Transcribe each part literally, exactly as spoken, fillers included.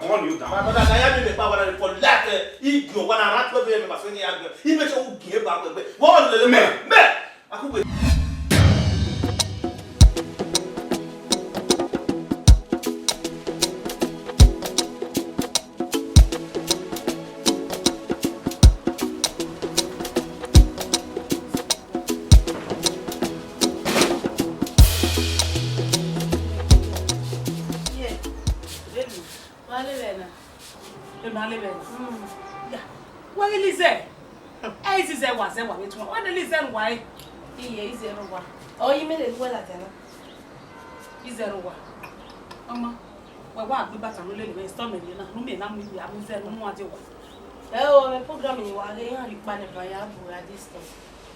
Gun you down. My brother, na ya mi me pa wala for life, eh. I gi owa na ra twelve years, me pa so ni ya gbe. I make sure u gi e ba gbe. Wo lele me. Me. Akugbe. Yeah, baby, wa le vbe na. Ẹ ma le vbe na. Mm. Ya. Wa ghi Lizzy. Ẹ Lizzy wa zẹ wa vbe tuan. Wa ne Lizzy wa ẹ. Iye, Lizzy wa. Ọ yi mẹ le wẹ ladian na. Lizzy wa. Ọma, wẹ wa gbe ibata ne u lele vbe installment na. Nu mẹ na mu iye, a mu zẹ, nu mu a die wa. Ẹ o, mẹ program ni wa ghe, iran rhie ukpa nẹ ba ya bu ra disturb.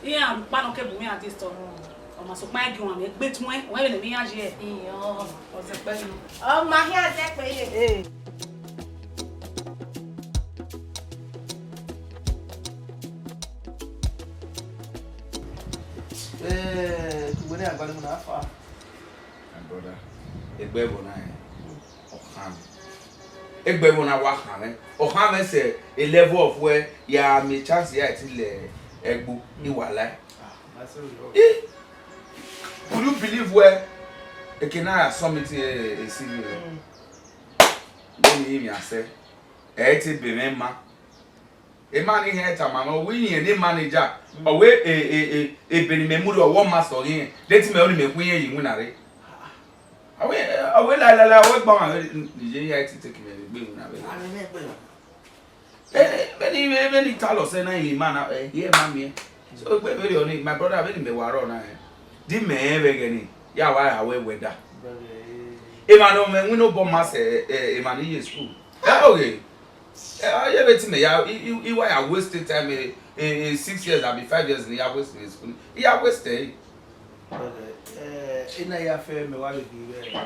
Iran rhie ukpa nọ ke bu iran disturb. Ọ ma sokpan ẹ gie uan mwẹ gbe tuẹn, wẹ vbene emwi iran ye. Iyan. Ọ zẹ kpẹ yi. Ọ ma khian zẹ kpẹ ye. Ee. Eh, tugbe ne agbali mu na fa. My brother, egbe ẹvbo na rẹn, ọ khan mwẹ. Egbe ẹvbo na wa khan mwẹ. Ọ khan mwẹ sẹ a level of where ya miẹn chance ya ẹtin lẹ ẹgbo ni wa lae. Ah, that's so wrong. Eh, could you believe where eke na ya submit a, a C V rẹ? Mm. Vbene I miẹn sẹ, ẹ i te be mwẹ ma. Emwa ni hẹn tama mwẹ, ọ wẹ irẹn ne manager, ọ wẹ e, e, e, ebe ne imẹ mu rre, ọ wẹ ọ ma sẹ ọghe irẹn, de te imẹ ru ne imẹ khuẹn irẹn ye iwinna rre. Ọ wẹ, ọ wẹ laelae, ọ wẹ gbe ọmwa vbe ne iye hia i te take imẹ vbe gbe iwinna vbe. Vbene, vbene, vbene I talọ sẹ na, emwi ima na, eh, I ma miẹn. So, egbe vberriọ ni, my brother, vbene imẹ wa rrọọ na, eh, de imẹ rẹn vbe ẹghẹ ni, ya wa ra wẹ wẹ da. Emwa ne ọ mwẹ iwinna obọ ma sẹ, eh, emwa ni ye school. Ẹ, okay. Eh, ọ ye vbe te imẹ ya, I, I, I wa ya waste time, eh, eh, eh, six years abi five years ne I ya waste in school. I ya waste ẹre. Brother, eh, ena ya fẹ mẹ wa vbe ghi vbe.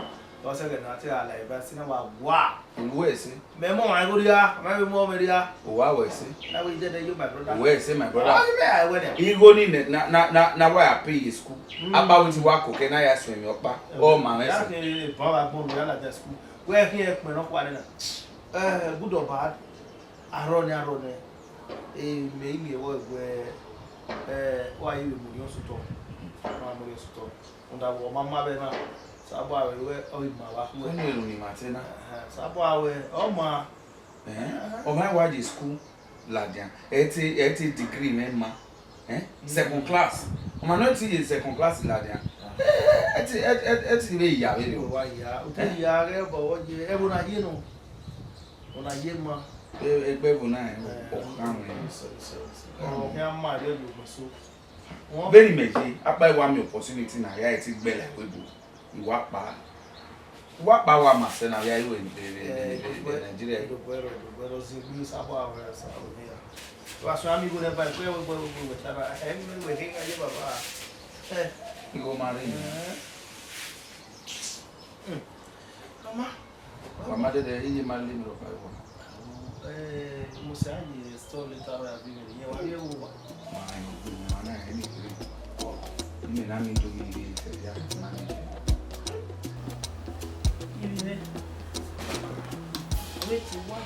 Ọ sẹ ẹghẹ ne a te gha la eva, sẹ na wa wa. Unu wẹ ẹse. Mẹ mọ ọmwa igho rria, ọ ma vbe mu ọmwa rria. Uwa wẹ ẹse. Na wẹ dẹdẹ yo, my brother. Uwa ẹse, my brother. Ọ, mẹ a wẹ nẹ. Igho ni nẹ, na, na, na, na wa ya pay ye school. Mm. Akpa wẹ te wa koko na ya suẹn emwi ọkpa. Eh, ọ ma mwẹ ya ẹse. Ke eva wa gbọn ya ladian school. Wẹ khian ẹkpẹn nọkhua nẹ na. Eh, good or bad, arrọọ nẹ, arrọọ nẹ, eh, mẹ i miẹn vbọ wẹ, eh, wa i vbe mu orhiọn sotọ, wa mu orhiọn sotọ. Rhunmwuda vbe ọ ma ma vbe na, Osanobua wẹ, ọ ghi ma vbe akhuẹ. Ọ ni ru ni ma te na. Ẹhẹn, Osanobua wẹ, ọ ma. Ẹhẹn, ọ ma wa ye school ladian, ẹ te, ẹ te degree mwẹ ma. Eh? Mm. Second class. Ọmwa ne ọ te ye second class ladian. Ah. Eh, ẹ te, ẹ, ẹ, ẹ te vbe ya vberriọ. Wa ya, u te ya ghẹ bọ, ọ ye, ẹvbo na ye nọ. Ọna ye ma. Eh, egbe ẹvbo na, eh, ọ khan mwẹ. Sorry, sorry, sorry. Ọ khian ma rhie ye ogbẹn so. Vbene imẹ ye, akpa i wa miẹn opportunity na, ya i te gbẹla ẹvbo ebo. I wa kpa. I wa kpa wa ma sẹ na, ya i ru vbe, vbe, vbe, vbe, vbe Nigeria. Wa suẹn ami igho nẹ ba ẹkẹ wẹ gbe wẹ ta na, ẹ mi wẹ ghe gha ye baba. Eh. Igho ma rre. Eh. Hmm. Mama. Wa ma dẹdẹ, iye ma le mi rhọkpa vbe wa. Eh, Musa ye store later on abi mi ye wa ye wo wa. Ma ye wo ma na ye ni kere. Ni me na mi do mi ye te ya ma ni. Ibi nẹ. Wẹ te wa.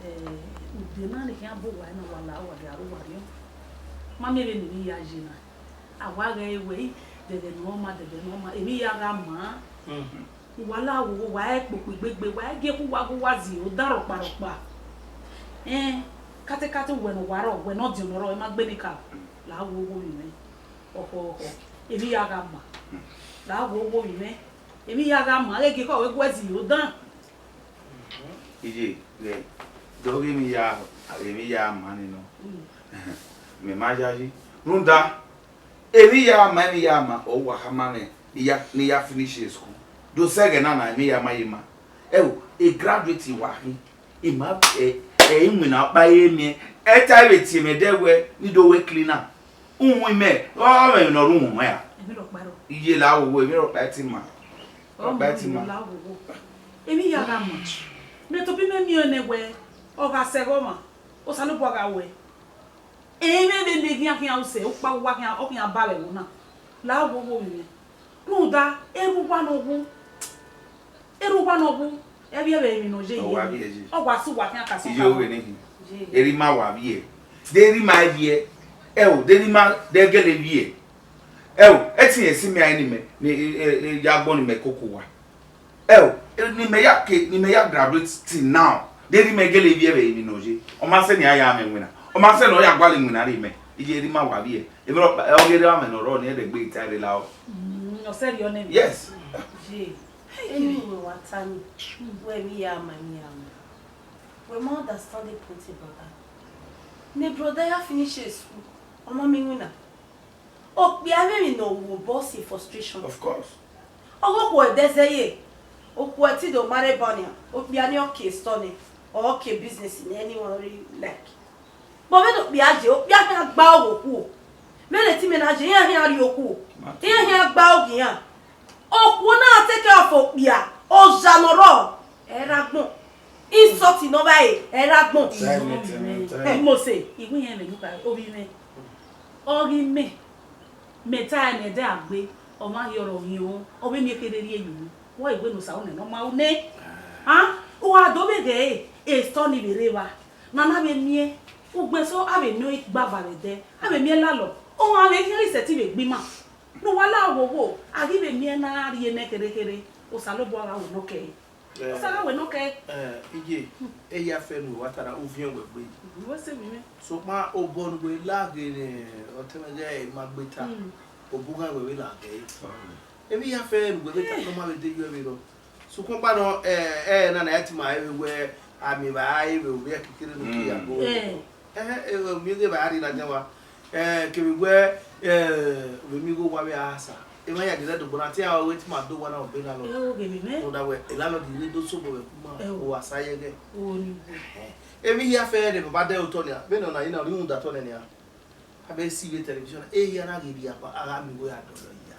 Eh, ude na ni khian bu wa na wa la wa de aro wa riọ. Ma miẹn vbene I ya ye na. A wa ghẹ re wẹ, dẹdẹ ne ọ ma, dẹdẹ ne ọ ma, emwi ya gha maa. Mm. Uwa la wo, wa i kpokpo igbegbe, wa i gie khu uwa ghe uwa zẹ odan rhọkpa rhọkpa. Ẹn, katekate uwẹ ne uwa rrọọ, uwẹ ne ọdiọn ne ọ rrọọ, ẹ ma gbe ne ka la wo wo vbe mwẹ. Ọkhọ, ọkhọ, emwi ya gha maa. La wo wo vbe mwẹ. Emwi ya gha maa, ghẹ gie khọ wẹ gu uwẹ zẹ odan. Iye, ghẹ, dọghe emwi ya, emwi ya maa ni nọ. Mm. Mẹ ma yayi. Rhunmwuda, emwi ya ma, emwi ya ma, ọ wa khama mwẹ, ne I ya, ne I ya finish school. Do sẹ ẹghẹ na na, emwi ya ma ye ma. Ẹo, e graduate wa khin. I ma, ẹ, ẹ, iwinna ọkpa i re miẹn. Ẹ ta vbe tie mwẹ dẹ wẹ, ne I do wẹ cleaner. Uwin mẹ, ọ mwẹ emwi ne ọ rre uhunmwu mwẹ ra? Emwi rhọkpa rrọọ. Iye la wo wo, emwi rhọkpa i te ma. Ọ rhọkpa i te ma. La wo wo. Emwi ya gha ma. Mẹ tobọ imẹ miẹn nẹ wẹ, ọ gha sẹ ẹghẹ ọmwa, Osanobua gha wẹ. Emwi vbe ne khian khian usẹ, ukpa uwa khian, ọ khian ba vbe ẹvbo na. La wo wo vbe mwẹ. Rhunmwuda, erha uwa ne ọ wu. Erha uwa ne ọ wu. Ẹ vbiẹ vbe emwi ne ọ ye. Ọ wa vbiẹ ye. Ọ wa sẹ uwa khian ka sẹ. Iye ọvbehe ne hin. Erha ima wa vbiẹ. De erha ima vbiẹ. Ẹ o, de erha ima de gele vbiẹ. Ẹ o, ẹtin esi mẹ a ni mẹ, ni, e, e, e, ya gbọn ni mẹ koko wa. Ẹ o, ni mẹ ya ke, ni mẹ ya graduate till now. De erha ima gele vbiẹ vbe emwi ne ọ ye. Ọ ma sẹ ne a ya mwẹ iwinna. Ọ ma sẹ ne ọ ya gualọ iwinna rhie mẹ. Iye erha ima wa vbiẹ. Emwi rọ, ọ ghi erha mwẹ ne ọ rrọọ ne ẹdẹ gbe ta rre la o. Mm, ọ sẹrriọ nẹ. Yes. Ye. Eni wẹ wa ta ni, wẹ emwi ya ma, emwi ya ma. Wẹ ma understand the point, brother. Ne brother ya finish school, ọ ma miẹn iwinna. Okpia vbe emwi ne ọ ru obọ si frustration. Of course. Ọ ghe okhuo ẹdẹ zẹ ye, okhuo ẹti do ma rre eba nian, okpia ni ọ ke store nẹ, ọ ke business nẹ, anyone really like. But vbene okpia ye, okpia khian gba ogho okhuo. Vbene ẹtin mwẹ na ye, iran khian rrie okhuo. Iran khian gba ogho iran. Okhuo na take care of okpia, oja ne ọ rrọọ, ẹ i rre agbọn. Insult ne ọ vba re, ẹ i rre agbọn. Tell me, tell me, tell me. Mose, iwinna mwẹ ne u kha, ovbi mwẹ. Ọ ghi mẹ, mẹ ta ẹre ne ẹdẹ a gbe, ọ ma ghi ọrọ ghi ọn, ọ vbe miẹn kherhe rhie ye unu. Wẹ i wẹ ne Osa ru nẹ ne ọ ma ru nẹ. A, u gha do vbe ghẹ ẹre, esọ ni vbe rre evba. Ne a na vbe miẹn, ugbẹn eso a vbe miẹn ọre gba eva vbe ẹdẹ, a vbe miẹn lalọ, ọmwa vbe khian ghi sẹtin vbe gbe ima. Ne uwa la wo wo, a ghi vbe miẹn ne a rhie nẹ kherhe kherhe, Osanobua gha wẹ ne ọ kẹ ẹre. Osa gha wẹ ne ọ kẹ ẹre. Eh, iye, eya fẹ ne uwa ta na, uviẹn wẹ gbe. Wẹ sẹ vbe mwẹ. Sokpan obọ ne uwẹ la ghe ne ọtẹn mwẹ ghẹ ma gbe ta, obughan wẹ vbe la ghe ẹre. Emwi ya fẹ ne uwẹ vbe ta, ne ọ ma vbe de yọ vbe rọ. Sokpan ọkpa nọ, eh, eh, na na ya ti ma vbe wẹ, a miẹn evba a vbe ovbi ẹkẹkẹrẹ ne u ke ya go. Eh. Eh, eh, miẹn ghe evba a rhie ladian wa. Eh, kevbe wẹ, eh, ovbi mi ghe owa vbe a sa. Emwa ya dẹrẹ dogbo na, te iran wẹ te ima do owa na, ọ be landlord. Eh, oge vbe mwẹ. Rhunmwuda wẹ, landlord rre do sobọ vbe ẹkuma, eh, o wa sa ye ẹghẹ. O ni. Eh, emwi hia fẹ ne baba dẹ otọ nia, vbene ọna, ina rhunmwuda otọ nẹ nia. A vbe si vbe television, ehia na ghi rhie aba, a gha miẹn igho ya dọlọ ya.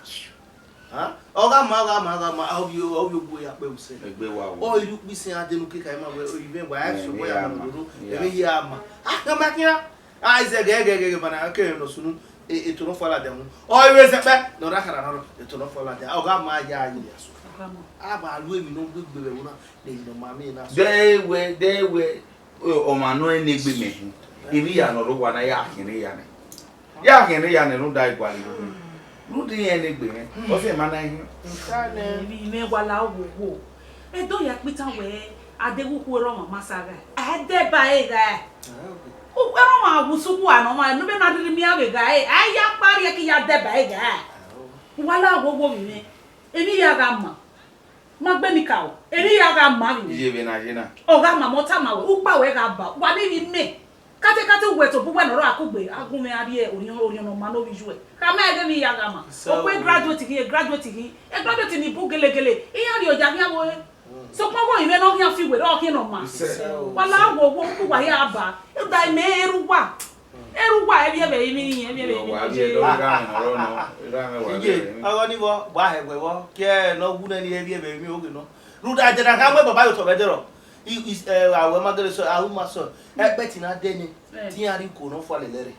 Hàn? Ọ gha ma, ọ gha ma, ọ gha ma, a ovbi, ovbi ogue ya kpẹ usẹ. Egbe wa wo. Ọ i rhie ukpẹ isẹn a dẹ ne u ke ka ima wẹ, ivẹ wa, ẹ, sokpan ya ma, ma, ma, ma, ma, ma. Ẹmwẹ hia ma. A kan ma khian. A i zẹ gẹgẹgẹgẹ, ma na ke nọ sunu, e, eto nọ fua ladian mu. Ọ i vbe zẹ kpẹ, ne ọ rha khara na rọ, eto nọ fua ladian. Ọ gha ma ya ye ya so. Ọ gha ma. A vba ru emwi ne ọ gbe gbe vbe ẹvbo na, ne emwi ne ọ ma miẹn na so. Dẹ wẹ, dẹ wẹ, ọmwa nọ ẹn ne egbe mẹ hin. Emwi ya ne ọ rre owa na ya khian ya nẹ. Ya khian ya nẹ rhunmwuda igualọ. Rhunmwuda irẹn ne egbe mwẹ. Ọ sẹ ma na hin. Emwi mwẹ wa la wo wo. Edo ya kpitan wẹ, a deghẹ ukhu erha ọmwa ma sa gha. A dẹ ba ẹre gha. Ukhu erha ọmwa vbe usukhu a nọ ọmwa, ne ọ vbe na rhirhi miẹn vbe gha ẹre. A ya kpa rrie ke ya dẹ ba ẹre gha. Wa la wo wo vbe mwẹ. Emwi ya gha ma. Ma gbe ni ka o, emwi ya gha ma vbe. Iye vbe na ye na. Ọ gha ma, mẹ ọ tama wẹ, ukpa wẹ gha ba, wa ni vbe mẹ. Katekate uwẹ tobọ uwẹ ne ọ rre akugbe, a gu mwẹ a rrie orhiọn, orhiọn ne ọ ma ne ovbi iyuẹ. Khama ẹghẹ emwi ya gha ma. Okpia graduate ghi, graduate ghi. E graduate ni bu gelegele, iran rhie oya khian vbe ore. Sokpan ọghe mwẹ ne ọ khian fi werriẹ, ọ khian ne ọ ma. Wa la wo wo, uwa hia ba. Ida mẹ erha uwa. Erha uwa, ẹ vbiẹ vbe emwi, ẹ vbiẹ vbe emwi. Wa vbiẹ do ra mẹ nọ rọ nọ, ra mẹ wa vbiẹ vbe emwi. Ọghe ni vbọ, wa hẹ wẹ vbọ, ke ne ọ wu nẹ ni ẹ vbiẹ vbe emwi oge nọ. Rhunmwuda ẹdẹ na kha mu baba ye otọ vbe ẹdẹrọ. I, i, ẹ, a wẹ ma gele sọ, a ru ma sọ. Ẹkpẹti na dẹ nẹ, te iran rhie uko ne ọ fua lele ẹre.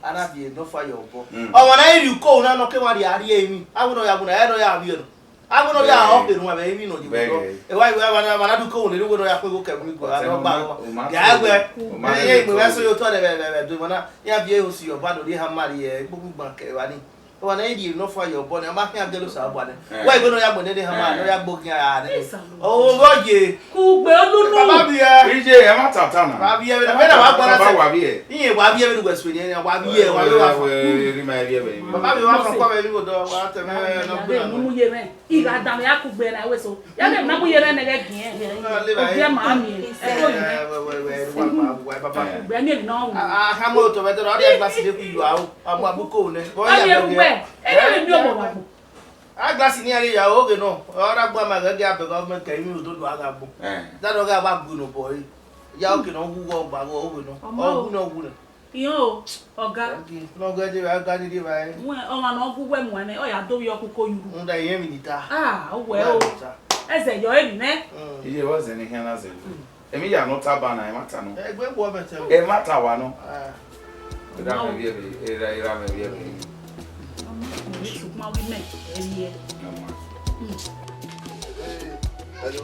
A na viẹ ne ọ fua ye obọ. Ọmwa na i rhie uko na nọ ke wa rhie a rhie emwi. A wẹ ne ọ ya gu na, ẹ ne ọ ya vbiẹ nọ. A wẹ ne ọ ya ọ kherhe uwa vbe emwi ne ọ ye vbe dọ. Ẹ wa, wa, wa, wa na du uko ne uwa ne ọ ya khuẹn igho kẹ ẹvbo iguẹ, a ne ọ gba uwa. Ghẹ wẹ, ẹ, ye, mẹ wẹ so ye otọ nẹ vbe, vbe, vbe, do emwa na, iran viẹ eho si ye ọba do rhie ehama rrie, ẹ, gbogbo ugban kẹ evba ni. Wa na i rhie ne ọ fua ye obọ nẹ, a ma khian gele Osanobua nẹ. Wa igbe ne ọ ya mu nene ehama, ne ọ ya gbe ogian ra nẹ. O, vbe ọ ye. Kugbe olunu. Baba vbiẹ. Iye, ẹ ma ta ta na. Wa vbiẹ, vbe na wa gba na. Baba wa vbiẹ. Iye wa vbiẹ, vbe ne uwẹ so nẹ, wa vbiẹ, wa vbiẹ, wa vbiẹ. Eri ma vbiẹ vbe. Baba vbiẹ, wa fọn kọ vbe vbe do, wa tẹ mẹ, vbe nọ gbe na. Mu ye mẹ. I gha danmwẹ akugbe na wẹ so. Ya vbe na mu ye mẹ nẹghẹ giẹn. Ọ le ba. Ogiẹ ma miẹn. Ẹ ko yi mẹ. Wẹ, wẹ, wẹ, wẹ, wa, wa, wa, baba. Kugbe miẹn emwi ne ọ wu. A, a, a, ha mu otọ vbe ẹdẹrọ, a glass de ku yo aro. A mu, a mu ko nẹ. Ọ ya vbe uwẹ. Ẹ vbe mi ọmọ wa gbọn. A glass ni a ghi ya oge nọ. Ọ ra gba ma ghe a bẹ government kẹ imi ododo a gha gbọn. Eh. Da do gha wa gu no boy. Ya oke nọ wu wọ gba wọ oge nọ. Ọmọ o. Ọ wu nọ wu nẹ. Iran o, ọga. Thank you. Nọ ghe de ba ga ni de ba e. Wẹ, ọmwa ne ọ gu wẹ mu ẹmwẹ, ọ ya do vbiẹ ọkhuko yuru. Nda iye mi ni ta. Ah, owẹ o. Iye mi ni ta. Ẹzẹ yọ emwi mẹ. Mm. Iye vbọ zẹ ne I khian na zẹ vbe? Emwi ya nọ taba na, ẹmwata nọ. Egbe wọ mẹ tẹ. Ẹmwata wa nọ. Ah. Erha mwẹ vbiẹ vbe, erha, erha mwẹ vbiẹ vbe. Ọmọ mi sukpọn vbe mẹ, ẹ vbiẹ. Ọmọ. Mm. Hello.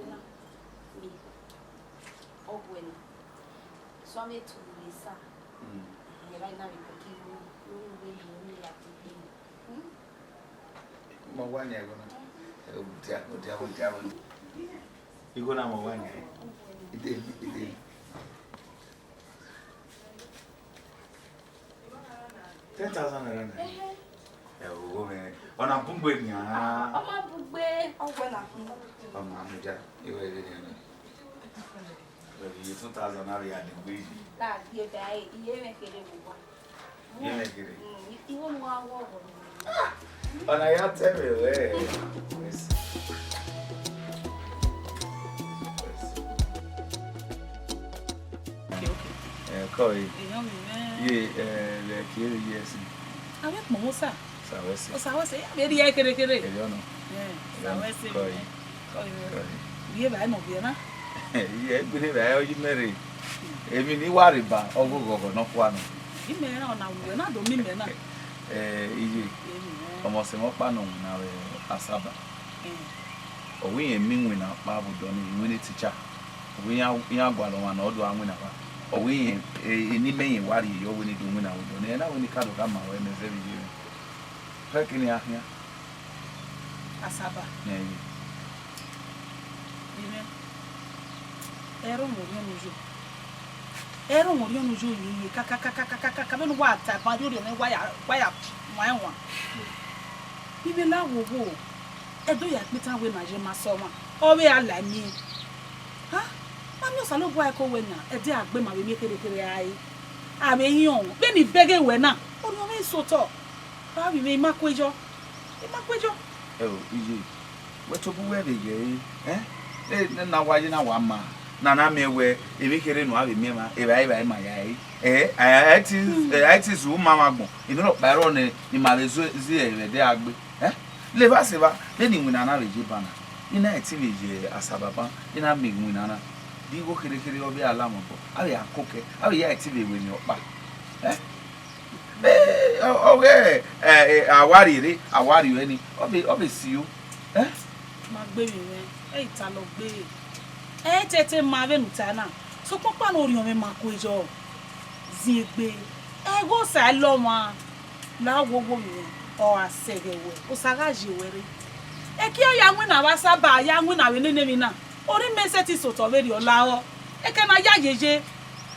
Sọ vbe tu vbe sa. Mm. Ẹghẹ na vbe koko igho, ne u vbe ye ne u ya degbe. Mm. Ma wa yan igho na. Ẹ, dia, dia, dia. Igho na ma wa yan. Ide, ide. Ten thousand naira na. Ehe. Ẹ, ogho mwẹ. Ọ na bun gbe nian. Ọ ma bun gbe, ọ wẹ na bun. Ọ ma mu dia. Iwe ere nian na. Wẹ vbe iye two thousand na vbe ya degbe yi. Ta, ye da, iye mwẹ kere vbe owa. Iye mwẹ kere? Mm, igho ne u wa wọ ọghọ. Ọ na ya tẹ mwẹ wẹ. Okay, okay. Ẹ, kọ yi. Èèyàn mi mẹ́. Ye, ẹ, vbe ẹki ẹre ye ẹse. Avbe kpọnmwẹ Osa. Osa wẹ ẹse. Osa wẹ ẹse, ya vbe rhie kere kere. Erriọ nọ. Ẹ, Osa wẹ ẹse. Kọ yi. Kọ yi. Kọ yi. Rhie evbare ne ọ viẹ na. Iye, egbe ne evbare ọ yi mẹ rre. Emwi ne I wa rre ba, ọ ghe oghọghọ nọkhua nọ. Imẹ na, ọ na wẹ na do miẹn imẹ na. Ẹ, iye, ọmọ ọse mwẹ ọkpa ne ọ winna vbe Asaba. Ọ wẹ irẹn miẹn iwinna ọkpa vbe odọ nii, iwinna teacher. Ọ wẹ iran, iran gualọ ọmwa ne ọ do gha winna vba. Ọ wẹ irẹn, e, eni mẹ irẹn wa rhie yọ wẹ ne I do winna vbe odọ nii. Ẹ na wẹ ne I ka do khama ruẹ mẹ zẹ vbe iye mwẹ. Khẹ kene a khian. Asaba. Nẹ, iye. Vbe mwẹ, ẹ i re ọmọ orhiọn ne u yo. Ẹ i re ọmọ orhiọn ne u yo, iye, iye, kakakakakaka, vbene uwa ta ban rhie orhiọn mwẹ, wa ya, wa ya wan ẹwaẹn. Vbe mwẹ la wo wo, Ẹdo ya kpe itan wẹ ne a ye ma sẹ ọmwa, ọ vbe a la miẹn. Ha? Ma miẹn Osanobua ẹko wẹ na, ẹdẹ a gbe ma vbe miẹn kherhe kherhe rae. A vbe hiọn, vbene I bẹghe wẹ na, orhiọn mwẹ i sẹ otọ. Ra vbe I ma ku eyọ, I ma ku eyọ. Ẹ o, iye, wẹ tobọ uwẹ vbe ghẹ ẹre, ẹ? Ẹ, ne na wa ye na wa ma, na na miẹn wẹ, emwi kherhe ne uwa vbe miẹn mwa, evbare evbare ma ya ẹre. Ẹ, a, a, a ti, a ti zu ma mwa agbọn, emwi rhọkpa i rrọọ ne ima vbe zo, zi ẹre vbe ẹdẹ a gbe. Ẹ? Levba sẹ evba, vbene iwinna na vbe ye ban na, I na i ti vbe ye Asaba ban, I na miẹn iwinna na. De igho kherhe kherhe ọ vbe a la mwẹ obọ, a vbe ya koko ẹe, a vbe ya ẹtin vbe ru emwi ọkpa. Ẹ? Ẹ, ọ, ọ ghẹ, ẹ, ẹ, a wa rhie rre, a wa rhie ẹre ni, ọ vbe, ọ vbe si yo. Ẹ? Ma gbe emwi mwẹ, ẹ i ta lọ gbe. Ẹ i tete ma vbene u ta na, sokpan ọkpa ne orhiọn mwẹ ma ku eyọ. Ziengbe, ẹghẹ Osa i lọ ọmwa, la wo wo mwẹ, ọ gha sẹghẹ wẹ, Osa gha ye wẹ rre. Ẹki ọ ya winna vbe Asaba, ya winna vbe nene emwi na, ọre imẹ sẹtin sẹ otọ vberriọ lahọ. Ẹkẹ na ya yeye,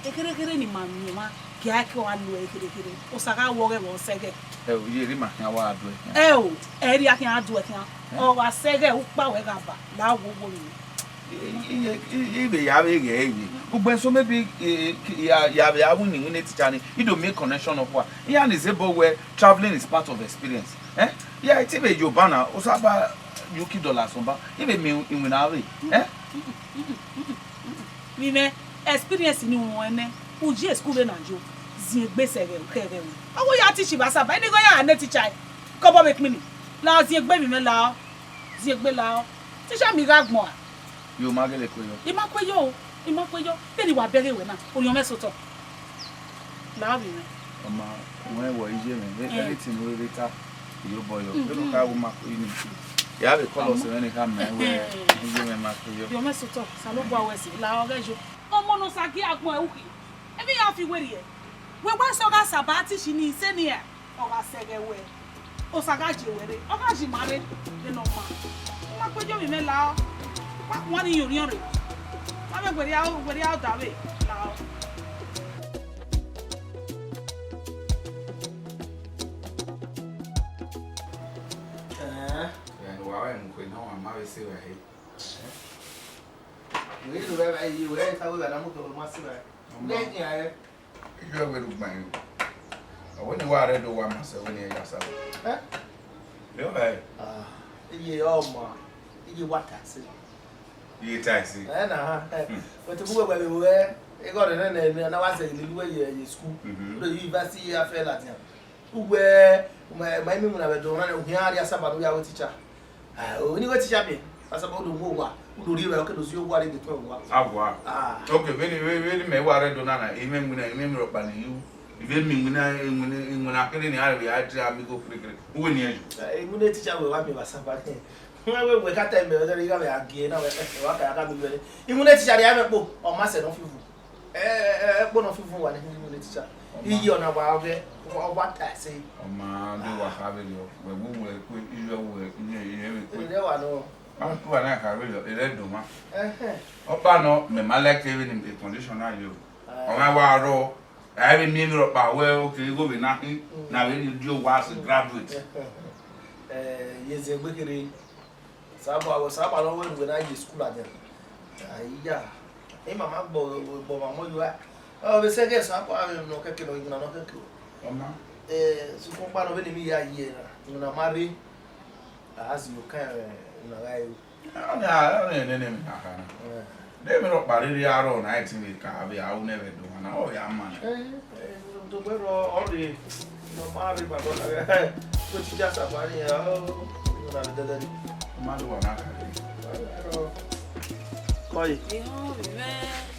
ekherhe kherhe ne ima miẹn mwa, gie a ke wa lo ẹre kherhe kherhe, Osa gha wọ ọghẹ vbe ọ sẹghẹ. Ẹ o, iye, erha ima khian wa do ẹre khian. Ẹ o, ẹre a khian do ẹre khian, ọ gha sẹghẹ, ukpa wẹ gha ba, la wo wo mwẹ. I, I, I, I vbe ya vbe ghẹ ẹre. Ugbẹn so maybe, eh, ya, ya vbe a winna iwinna teacher ni, I do make connection nọkhua. Iran ni zẹ obọ wẹ traveling is part of experience. Eh? Ya, I ti vbe yo ba na, Osa ba yuki dollars ọba. I vbe miẹn iwinna vbe. Eh? Vbe mwẹ, experience ni wẹ nẹ, u ye school vbe na yo, ziengbe sẹghẹ, u khẹghẹ wẹ. Ọ wẹ ya teach vbe Asaba, I ni ghe ọ ya ne teacher, kọbọ vbe kpini. La ziengbe vbe mwẹ la, ziengbe la. Teacher mi gha gbọn a. Yo, ma gele ku eyọ. I ma ku eyọ o, I ma ku eyọ. Vbene I wa bẹghe wẹ na, orhiọn mwẹ sẹ otọ. La vbe mwẹ. Ọ ma, wẹ wọ iye mwẹ, vbe, eh, anything ne u vbe ta, I ye obọ yọ. Vbene u kha wu ma ku ini. Ya vbe call us, vbene I kha ma wẹ, iye mwẹ ma ku eyọ. Orhiọn mwẹ sẹ otọ, Osanobua wẹ ẹse, la ọghẹ yo. Ọmọ ne Osa gie agbọn ẹre ukhi. Emwi ya fi werriẹ. Wẹ wa sẹ ọ gha Asaba teach ni senior. Ọ gha sẹghẹ wẹ, Osa gha ye wẹ rre, ọ gha ye ima rre, vbene ọ ma. U ma ku eyọ vbe mwẹ la ọ, wa kuan ni ye orhiọn rre. Ma vbe werriẹ, werriẹ ọdavbe la ọ. Ẹn, ẹn, wa wa mu kue na, wa ma vbe se vbe ẹre. Wẹ do vbe, wẹ ta wẹ na mu kẹ ma se vbe. Ọmọ. Nẹ, ẹn. Iyọ wẹ rugban yo. Ọ wẹ ne wa rre do wa ma sẹ wẹ ne ya Asaba. Eh? Yo, eh. Ah, iye ọmọ, iye wa taxi. Iye taxi. Eh, na, eh. Hmm. But bu wẹ wẹ wẹ, e go re ne, ne, na wa sẹ ile lu ye, ye school. Mhm. Do university ya fẹ la dia. Uwẹ, ma, ma imi mu na vbe do na, u khian rrie Asaba ne u ya wẹ teacher. Ah, o ni wẹ teacher be. Asaba u do mu owa, u do rhie vbe, ọ ke do si owa rre gbe tuẹn owa. Awa. Ah. Okay, vbene, vbene, vbene mẹ wa rre do na na, imẹ mu na, imẹ mu rhọkpa ne yu. Ivbe mi mu na, mu na, mu na kere ni a rhie a dia mi go kere kere. Uwe ni ẹ. Eh, imu ne teacher wẹ wa mi vbe Asaba. Wẹ, wẹ, wẹ ka ta mẹ, wẹ gha vbe a gie na, wẹ, wẹ ka, ka mi wẹ. Imu ne teacher rhie a mẹ kpo, ọ ma sẹ nọ fi vu. Ẹ, ẹ, ẹ, ẹkpo nọ fifo wa ne khin ne teacher. Ọma. Iye ọna wa ọghẹ, wa, wa ta ẹse. Ọma, do wa kha vberriọ, wẹ wu wẹ kue, iye wu wẹ, iye, iye vbe kue. Ẹrẹ wa nọ. Ma, wa na kha vberriọ, ẹrẹ do ma. Ẹhẹn. Ọkpa nọ, mẹ ma like vbene condition na yo. Eh. Ọmwa wa rrọọ, a vbe miẹn emwi rhọkpa wẹ, okay, igho vbe na khin, Mm. na vbe rhie dio wa as a Mm. graduate. Eh, ye zẹ egbe kherhe. Saba, wẹ saba ne ọ wẹ ne uwẹ na ye school adian. Aiya, ima ma gbọ, gbọ ma mọ yo a. Ọ vbe sẹ ghe saba, ave nọ kẹkẹ nọ, iguna nọ kẹkẹ. Ọma. Eh, sukun kpa nọ vbene emwi ya ye na, iguna ma rre. A zẹ okan, eh, iguna gha ru. Ọni, ọni nene emwi na kha na. Eh. De emwi rhọkpa rhirhi a rrọọ na, I think ka vbe a ru nẹ vbe do na, ọ ya ma nẹ. Eh, eh, do gbe rrọọ, ọ rre, nọ ma rre, ma dọ na, eh, ko ti ja saba ni, eh, ọ, na vbe dẹdẹ ni. Ma do wa na ka rre. Kọe. Ihọn mwẹ.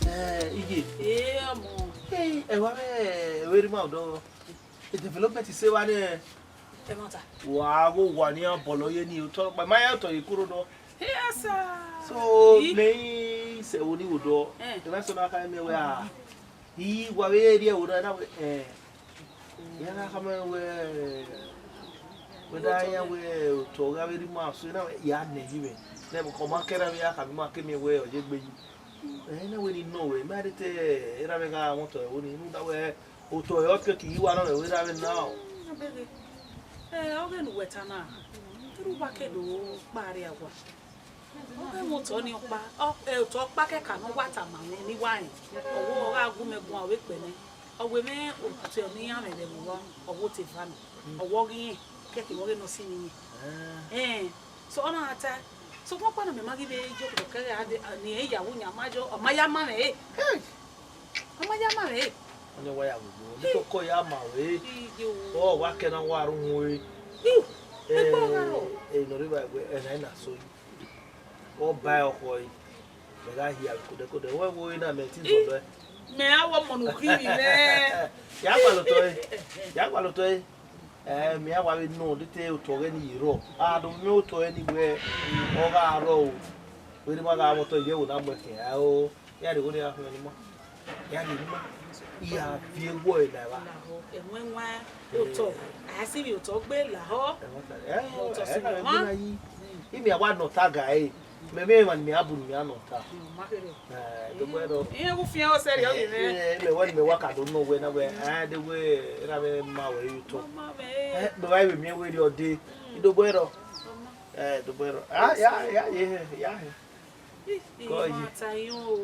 Eh, iye. Eh, ọmọ. Eh, ẹ wa vbe, ẹ vbe rhie ima odọ. E development se wa nẹ. Ẹmwata. Wa gho wa ni a bọlọ ye ni otọ, kpa ma ya otọ ye kuro dọ. Yes, sir. So, Yi. Me i sẹ wo ni wo dọ. Eh. Ẹ na sọ na kha mẹ wẹ a. Yi wa vbe rhie wo na, na wẹ, eh. Ya na kha mẹ wẹ, wẹ da ya wẹ otọ gha vbe rhie ima so, na wẹ ya nẹ yi mẹ. Nẹ ko ma kẹra vbe ya kha ma ke mi wẹ ọ ye gbe yi. Ẹ na wẹ ni nọ wẹ, ma de te era vbe gha wọn otọ ẹvbo ni, rhunmwuda wẹ otọ ẹre ọ ke ki yi wa nọ vbe wẹ era vbe na o. Mm, abeghe. Ẹ, ọghe ne uwẹ ta na, te u wa ke do kpa rria owa. Ọ ghẹ mwẹ otọ ni ọkpa, ọ, ẹ, otọ ọkpa kẹka ne ọ wa tama mwẹ ne I wa rẹn, ọ wẹ ọ gha gu mẹ guan vbe kpẹ nẹ, ọ wẹ mwẹ otọ ne iran mwẹ vbe ẹvbo, ọ wẹ otọ eva nọ, ọ wẹ ọ ghi rẹn, kẹke vbe ọ ghe ne ọ si ni rẹn. Ẹn. So, ọ na gha tae. So, ọkpa na mẹ ma ghi vbe yo okpotọ kẹghẹ a de, ni ẹ ya wu yan ma yo, ọ ma ya ma mwẹ re. Hey! Ọ ma ya ma mwẹ re. Ọni wa ya wu yo. Ni to ko ya ma we. Iyo. Ọ wa kẹ na wa ru hu e. Iu. Eh, ekpa gha rọ. Eh, no ri ba we, eh, na na so. Ọ ba ọkhọ e. Mẹ gha hia kodẹ kodẹ. Wẹ wo na mẹ ti zọ lẹ. Mẹ a wọ mọ nu kiri nẹ. Ya gbalotọ e. Ya gbalotọ e. Ẹ, mẹ a wa vbe nọ, de te otọ ọghẹ ni ye rrọọ. A do miẹn otọ ẹre ni wẹ, ọ gha rrọọ o. Vbene ima gha mwẹ otọ ye, wo na mu ẹkẹn, a o, ya rhie igho ne a khian ni ima. Ya rhie ne ima. I gha viọ ewu ẹre na evba. Lahọ, ẹmwẹ wan otọ, a si vbe otọ gbe lahọ. Ẹ, otọ ẹ, si ẹ, na vbe ọmwa. Gbe na yi. Imẹ a wa nọ ọta ga ẹre. Mẹ, mẹ emwa ne mẹ a bu ne mẹ a nọ ọta. Mm, ma kherhe. Eh, do gbe ẹrọ. Iye wu fian ọsẹ rhie ọghe mwẹ. Eh, mẹ wẹ ne mẹ wa ka do nọ wẹ na wẹ, eh, de wẹ, erha mwẹ ma wẹ ye otọ. Mama mwẹ. Eh, mẹ wa vbe miẹn wẹ rhie ọde. Mm. I do gbe ẹrọ. Mama. Eh, do gbe ẹrọ. Ah, ya, ya, ye, ya, he. Ih, kọ ye. Ima ta iyan o.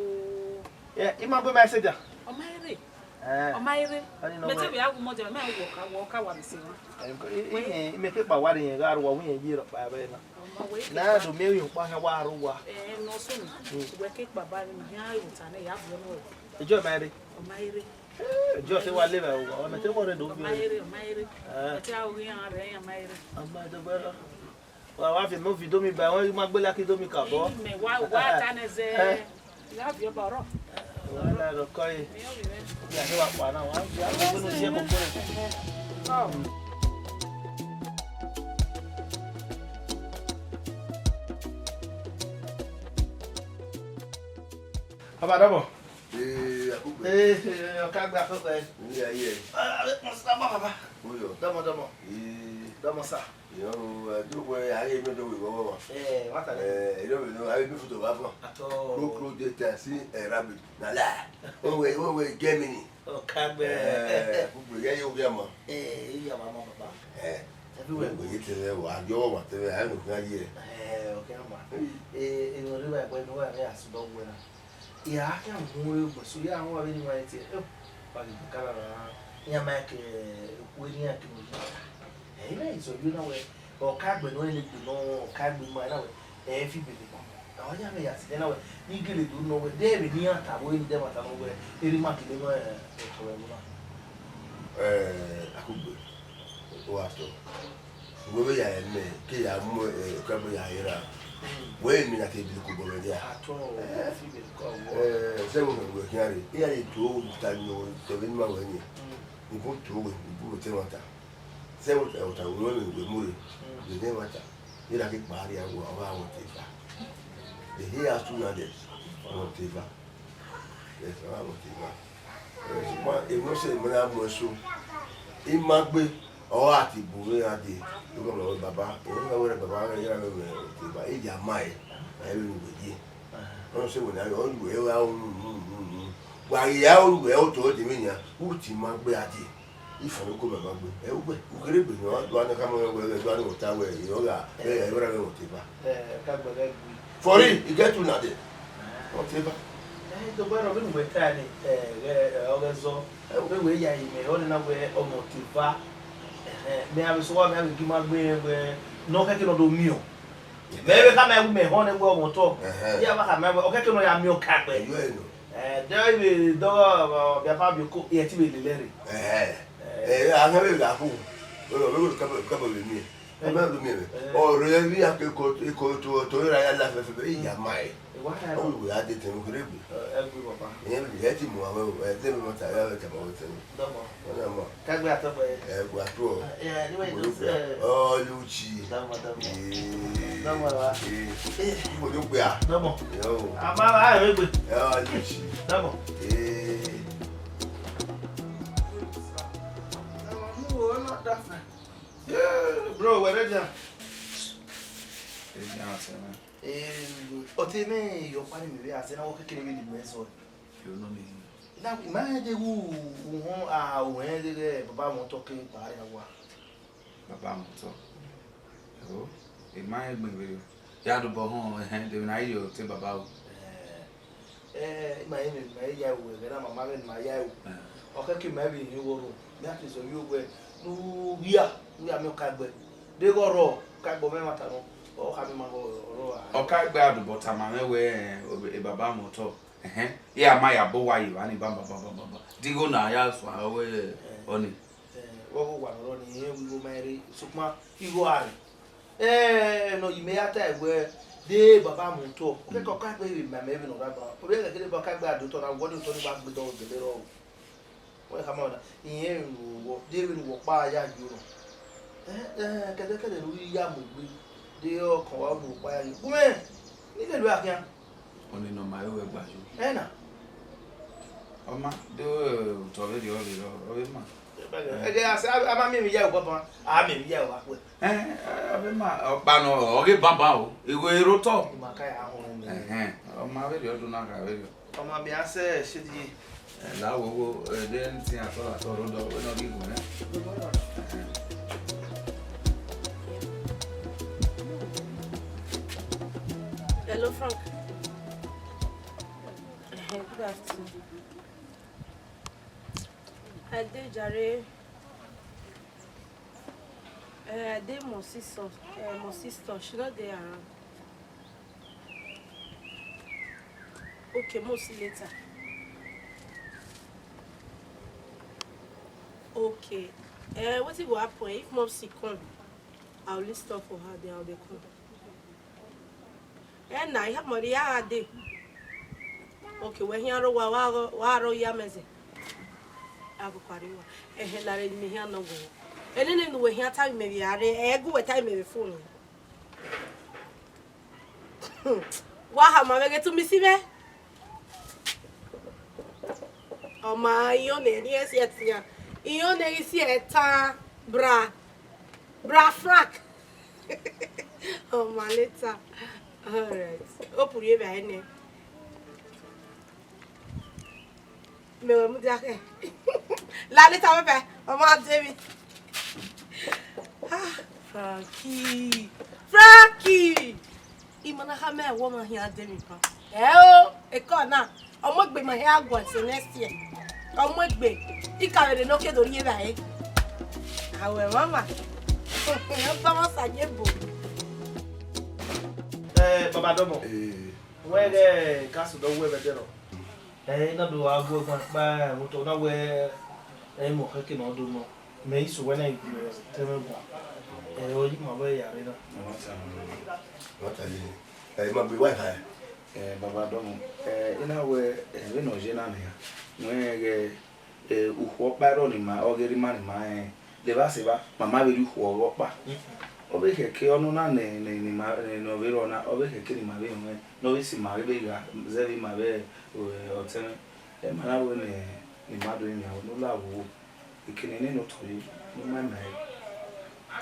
Eh, ima gbe ma ẹsẹ dia. Ọ ma rre. Eh. Ọ ma rre. Ọni nọ Mẹ te wẹ. Vbe a gu mọ dia, mẹ wọ ka, wọ ka wa mi se wan. Eh, i, i, i, mẹ ke kpa wa rre yẹn gha ru wa wi yẹn ye rọ kpa vbe na. Ọ ma wẹ ke Na kpa. Do miẹn emwi ọkpa khian wa ru wa. Eh, nọ so ni. Mm. Wẹ ke kpa ba ni, ya ru ta nẹ, ya bu ọmọ rẹ. Ejọ ma rre. Ọ ma rre. Ejọ te wa le vbe wa, ọ mẹ te wọ rre do Ọ ma bi. Rre, ọ ma rre. Eh. Ẹ te a ru iran rẹ, iran ma rre. Ama do gbe rọ. Wa, wa fi movie do mi ba, wọn ma gbe laki do mi ka bọ. Ih, mẹ wa, wa ta nẹ zẹ. Eh. Ya viọ ba ọrọ. Wa la rọ kọ ye. Mi ọ vbe rẹ. Ya se wa pa na, wa fi a ko no si e koko rẹ. Ọ. Baba dọbọ. Ee, akugbe. Ee, ọka gbe akoko ẹ. Ni aye. Ah, mo sa ba baba. Oyo. Dọmọ, dọmọ. Ee. Dọmọ sa. Iyo, adu we aye mi do we baba wa. Eh, wa ta le. Eh, iyo mi no, aye mi foto baba. Atọ. Kro kro de ta si, eh, rabbit. Na la. O we, o we Germany. Ọka gbe. Eh, akugbe, ya yo ya ma. Eh, iya mama baba. Eh. Everywhere. We ye te le wa, yo wa te le, aye no ya ye. Eh, okay, ma. Eh, e no ri wa, we no wa, ya su do we na. Ya khian mu ẹre gbẹ, so ya wọn vbe ni wa tie, eh, wa ghi bu kara ra, iran ma ke, eh, eku ne iran ke mu. Eh, iran izo yo na wẹ, ọka gbe nọ, ene gbe nọ, ọka gbe ma na wẹ, eh, fi bebe kọ. Àwọn ya me ya si na wẹ, ni gele do nọ wẹ, de vbe ni iran ta wẹ, ni de ma ta nọ wẹ, eri ma kele nọ, eh, ọtọ wẹ na. Eh, akugbe, o wa tọ. Wẹ vbe ya ẹmẹ, ke ya mu, eh, ọka gbe ya rra. Mm. Wẹ emi na te bi ku bọ vbe dia. Atọ, Eh. Fi bebe kọ wọ. Eh, sẹ wo mẹ wẹ khian rre. Iran ye tuo ta ni o, tọ vbe ni ma wẹ ni. Mm. Ni bu tuo wẹ, ni bu te wan ta. Sẹ wo ta, wo ta wo wẹ wẹ mu rre. Mm. Vbe ne wan ta. Ira ke kpa rria wa, wa wan te va. The here as soon as this, wan te va. Ẹ, ọmwa Ọteva. Ẹ, sokpan emwi ne ọ sẹ emwi ne a mu ẹso, I ma gbe, ọ gha te bu vbe iran dee. Ighẹ ọmwa wẹ baba, emwi ne ọ wẹ baba ghẹ ya mwẹ Ọteva, I ya ma ẹre, ẹ vbe ne uwẹ ye. Ọ sẹ wẹ ne ọ ru ẹre gha ru ru ru ru. Wa ghi ya ru ẹre otọ de vbe nian, u te ma gbe a dee. Ifan ne ko mama gbe. Ẹ, ugbẹ, u kere gbe ne ọ dua ne khama mwẹ wẹ, dua ne ọ ta wẹ, ọ gha, ẹ, ẹ, ra mwẹ Ọteva. Ẹ, ka gbẹghẹ gbe. For real, I get una there. Ọteva. Ẹ, dọgbẹrẹ vbene uwẹ ta ni, ẹ, ghẹ, ẹ, ọ ghẹ zọ. Ẹ, vbe wẹ ya yi mẹ, ọ nena wẹ ọmọ Ọteva. Ẹhẹn, mẹ avbe sẹ uwa, mẹ avbe gi ma gbe wẹ, ne ọ khẹke ne ọ do miẹn. Mẹ vbe khama wẹ mẹ họn ne wẹ ọmọ otọ. Ẹhẹn. Iran ma khama wẹ, ọ khẹke ne ọ ya miẹn ọka gbe. Ẹyọ ẹnọ. Ẹ, de ọ vbe dọghe, ọ, ọ, biafa bioko, irẹn te vbe lele ẹre. Ẹhẹn. Ẹ, a gha vbe gha khu. Ọ vbe wẹ kẹbọ, kẹbọ vbe miẹn. Ọ vbe miẹn vbe. Ẹ. Ọ rre vbe iko, iko to, to ra ya la fẹfẹ, I ya ma ẹre. Ẹ, wa kha. Ọ wẹ a dee tẹn, u kere gbe. Ẹ, ẹ gbe papa. Ẹ, ẹ ti mu avbe, ẹ, te vbe mọta, ẹ, ẹ tama wẹ tẹn. Dọmọ. Ọ na mọ. Ka gbe atọ fẹ. Ẹ, gbe atọ. Ẹ, anyway, Olugbe. Just, ẹ, Ọluchi. Dọmọ, dọmọ. Ee. Dọmọ wa. Ee. Ẹ. Ibo do gbe a? Dọmọ. Yo. A ma wa ẹ gbe. Ẹ, Ọluchi. Dọmọ. Ee. Bro, wẹ ready? Ready, sir. Ee, ọtẹn mwẹ, yọ ọkpa ne mẹ vbe a zẹ na, wẹ kekere vbe ne imẹ zọ. Yo, no me. Na, ima rẹn deghẹ u họn a, u rẹn deghẹ baba mwẹ otọ ke kpa rre owa. Baba mwẹ otọ. Ẹo, ima rẹn gbẹn vberriọ. Ya dobọ họn, ẹhẹn, de emwi ne a i rhie ọtẹn baba ru. Ẹ, ima rẹn emwi ne ima i ya ru, ẹghẹ na ma ma vbe ne ima ya ru. Ẹ. Ọ khẹke ima vbe hin igho rro, mẹ a te zẹ ovbi owẹ ne u ghi a, ne u ya miẹn ọkaegbe. Deghẹ ọ rrọọ, ọkaegbe ọ mwẹ ẹmwata nọ, ọ kha miẹn ima ghe ọ rrọọ a. Ọkaegbe a dobọ tama mwẹ wẹẹ, ẹ, baba mwẹ otọ. Ẹhẹn, iran ma ya bọ owa ye evba ni banbanbanbanban. De igho na ya suẹn aro wẹẹ ọnii. Ẹ, vbe ọghe owa ne ọ rrọọ nii, irẹn wẹẹ igho ma rre, sokpan igho a rre. Ẹ, ne ọ ye imẹ ya tae wẹẹ, de baba mwẹ otọ, ọ khẹke ọkaegbe vbe ma mẹ vbene ọ rre agbọn. Ovbi ẹghẹ kherhe ba ọkaegbe a do otọ na, wẹ ọ do otọ ni wa gbe dọghe gele rrọọ. Wẹ khama na, irẹn vbene uwẹ, de vbene uwẹ ọkpa ya yo nọ. Ẹ, ẹ, kẹdẹkẹdẹ ne u ghi ya mu egbe, de ọkọn wa vbene uwẹ ọkpa ya yo. Gu mwẹ, ne I lele uẹ khian. Ọnii ne ọ ma ru ẹre gba yo. Ẹna. Ọ ma, de otọ vberriọ, ọ vberriọ, ọ vbe ma. Ẹghẹ a sẹ, a ma miẹn emwi ya ẹre banban, a miẹn emwi ya ẹre vbe akhuẹ. Ẹ, ọ vbe ma, ọkpa nọ, ọ ghe banban o, igho ero otọ. Ima ka ya họn mẹ. Ẹhẹn, ọ ma vberriọ, do na gha vberriọ. Ọ ma miẹn a sẹ, shit ye. Ẹ, la wo wo, ẹ, de anything at all, at all, rhodọ, wẹ ne ọ ghi gun mwẹ. Hello, Frank. Good afternoon. I dey jare. Eh, I dey my sister. Eh, my sister, she no dey around. Okay, mo see later. Okay. Eh, wetin go happen if mom see come? I will stop for her there, I will dey come. Ena, ihe mọrọ ya gha dee. Okay, wẹ hian rro wa, wa rọ ya mẹ zẹ. A gbe khuarre wa. Ehe, lare ne imẹ hian nọ gho. Enene ne uwẹ hian tama imẹ vbe a rre, ẹ gu wẹ tama imẹ vbe phone. Wa hama mwẹ ghe te u miss mwẹ. Ọ ma, iran ne ẹre si ẹtin, iran ne ẹre si ẹtan, bra, bra Frank. Ọ ma later. All right. Hope u rhie evbare nẹ. Mẹ wẹ mudia khẹ. La later, bye bye. Ọ ma dẹ emwi. Ah, Frankie. Frankie! Ima na khama ẹre wẹ ọ ma khian dẹ emwi ban. Ẹ o, ekọ na, ọ mu egbe ma hia guan sẹ next year. Ọ mu egbe, I ka vbe rre ne ọ ke do rhie evbare. Awẹ mama. Ọ gba mwẹ osa ye ebo. Eh, Baba Domo. Eh. Wẹ ghẹ ka sẹ odọ wẹ vbe ẹdẹrọ. Eh, na do gha gu ẹguae kpa ẹmwẹ otọ na wẹ, eh, imẹ ọ khẹke ne ọ do nọ. Mẹ i sẹ owẹ na i gu ẹtẹn mwẹ guan. Eh, ọ yi ima vbe ya rre na. Ọ ma ta, ọ ma ta ye. Eh, ima gbe wa kha. Eh, Baba Domo, eh, I na wẹ, eh, vbene ọ ye na nian, wẹ ghẹ, eh, ukhuo ọkpa ẹrọ ne ima, ọ ghe rre ima ne ima rẹn, de evba sẹ evba, ma ma vbe rhie ukhuo ọghe ọkpa. Ọ vbe khẹke ọnọna ne, ne, ne ima, ne, ne ọ vbe rrọọ na, ọ vbe khẹke ne ima vbe ruẹn, ne ọ vbe sẹ ima vbe gha zẹ vbe ima vbe, eh, ọtẹn mwẹ. Ẹ ma na wẹ ne ima do yin aro ne u la vbuo, ekene nene otọ yi ne u ma ima ẹre.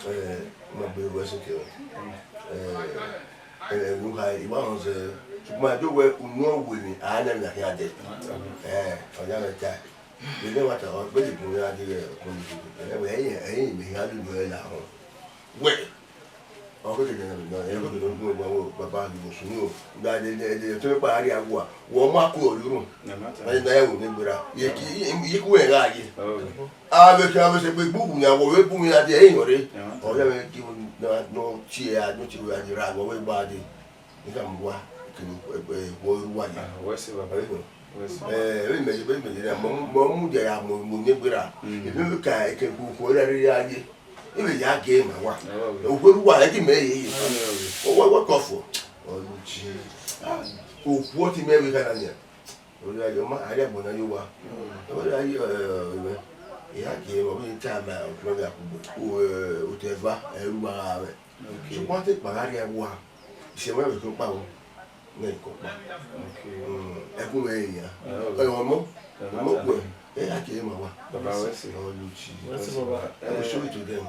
Eh, ma gbe ruẹ seke o. Eh, eh, u ha ima họn zẹ, sokpan do wẹ unu ọ wẹ ni a na na khian dẹ. Eh, ọ ya mẹ ta. Vbene ẹmwata ọ gbe lele gun ya dee ọkpọnmwẹ, ẹwẹ ẹyin ẹyin mẹ hia lele ẹre lahọ. Wẹ, ọ kẹkẹ ne ọ kẹkẹ ne ọ gun ẹgbẹn wẹ baba ghi vbe sunu o. Gba de de de to kpa rria gua, wẹ ọ ma ku ọre unu. Ẹmwata. Ẹyin na ya ru ne gberra. Ye ki ye ku ẹre gha ye. Oh. Avbe khian vbe sẹ egbe gbugburu yan, wẹ vbe bu mi na dee ẹre yan rre. Ẹmwata. Ọ ya mwẹ ki na nọ tie a nọ tie wẹ a dee ra wẹ gba dee. Nika mu wa, kevbe wọ ru wa ya. Ah, wẹ sẹ baba. Ẹ, wẹ sẹ. Ẹ, vbe mẹ, vbe mẹ, mọ, mọ mudia ya mu, mu ne gberra. Mm. Ebe vbe ka eke ku ku ra rre ya ye. Ebe ya ge ma wa. Ẹ, wẹ. Okhu ru wa, ẹ ti mẹ ye ye. Ẹ, wẹ, wẹ. O wẹ, wẹ kọ fo. Ọ lu ji. Ah, okhu ti mẹ vbe ka na nia. Ọ ya ye, ma, a ya gbọna ye wa. Mm. Ọ ya ye, ẹ, ẹ, ẹ, ya ge ma, vbe ta ma, ọ ya ku gbe. O, ẹ, o te va, ẹ ru wa gha vẹ. Okay. Sokpan te kpa gha rria wa. Isi ẹmwẹ vbe khin ọkpa vbọ, ne I khin ọkpa. Okay. Mm, ẹkun mwẹ rinmwian. Oh. Ẹ, ọmọ, ọmọ kuẹ, ẹ ya gie ma wa. Baba, wẹ sẹ. Ọ lu ji. Wẹ sẹ, baba. I will show it to them.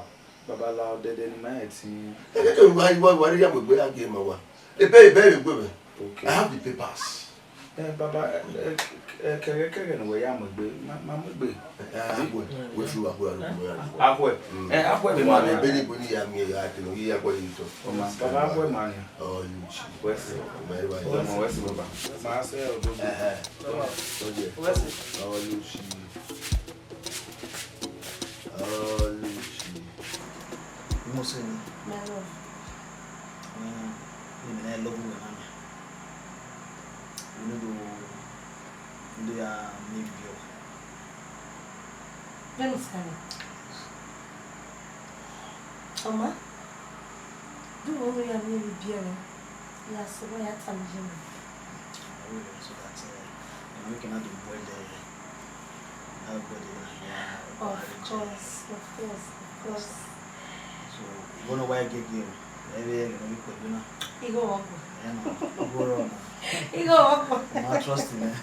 Baba, la odẹdẹ ne ima ẹtin. Ẹ, ẹ, ẹ, wa, wa, wa, ya mu egbe, ya gie ma wa. Ebe, ebe, egbe mwẹ. Okay. I have the papers. Eh, baba, eh, eh, eh, kẹghẹ kẹghẹ ne uwẹ ya mu egbe, ma, ma mu egbe. Eh, akhuẹ, wẹ fi akhuẹ aro, wẹ aro. Akhuẹ? Mm. Eh, akhuẹ vbe ma ebe ni, ebe ni ya miẹn ya kene, ọ ghi ya khuẹ yi tọ. Ọ ma, baba, akhuẹ ma nian. Ọ lu ji. Wẹ sẹ. Ọ ma eva. Ọmọ, wẹ sẹ, baba. Ma sẹ ọdọ. Eh, eh. Ọdọ. Wẹ sẹ. Ọ lu ji. Ọ lu ji. Mose ni. My love. Wẹ, wẹ, mẹ na love wẹ na mẹ. Wẹ ne do, do ya miẹn biẹ. Vbene u sẹ nẹ. Ọ ma, do wẹ ne u ya miẹn biẹ mwẹ, ya sẹ wẹ ya tama ye mwẹ. I will, so that, uh, you know, we can have the boy there. Of course, of course, of course. So, you wanna why get there? Every year, you know, you could, you know. Igho ọkpa. Yeah, no. Igho ọkpa. Igho ọkpa. Ma trust you, man.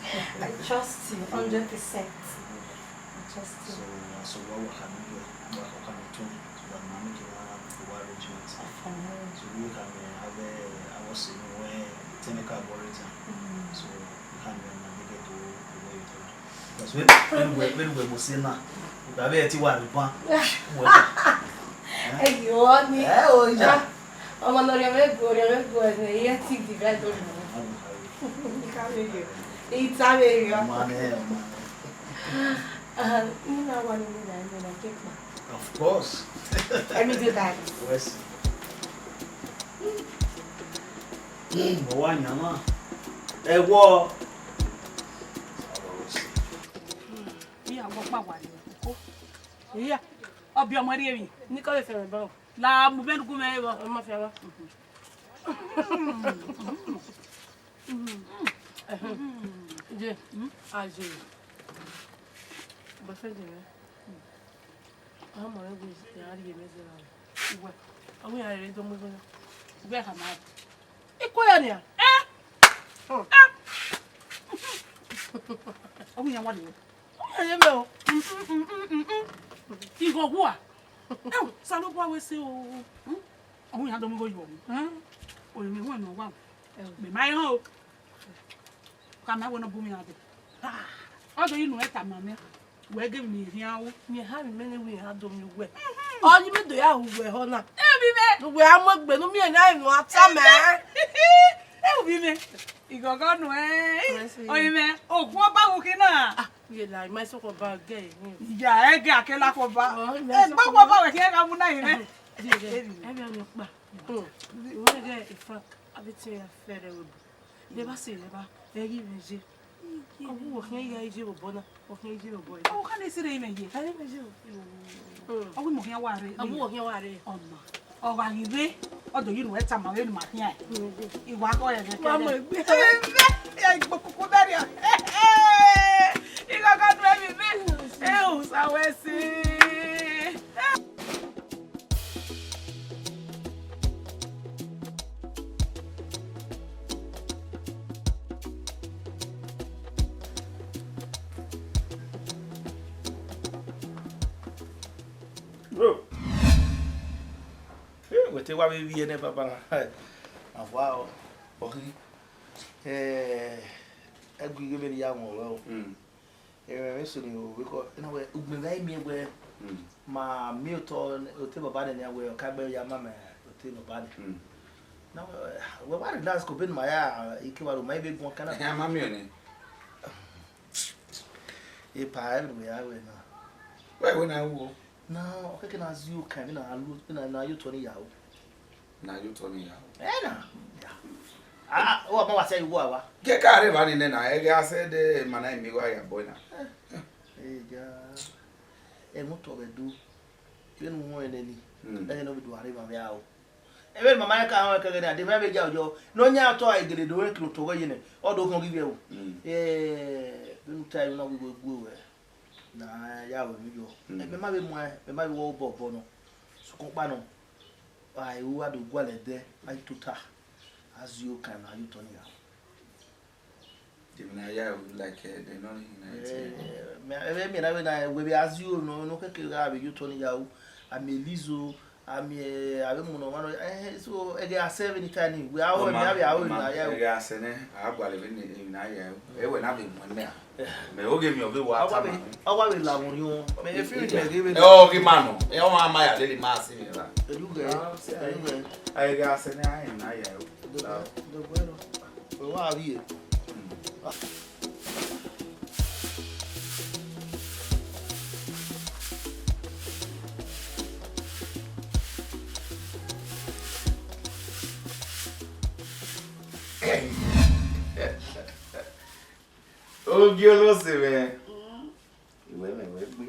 I trust you hundred percent. I trust you. So, uh, so what we can do, what we can do, so that mommy can have the arrangement. Fine. So we can, uh, have a, I was saying, where technical arrangement. Mm. So, we can, uh, navigate to the way you tell. Because when, when we, when we must say now, we have a T Y ban. Ẹyọ ni. Ẹ o, ya. Ah, ọmọ ne ọ rhie mwẹ gu, ọ rhie mwẹ gu, ẹ, ẹ, ẹ ti divide ọmọ. Ika vbe yo. Ita vbe yo. Ọmọ nẹ, ọmọ nẹ. Ah, ina wa ni mi na, mi na ke pa. Of course. Let me do that. Yes. Ọ wa yan na. Ẹ wọ. Iya, wọ kpa wa ni ko. Iya, ọbiọmọ rhie emwi. Ni ko le fẹrẹ ba o. La mu bẹn gu mẹ vbọ. Ọ ma fẹrẹ ba. Je, a je. Boyfriend mwẹ. A ma rẹn wẹ ya rhie mẹ zẹ ra. Uwẹ, ọ wẹ ya rre do mu igho na. Uwẹ khama. Ikue ya nia. Eh? Hmm. Eh? Ọ wẹ ya wa de. Ọ wẹ ya ye mẹ o. Igho wa. Eh, Osanobua wẹ sẹ o. Hmm? Ọ wẹ ya do mu igho yo. Hmm? Oye mwẹ wẹ nọ wa. Eh. Mẹ ma rẹn o. Ka mẹ wẹ ne ọ bu mwẹ iran dee. Ah, ọ do yi unu ẹn tama mwẹ. Wẹ ghe emwi ne I khian ru. Miẹn eha vbe imẹ ne wẹ iran do miẹn uwẹ. Ọ yi mẹ do ya ru uwẹ ehọ na. Emwi mwẹ. Ne uwẹ a mu egbe ne u miẹn ne a ru a tama. Emwi mwẹ. Igọgọ nuẹn. Mercy. Oyin mwẹ, okhuo ọba wu khin na. Ah, ye la, ima sokọ ba gẹ. Ya, ẹgẹ akela kọ ba. Oh, ima sokọ ba. Egbe ọba wẹ khian gha mu na yi mwẹ. Emwi ọkpa. Hmm. Wẹ ghe, in fact, everything ya fẹrẹ wẹ bu. Leba se leba, ẹ ghi vbe ye. Ọ wu wọ khian ya iye vbe obọ na, wọ khian iye vbe obọ na. Ọ kha ne sẹ rre imẹ ye. A rre imẹ ye o. Hmm. Ọ wu mọ khian wa rre. Ọ wu wọ khian wa rre. Ọ ma. Ọ gha ghi rre, ọ do yi unu ẹn tama vbene ima khian. Hmm. I wa kọ ẹghẹ kẹrẹ. Wa mu egbe. Ẹ, ẹ, ẹ, igbo kuku bẹrẹ. Igho gha nu emwi mwẹ. Ẹ, Osa wẹ sẹ. Bro. Eh, wẹ te wa vbe vbiẹ nẹ, baba na. Avua ọ, ọ khin. Eh, ẹgu ighe vbene I ya wọn ruẹ o. Mm. Ẹmwẹ mwẹ sunu o, because na wẹ ugbẹn vbe a i miẹn wẹ Mm. ma miẹn otọ, otọ baba nẹ nian wẹ ọ ka gbe ya ma mẹ otọ baba nẹ. Mm. Na wẹ, wẹ wa relax, ko be ne ma ya, I ke wa ro ma i vbe guan kan na. Ehẹn, a ma miẹn ọnii. Epa, ẹvbo ya wẹ na. Wẹ wẹ na ru o. Na, ọ kẹkẹ na zẹ okan vbe na lu, na, na ye otọ ni ya o. Na ye otọ ni ya o. Ẹ na. Ya. Ah, ọ ma wa sẹ igho ava. Ke ka rre evba ni nẹ na, ẹghẹ a sẹ de ma na miẹn igho a ya bọ na. Ẹ ja. Ẹmwẹ otọ vbe do. Vbene u huẹn nẹ ni. Mm. Ẹghẹ ne ọ vbe do a rre evba vbe a o. Ẹvbo ne mama ẹn ka họn ẹkẹghẹ na, de mẹ vbe ya ọjọ, ne ọ yan otọ a gele do rẹn kiri otọ ọghẹ ye nẹ, ọ do khọn ghi vbiẹ o. Mm. Eh, vbene u ta ẹre na, wẹ gu ruẹ, na ya ru emwi yọ. Mm. Eh, mẹ ma vbe muẹn, mẹ ma vbe wẹ obọ obọ nọ. Sokpan ọkpa nọ, a i ru, a do gualọ ẹdẹ, a i tota, a zẹ okan na ye otọ ni ya. Dem na ya o, like, eh, dem no need na it. Eh, mẹ, ẹvbo mẹ na wẹ na, wẹ vbe a zẹ o nọ, nọ kẹkẹ gha vbe ye otọ ni ya o. A miẹn Elizo, a miẹn, eh, a vbe mu nọ mwa nọ, eh, so, ẹghẹ a sẹ vbe ni ta ni, wẹ a ho, mẹ a vbe a ho na ya o. Ẹghẹ a sẹ nẹ, a gualọ vbe ni, emwi na ya o. Ẹ wẹ na vbe mu mẹ a. Mẹ oghe emwi ọ vbe wa ta ma. Ọ wa vbe la wọn riọn. Mẹ e feel mẹ ghe vbe. Ẹ, ọ ghi ma nọ. Ẹ, ọ ma ma ya lele ma si mẹ ra. Elu gẹ. Ah, elu gẹ. Ẹghẹ a sẹ nẹ, a emwi na ya o. Dọgbẹrọ. Wẹ wa vbiẹ. Ogie ọlọsẹ mwẹ. Mm. Iwẹ mwẹ wẹ gbe.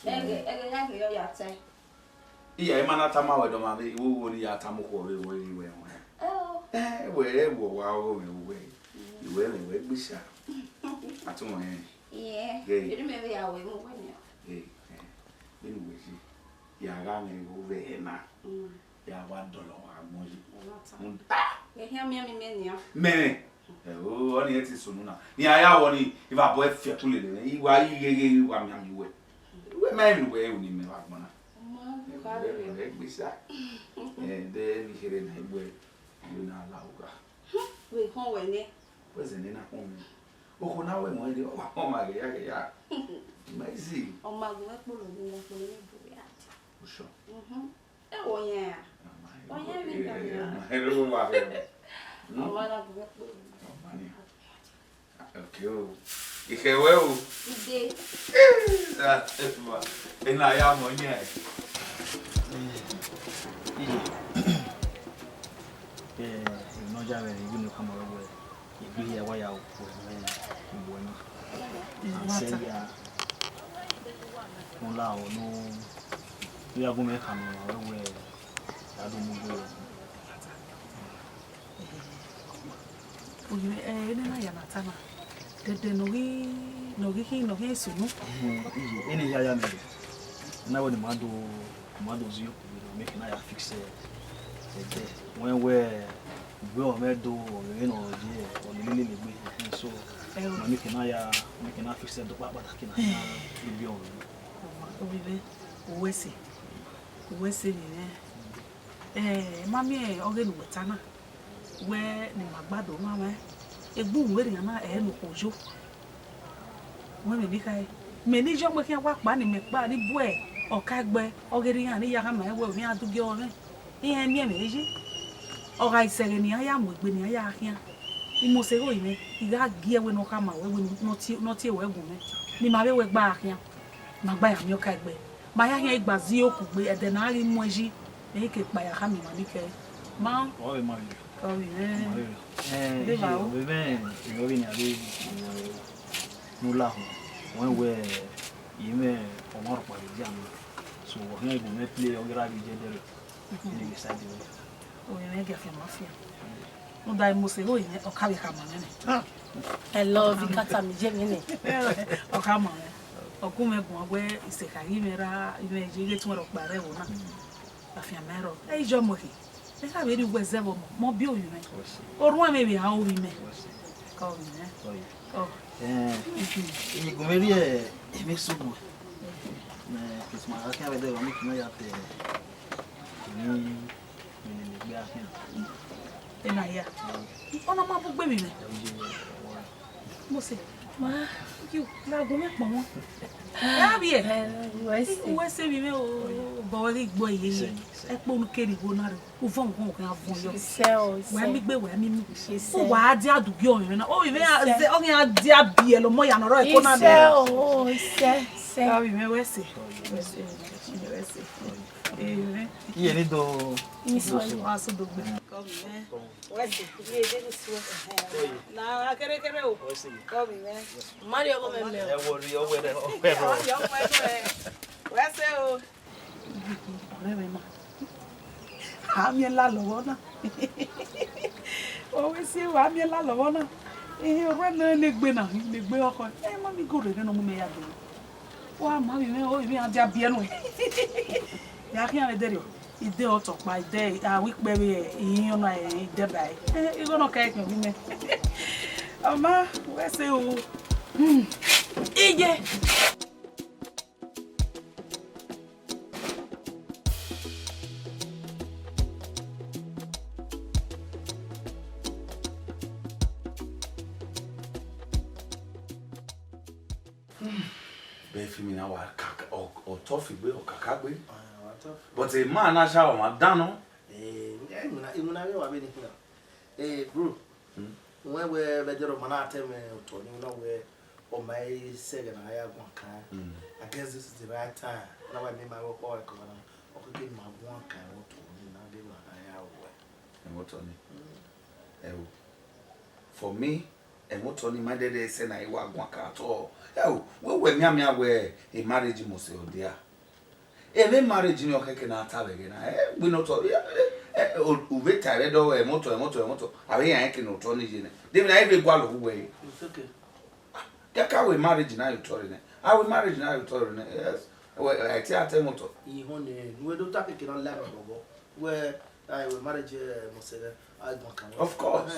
Ẹghẹ, ẹghẹ ya ghe ọ ya tae. Iya, ima na tama wẹ dọmwa vbe, iwo wo ni ya tama okhuo vbe, vbe, vbe, vbe. Oh. Eh, wẹ, wẹ, wa ọghe mwẹ, wẹ. Mm. Iwẹ mwẹ wẹ gbe sa. Atu mwẹ. Yeah. Yeah. Eri mẹ vbe ya wẹ mu wẹ nia. Yeah, yeah. Beni wẹ si. Ya gha mwẹ vbe na. Mm. Ya wa dọlọ agbọn yi. Ẹ ma ta. Mm, ah! Ẹ hian miẹn mi mẹ nian. Mẹ. Ẹ o, ọnii ẹ ti sunu na. Ni a ya wọ ni, eva bọ ẹ fiẹ ku lele mwẹ. I wa i gheghe, i wa mianmian wẹ. Wẹ ma emwi wẹ ru ni mẹ vbe agbọn na. Ọ ma gha rre. Ẹ gbe sa. Ẹ, de ni kherhe na igbe, I na la ugha. Vbe họn wẹ nẹ. Wẹ zẹ ne na kpọn mwẹ. Okhuo na wẹ mọ rre, ọ ma ghe ya ghe ya. Ma easy. Ọ ma gu wẹ kpolo ni, wẹ kpolo ni bu ya. Usho. Mhm. Ẹ wo yẹn a? Ọ yẹn vbe gha ya. Ẹ wo wa rre. Hmm? Ọ ma na gu wẹ kpolo ni. Ọ ma ni. Okay o. Ikhẹwẹ o. Ide. Ena ya mọ yan. Iye. Eh, nọ ya vbe igho ne ọ khama wẹ, egbe hia wa ya ru ẹmwẹ uwẹ na. Asẹ ya, ne u la o, ne u ya gu mwẹ khama wẹ, wẹ ya do mu gbe. Oye, eh, ene na ya na ta na. Dẹdẹ ne ọ ghi, ne ọ ghi khin, ne ọ ghi sunu. Iye, ene ya ya mẹ. Na wẹ ne ima do, ima do zẹ okpia, mẹ ke na ya fix ẹ. Ẹdẹ, wẹ wẹ, wẹ ọ mwẹ do, ọ ghe ne ọ ye, ọ lele lele egbe. So, ma mẹ ke na ya, mẹ ke na fix ẹ do kpakpata ke na ya, ibi ọ. Obi vbe, uwẹ sẹ, uwẹ sẹ ni nẹ. Eh, ma miẹn ọghe ne uwẹ ta na. Wẹ ne ima gba do mwamwa egbe uwẹ rian na, ẹ ne okhuo yo. Wẹ mẹ ni khae, mẹ ni yọ mẹ khian wa kpa ni mẹ kpa ni bu ọka ẹgbẹ, ọghe erha iran ni ya khama wẹ, ọ khian du gie ọmwẹ. Iran miẹn mwẹ ye. Ọ gha sẹ ẹghẹ ne iran ya mu egbe ne iran ya khian. I mose gho mwẹ, I gha gie wẹ ne ọ khama wẹ, wẹ ne ọ tie, ne ọ tie wẹ gu mwẹ. Ne ima vbe wẹ gba khian. Ma gba ya miẹn ọka egbe. Ma ya khian gba zẹ okugbe, ẹdẹ ne a ghi mu ẹn yi, mẹ i ke kpa ya khama ima ni kẹ. Ma. Ọ vbe ma vbe. Ọ vbe mwẹ. Ma vbe. Eh, Deva o. Vbe vbe, vbe vbe ni a vbe, ne u la họn. Wẹ wẹ, ye mwẹ ọmwa rhọkpa vbe dia mẹ. So, ọ khian gu mwẹ play, ọ ghi ra vbe je dẹrẹ. Ni vbe side wẹ. Ọ vbe mwẹ gie afianma fian. Rhunmwuda I mose gho mwẹ, ọ ka vbe khama mwẹ nẹ. I love you, kata mi ye mwẹ nẹ. Ọ khama mwẹ. Ọ gu mwẹ guan wẹ I sẹ kha ghi mwẹ ra, I mwẹ ye ghe tuẹn rhọkpa rre ẹvbo na. Afianma rrọọ. Ẹ i yọ mọ khin. Ẹ gha vbe rhie uwu ẹzẹ vbe ọmọ, mọ biẹ ovbi mwẹ. Orhuan mwẹ vbe a ovbi mwẹ. Ọ vbe mwẹ. Ọ. Eh, I gu mwẹ rhie emwi sunu. Mẹ ke Ma gha khian vbe ẹdẹ, wa miẹn ekian ya te emwi ne egbe a khian. Ena hia. Ọna ma bu gbe emwi mwẹ. Mose, ma, you, la gu mwẹ kpọnmwọ. Ẹ vbiẹ. Uwẹ se emwi mwẹ o, bọ wẹ ghi gbe ye. Ẹkpo ne u kere igho na rre. U vọn, u vọn, u khian vọn yọ. Isẹ o, isẹ. Wẹ mi gbe, wẹ mi mu. Isẹ. U wa dia du gi ọmwẹ na. O, ivẹ ya zẹ, ọ ghi ya dia biẹ lọ mọ ya nọ rọ ẹko na nẹ. Isẹ o, isẹ, isẹ. Ọ, ivẹ wẹ se. Wẹ se, wẹ se. Ivẹ. Iye ni do. Isẹ. Wa so do gbe. Kọ mi mẹ. Wẹ se. Iye de ni suẹ. Na kere kere o. Kọ mi mẹ. Mari ọgọ mẹ mẹ. Ẹ wo ri ọwẹ rẹ, ọwẹ rọ. Wẹ se o. Ọrẹre ma, a miẹn la lọghọ na. Ọ wẹ si, a miẹn la lọghọ na. Ehe, ọrhuẹ nẹ ne egbe na, ne egbe ọkhọ. Ẹ ma mi goro ne ọ mu mẹ ya dee. Wa ma vbe mwẹ, o, emwi a dia biẹ nuẹn. Ya khian vbe dẹrriọ, ide ọtọkpa, ide a wi kpẹ vbe ihiọn na, ide ba ẹ. Ẹ, igho nọ ka ẹkẹn vbe mẹ. Ọ ma, wẹ se o. Hmm. Iye. Bẹ film na wa ka, ọ, ọ tough gbe, ọ kaka gbe. Ah, ọ tough. But a man na sha ọmwa dan nọ. Eh, eh, imuna, imuna vbe wa vbe ni khin na. Eh, bro. Hmm? Wẹ wẹ vbe ẹdẹ rọ ma na tẹ mwẹ otọ ni na wẹ ọ ma i sẹ ẹghẹ ne a ya guan kan. Hmm. I guess this is the right time. Na wa mẹ ma wẹ ọkpa ọkpa na. Ọ keke ma guan kan otọ ni na ghe ma na ya wẹ. Ẹmwẹ otọ ni. Hmm. Ẹ o. For me, ẹmwẹ otọ ni ma dẹdẹ sẹ na i wa guan kan at all. Ẹ o, wẹ wẹ mianmian wẹ a marriage must be there. Emwi marriage ni ọ khẹke na ta vbe ẹghẹ na, ẹ, gbe ne otọ, ẹ, ẹ, ẹ, u vbe ta ẹre dọ, ẹmwẹ otọ, ẹmwẹ otọ, ẹmwẹ otọ, a vbe yan ẹki ne otọ ni ye nẹ. De emwi na, e vbe gualọ vbe uwẹ re. It's okay. Kẹka wẹ marriage na ye otọ re nẹ. A wẹ marriage na ye otọ re nẹ. Yes. Wẹ, ẹ, te a ta ẹmwẹ otọ. Ihọn nẹ, ne uwẹ do ta keke na la ẹmwẹ bọbọ. Wẹ, a wẹ marriage, ẹ, must be there. A gbọn kan. Of course.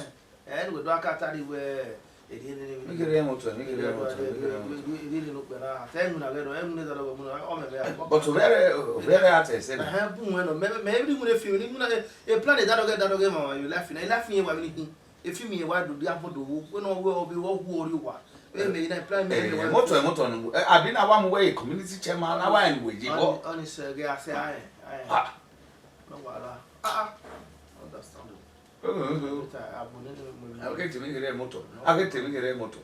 Ẹhẹn. Ẹ, ne uwẹ do aka ta rri wẹ, erriọ nene. Mi kere ẹmwẹ otọ, mi kere ẹmwẹ otọ, mi kere ẹmwẹ otọ. Erriọ nene okpia na. Te unu na ghẹ rọ, unu ne da dọghe mu na, ọ mẹ vbe. But ovbi ẹre, ovbi ẹre a ta ẹsẹ na. Ẹhẹn, bu wẹ nọ, mẹ, mẹ, mẹ, every mu ne film, ni mu na, e plan da dọghe, da dọghe ma, ma, you life na, life yẹn wa vbe ni hin. E film yẹn wa do dia bọdọ wo, wẹ nọ wẹ ọ vbe wọ hu ọrri owa. Wẹ mẹ, na plan mẹ. Eh, ẹmwẹ otọ, ẹmwẹ otọ nu. Eh, abi na wa mu wẹ community chairman, na wa ẹn wẹ je bọ. Ọ ni sẹ ghe a sẹ a ẹn, a ẹn. Ah. No wahala. Ah, ah. Understandable. A ke te emwi kherhe ẹmwẹ otọ. A ke te emwi kherhe ẹmwẹ otọ.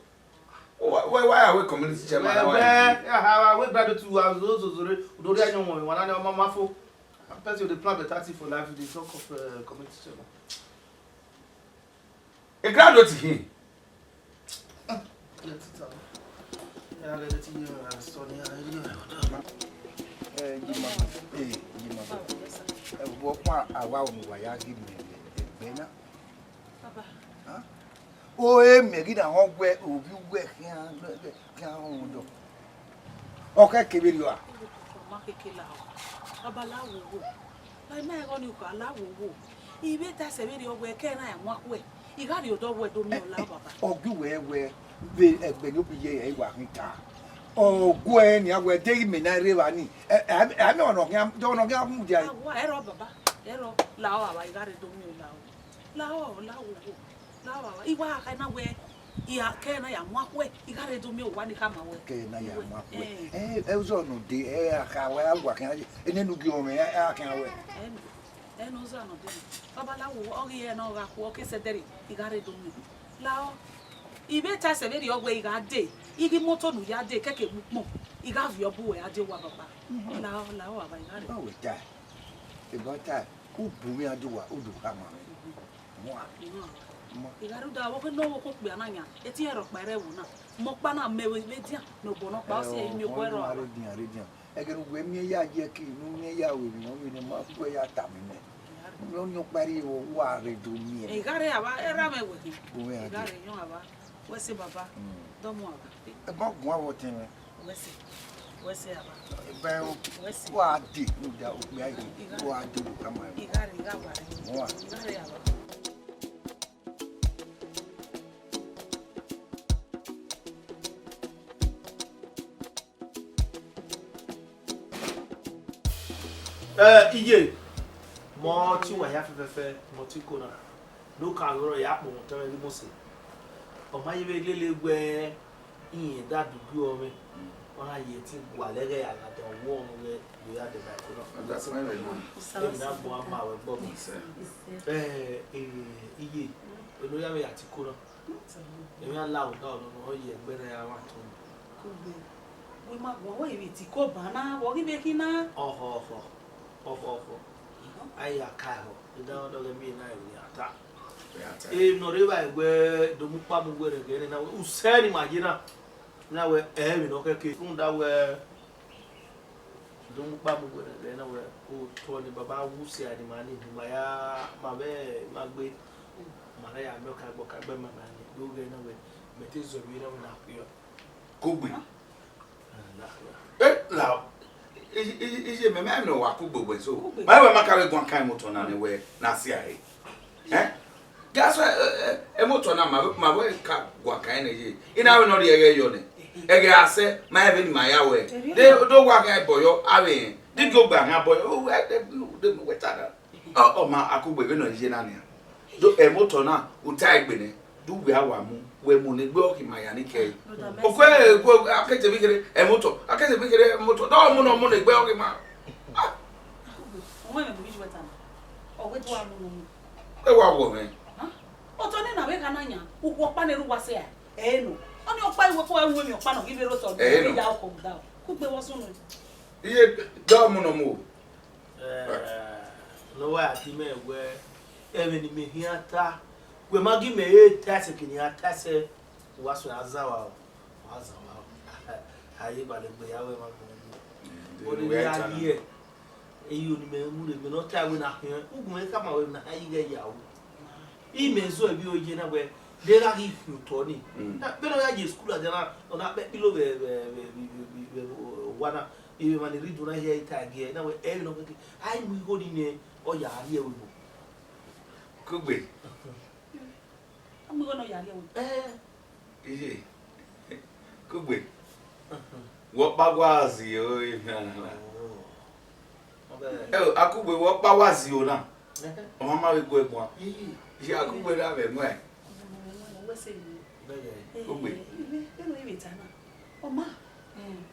Why, why, why are we community chairman? Well, well, yeah, how are we brother to, uh, those, those, those, those, I know one, one, one, one, one, four. A person with a plan better thing for life, they talk of, uh, community chairman. A graduate him. Ẹ, Jima, ẹ, Jima, ẹ, vbe ọkpa, a wa mu wa ya ghi mẹ ẹgbẹ na. Baba. Hẹn? O, e mẹ ghi na họn wẹ ovbi uwẹ khian, khian rhunmwuda. Ọ khẹ kevbe rriọ a? Ma keke la o. Baba, la wo wo. Ba ima ẹghọ ni ukha, la wo wo. I vbe ta ẹsẹ vberriọ wẹ, kẹ na ya mu akhuẹ. I gha rhie odọ wẹ do miẹn ọla, baba. Ọ ghi wẹ wẹ vbe ẹgbẹe ne obi ye ẹre wa khin ta. Ọ guẹ nian wẹ, deghẹ imẹ na rre evba ni. Ẹ, ẹ, ẹ, mẹ ọnọ khian, ọnọ khian mudia. Awa, ẹrọ, baba, ẹrọ, lahọ, baba, I gha rre do miẹn ọla o. Lahọ, lahọ, lahọ, baba. I wa kha na wẹ, I a kẹ na ya mu akhuẹ, I gha rre do miẹn owa ni khama wẹ. Kẹ na ya mu akhuẹ. Eh. Ẹ, ẹ, uzọ nọ de, ẹ, a kha wẹ, a wa khian, ene nu gi ọmwẹ, ẹ, a khian wẹ. Ẹ, Ẹ ne ọ zẹ nọ dee. Baba, la wo, ọ ghi re ne ọ gha khuẹ, ọ ke sẹ ẹdẹrriọ, I gha rre do miẹn. Lahọ, I vbe ta ẹsẹ vberriọ wẹ I gha dee, I ghi mu otọ ne u ya dee, kẹkẹ mu ukpọn, I gha viọ bu uwẹ a dee owa, baba. Mhm. Lahọ, lahọ, baba, I gha rre. Ọ wẹ ta, eba ta, u bu mwẹ a dee owa, u do khama mwẹ. Mhm. Mua. Mua. Mua. I gha rre uda, vbe ọ ghe ne ọ vbe okhuo okpia na yan, etiẹn rhọkpa ẹre ẹvbo na. Mẹ ọkpa na, mẹ vbe edian, mẹ obọ nọkpa, ọ si ẹre miẹn obọ ẹre. Ọ, rre dian, rre dian. Ẹghẹ ne uwẹ miẹn ya ye ẹki, ne u miẹn ya ru emwi ne ọ vbe ne ma guẹ ya tama mẹ. Ne ọkpa rrie vbe uwa rre do miẹn. I gha rre, baba, erha mwẹ wẹ khin. Uwẹ I gha rre yọn, baba. Wẹ sẹ, baba. Mm. Dọmọ, baba. Ẹ ma guan vbe ọtẹn mwẹ. Wẹ sẹ. Wẹ sẹ, baba. Ẹ ba o. Wẹ sẹ. Wa dee, ne u da okpia yi. I gha rre. Wa dee, u khama. I gha rre, I gha wa rre. Wa. I gha rre, baba. Ẹ, iye, mọ ọtẹn wa hia fẹfẹfẹ, mọ ọtẹn ko na, ne u ka vbe rrọọ ya kpọnmwẹ otọ mwẹ ghi Mosi. Ọ ma ye vbe lele wẹẹ, irẹn da dugie ọmwẹ, ọ na ye ẹtin gualọ ẹghẹ ya gha dan ọwọrọmwẹ vbe ya deba ẹko na. That's fine, very good. Emwi na gbọn a ma wẹ gbọgbọ. Yes, sir. Ẹ, ẹ, iye, eno ya vbe ya tiko na. Emwi a la odaro nọ, ọ ye ẹgbẹe ne a ya vbe tọn. Kugbe, wẹ ma guan, wẹ i vbe tiko ba na, wẹ ọ ghi vbe khin na. Ọhọ, ọhọ, ọhọ, ọhọ. A ya ka ẹhọ, I da dọghe miẹn na emwi ne a ta. Emwi ne ọ rre evbare wẹ, do mu ukpa mu uwẹ rhẹnrhẹn na wẹ, usẹ ne ima ye na, na wẹ, ẹ i re emwi ne ọ khẹke. Rhunmwuda wẹ, do mu ukpa mu uwẹ rhẹnrhẹn na wẹ, otọ ne baba wu sẹ a ne ima ni, ne ima ya, ma vbe, ma gbe, ma na ya miẹn ọkagbẹ, ọkagbẹ ma na ni, do ghẹ na wẹ, mẹ te zẹ vbe na wẹ na khian. Kugbe. Eh, na, iye, iye, iye, mẹ, mẹ, mẹ, wa kugbe wẹ so. Kugbe. Ma wẹ ma ka vbe guan kan imotọ na nẹ wẹ na si a re. Eh? That's why, eh, eh, imotọ na ma, ma vbe ka guan kan nẹ ye. I na wẹ ne ọ rhie ẹghẹ yọ nẹ. Ẹghẹ a sẹ, ma vbe ni ma ya wẹ. De, do wa kan bọyọ, a vbe rẹn. Didi ogba kan bọyọ, o wẹ, de, de, wẹ ta na. Ọ, ọ ma, a kugbe vbene ọ ye na nian. Do, ẹmwẹ otọ na, u ta egbe nẹ, do wẹ a wa mu, wẹ mu ne egbe ọghe ima ya ni kẹe. Brother Mercy. Okue, okue, akete vbe kherhe ẹmwẹ otọ, akete vbe kherhe ẹmwẹ otọ, do mu ne ọ mu ne egbe ọghe ima. Ah, Ọmọ ẹmwẹ bu iju ẹta na. Ọ wẹ do a mu ne ọ mu. E wa wọ mwẹ. Otọ nena vbe gha na yan, ukhu ọkpa ne erha uwa sẹ a, ẹ i nọ. Ọnii ọkpa iwẹ ko ẹ ru emwi ọkpa nọ ghi vbe rre otọ nọ, ẹ i nọ. Ya ọkọ da. Kugbe vbe ọ sunu. Iye, do mu ne ọ mu o. Eh, ne ọ wa ya dee mẹ wẹẹ, ẹmwẹ ne imẹ khian ta, wẹ ma gie imẹ re ta ẹse, ke ne iran ta ẹse, wa suẹn a zan vbe aro, wa zan vbe aro. A ye gbalẹ gbe ya wẹ ma gbẹn. Ọ ne ya ye, eyo ne imẹ mu rre, mẹ ne ọ ta wẹ na khian, ugbẹn mwẹ khama wẹ na khian ighẹ ya ru. Imẹ zọ emwi oye na wẹ, de gha ghi fi otọ ni. Mm. Na, vbene ọ ya ye school ladian na, ọ na kpẹ kpilo vbe, vbe, vbe owa na, emwa ni rhie iduan na hia ta gie, na wẹ, ẹ i nọ keke, a i mu igho ni nẹ, ọ ya rrie ẹvbo ebo. Kugbe. A mu igho ne ọ ya rrie ẹvbo ebo. Eh. Iye. Kugbe. Wẹ ọkpa wa zio emwi na na. Ẹ o, a kugbe wẹ ọkpa wa zio na. Ọ ma ma vbe gu ẹguan. Iye, a kugbe na vbe ẹguan. Kugbe. Ọ ma.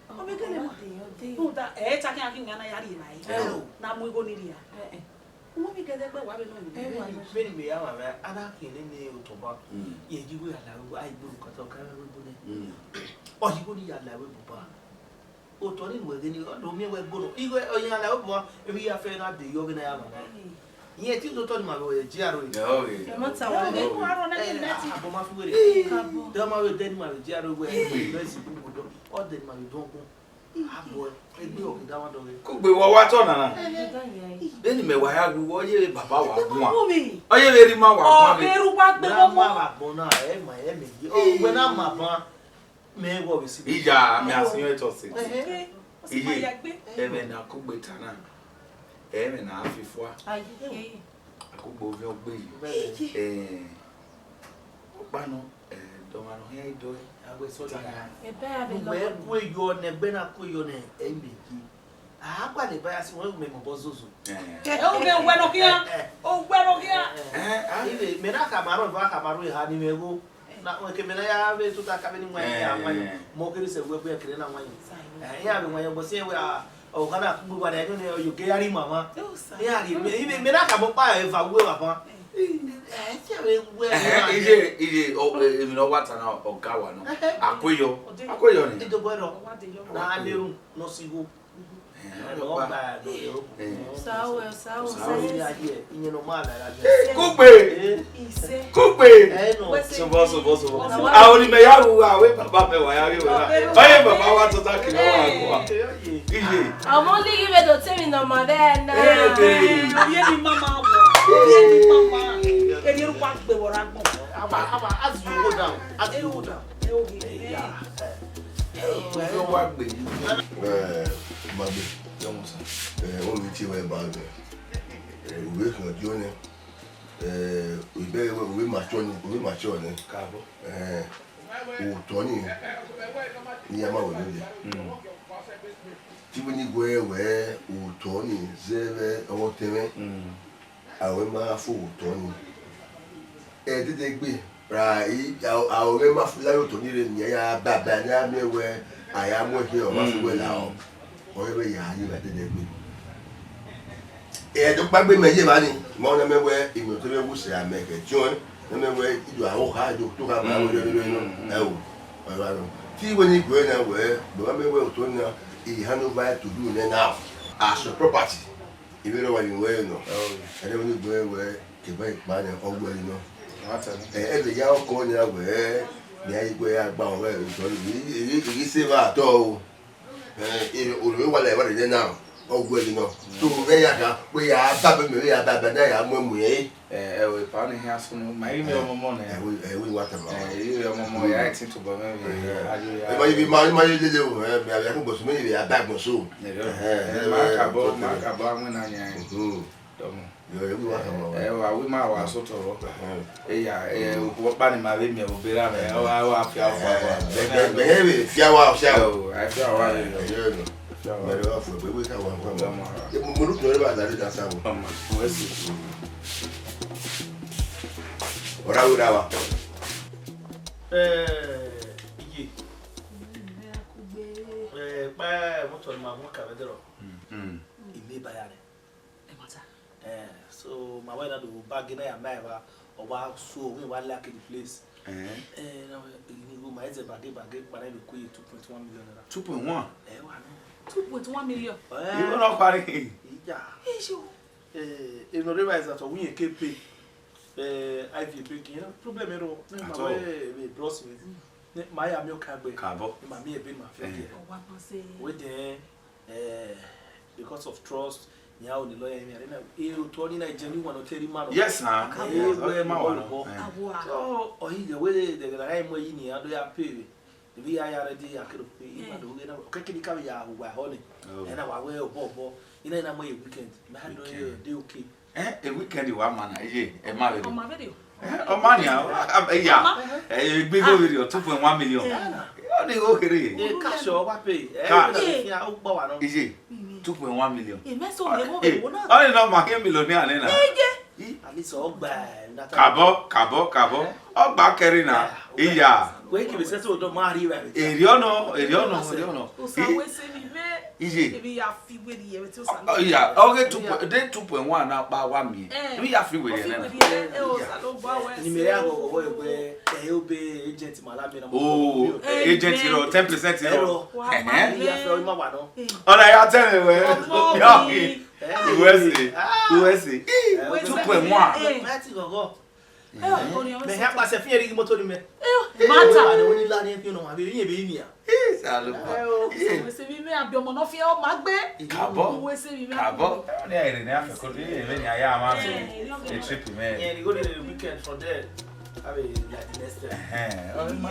Ọ vbe gele ma. Rhunmwuda, ẹ ta khian ghi wian na ya rhie evbare. Ẹ o. Na mu igho ni rhia. Uwẹ vbe gẹdẹgbẹ wa vbe nọ. Vbene imẹ ya mwamwa, a na khian nene otọ ba. Mm. Irẹn yi igho ya la ẹvbo ebo, a i gbe ukata, ọ ka mwẹ ẹvbo ebo nẹ. Mm. Ọ yi igho ni ya la ẹvbo ebo ba. Otọ ni nuẹn ghe ni, ọ do miẹn wẹ ẹgbo nọ. Igho ọ ya la ẹvbo ebo ba, emwi ya fẹ na de yọ vbene a ya mwamwa. Mm. Irẹn te otọ ni ma vbe G R A. Ẹ, ọ ghe. Ẹ ma ta wa. Ẹ, ọ ghe. Ẹ, abọ ma fi were. Kabọ. De ma vbe de ni ma vbe G R A wẹ, ẹ, ẹ si bu odo. Ọ de ni ma vbe dọn gun. Abọ, egbe ọ ke da mwa dọghe. Kugbe wẹ wa tọ nana. Vbene imẹ wa ya gu, ọ ye vbe baba wa guan. Ọ ye vbe erha ima wa guan. Ọ vbe erha uwa gbe. Grandma wa gbọn na, ẹ ma, ẹ mẹ ye. Ọ, wẹ na ma ban, mẹ wọ vbe si. Iya, mẹ a si yọn etọ se. Ẹhẹ. Iye, ẹmwẹ ne a kugbe ta na, ẹmwẹ ne a fi fua. Aye. A kugbe ovbi ọgbe yi. Bẹẹ. Ẹ, ọkpa nọ, ẹ, dọmwa nọ hia idọe. A wẹ sọ ta ya. Ebe a vbe lọ. Uwẹ ku eyọ nẹ, ẹgbẹ na ku eyọ nẹ, ẹ i mẹ ye. A gualọ eba ya si wọn, mẹ mobọ zozo. Ẹ. Ẹ, u ghe uwẹ nọ khian. Ẹ, ẹ. Uwẹ nọ khian. Ẹ, ẹ. Ẹ, a. Iye, mẹ na khama rọ, eva khama rọ eha ni mwẹ gho. Na, eke mẹ na ya vbe tota ka vbe ni wan ya wan. Ẹ. Mọ kere sẹ wẹ, wẹ kere na wan. Ẹ, iran vbe wan ya, bọ si wẹ, a, ọ gha na kugbe wa da, ẹni ne ọ yo ge ya rhie ima mwa. Iran rhie, mẹ, mẹ, mẹ na khama ọkpa eva wẹ wa mwa. Ẹ, ẹ, iye, iye, ọ, ẹ, emwi ne ọ wa ta na, ọ ga wa nọ. Ẹhẹ. Akueyọ. Akueyọ ni. Idobo ẹrọ. Na lerun, nọ si igho. Ẹ, ọ gba, nọ lerun. Ẹ. Sa o, ẹ, sa o, sa o. Sa o, ya ye, iye nọ ma la, la, la. Kugbe. Ẹ. Kugbe. Ẹ, nọ. Sobọ, sobọ, sobọ. Àwọn ni mẹ ya ru, àwọn bàbá mẹ wa ya ru wa. Ọyẹ bàbá wa tota kì í wá wá. Iye. Ọmọ lígí vbe do tẹ mi nọ ma vẹ na. Ẹ, ẹ. Oye ni mama wa. Oye ni mama. Eni ru kwa gbe wọ ra gbọn. Aba, aba, as you go down, as you go down. Ẹ, oge. Ẹ, ya. Ẹ, oge wa gbe. Ẹ, ma gbe. Ẹ, wọn mi tie wẹ ba gbe. Ẹ, uwe kan di ọnẹ. Ẹ, uwe, uwe ma chọ ni, uwe ma chọ ni. Kaabo. Ẹ, otọ ni, ni ya ma wẹ lele. Mm. Te I wẹ ne I guẹ wẹ otọ ni zẹ vbe ọmọtẹn mwẹ, a wẹ ma fo otọ ni. Ẹdẹdẹgbe ra i, a, a wẹ ma fo la otọ ni rre, ne a ya baba ne a miẹn wẹ a ya mu ẹkhian, ọ ma fo wẹ la ọ. Ọ rẹ vbe ya ye vbe ẹdẹdẹgbe. Ẹdọkpagbe mẹ ye evba ni, ma na mẹ wẹ imẹ otọ mwẹ wu sẹ amẹ khẹ tiọn, na mẹ wẹ ido aro kha, ido to kha ma wẹ rẹ rẹ nọ. Ẹ o, ọ ra nọ. Te I wẹ ne I guẹ na wẹ, baba mẹ wẹ otọ na, I hand over to you nẹ now as your property. Ivbi rẹ wa ni wẹ nọ. Ẹdẹ wẹ ne I guẹ wẹ, kevbe ikpa nẹ, ọ wẹ nọ. Ẹ, ẹ vbe ya ọkọ na wẹ, ne a i guẹ ya gba ọghẹ otọ ni, I, I, I, I se vbe atọ o. Ẹ, ẹ, oro wa la evba nẹ now, ọ wẹ nọ. To ghẹ ya ka, wẹ ya ba bẹ mẹ, wẹ ya ba bẹ, na ya mu ẹmu ẹre. Ẹ, ẹ, epa ni hia sunu, ma i vbe ọmọmọ nẹ. Ẹ, wẹ, ẹ, wẹ wa tama. Ẹ, i vbe ọmọmọ, ya ẹtin tobọ mwẹ vbe, a yo ya. Ẹ, ma i vbe, ma, ma i lele o, ẹ, mẹ, a ya kugbo so, mẹ i vbe a ba gbọn so. Ẹ, ẹ, ma ẹ, kabọ, ma kabọ, a wẹ na yan. Mhm. Dọmọ. Yo, ẹ, wẹ wa tama. Ẹ, wa, wẹ ma wa sotọ rọ. Ẹhẹn. Eya, ẹ, okhuo ọkpa ni ma vbe miẹn vbe obọ erha mwẹ, ọ wa, ọ wa fia ọkpa wa. Ẹ, ẹ, ẹ, ẹ, fia wa, fia wa. Ẹ, o, a fia wa, ẹ, ẹ, ẹ, ẹ, ẹ, fia wa. Mẹ, ẹ, wa fo, ẹ, wẹ ka wa, wa, wa. Dọmọ. Ẹ, mo, mo, mo, mo, mo, mo, mo, mo, mo, Ọmọ, wẹ si. Ọra wẹ ra wa. Eh, iye. Eh, pa motor ni ma mu ka vbe dẹrọ. Mm. Ime ba ya rẹ. Eh, so ma wa na do ba ge na ya ma eva, ọ wa so, we wa like the place. Eh. Eh, na we ni go ma eze bage bage, kpara ebe ku ye two point one million naira. Two point one? Eh, wa no. Two point one million. Eh. Ibo na kpari? Iya. Ẹ ṣe o. Eh, e no realize that we ke pay. Eh, I V pay kin problem ero. Ne ma we, we bros me. Ne ma ya mi o ka gbe. Kabọ. Ne ma mi ebe ma fi ke. Ọ wa ma se. We de, eh, because of trust, ya o ni lawyer mi arena. E o to ni na genuine one o teri ma no. Yes na. Yes, lawyer ma wa no. Eh. So, ọ yi de we de, de na mo yi ni a do ya pay. Ebi ya ya ready, a kere pe, ima do ghe na, keke ni ka vbe ya hu wa ehọ ni. Oh. Ena wa wẹ obọ obọ, ina ina mu ye weekend. Me ha do ye de okay. Eh, e weekend wa ma na, ye, ẹ ma vbe. Ọ ma vbe o. Eh, ọ ma ni a, a, a, ya. Ọ ma. Eh, e gbe go vbe two point one million. Eh. Ọ ni go kere. Eh, cash ọ wa pay. Eh, cash. Eh, o gba wa no. Iye, two point one million. Eh, me so me mo vbe wo na. Ọ ni na ma he millionaire ni na. Iye. At least ọ gba, eh, that. Kabọ, kabọ, kabọ. Ọ gba kẹrin na. Eh, iya. Wẹ kevbe sẹ so do ma ri vbe. Eri ọnọ, eri ọnọ, eri ọnọ. Osa wẹ sẹ mi vbe. Iye. Ebi ya fi wẹ ni ye vbe ti osa. Ọ, iya, ọ ghe two point, de two point one na pa wa mi. Eh. Ebi ya fi wẹ ni na. Eh, osa lo gba wẹ. Ni me ya go go we, eh, o be agent ma la mi na. Oh, eh, agent ro ten percent ro. Wa ma. Ẹhẹn. Iya fe o ma wa no. Ọna ya tẹ mwẹ wẹ. Ọmọ mi. U S A, U S A. Two point one. Mẹ ti gọgọ. Mẹ hia kpasẹ fi ẹre ghi moto ni mẹ. Mata. Ni la ni fi no ma be yin be ni a. Kabọ. Kabọ. Ni ere ni afẹ ko de ere ni a ya ma. A trip mẹ. Yeah, you go the weekend from there. Abi, like, the next time. Ẹhẹn, ọ ma.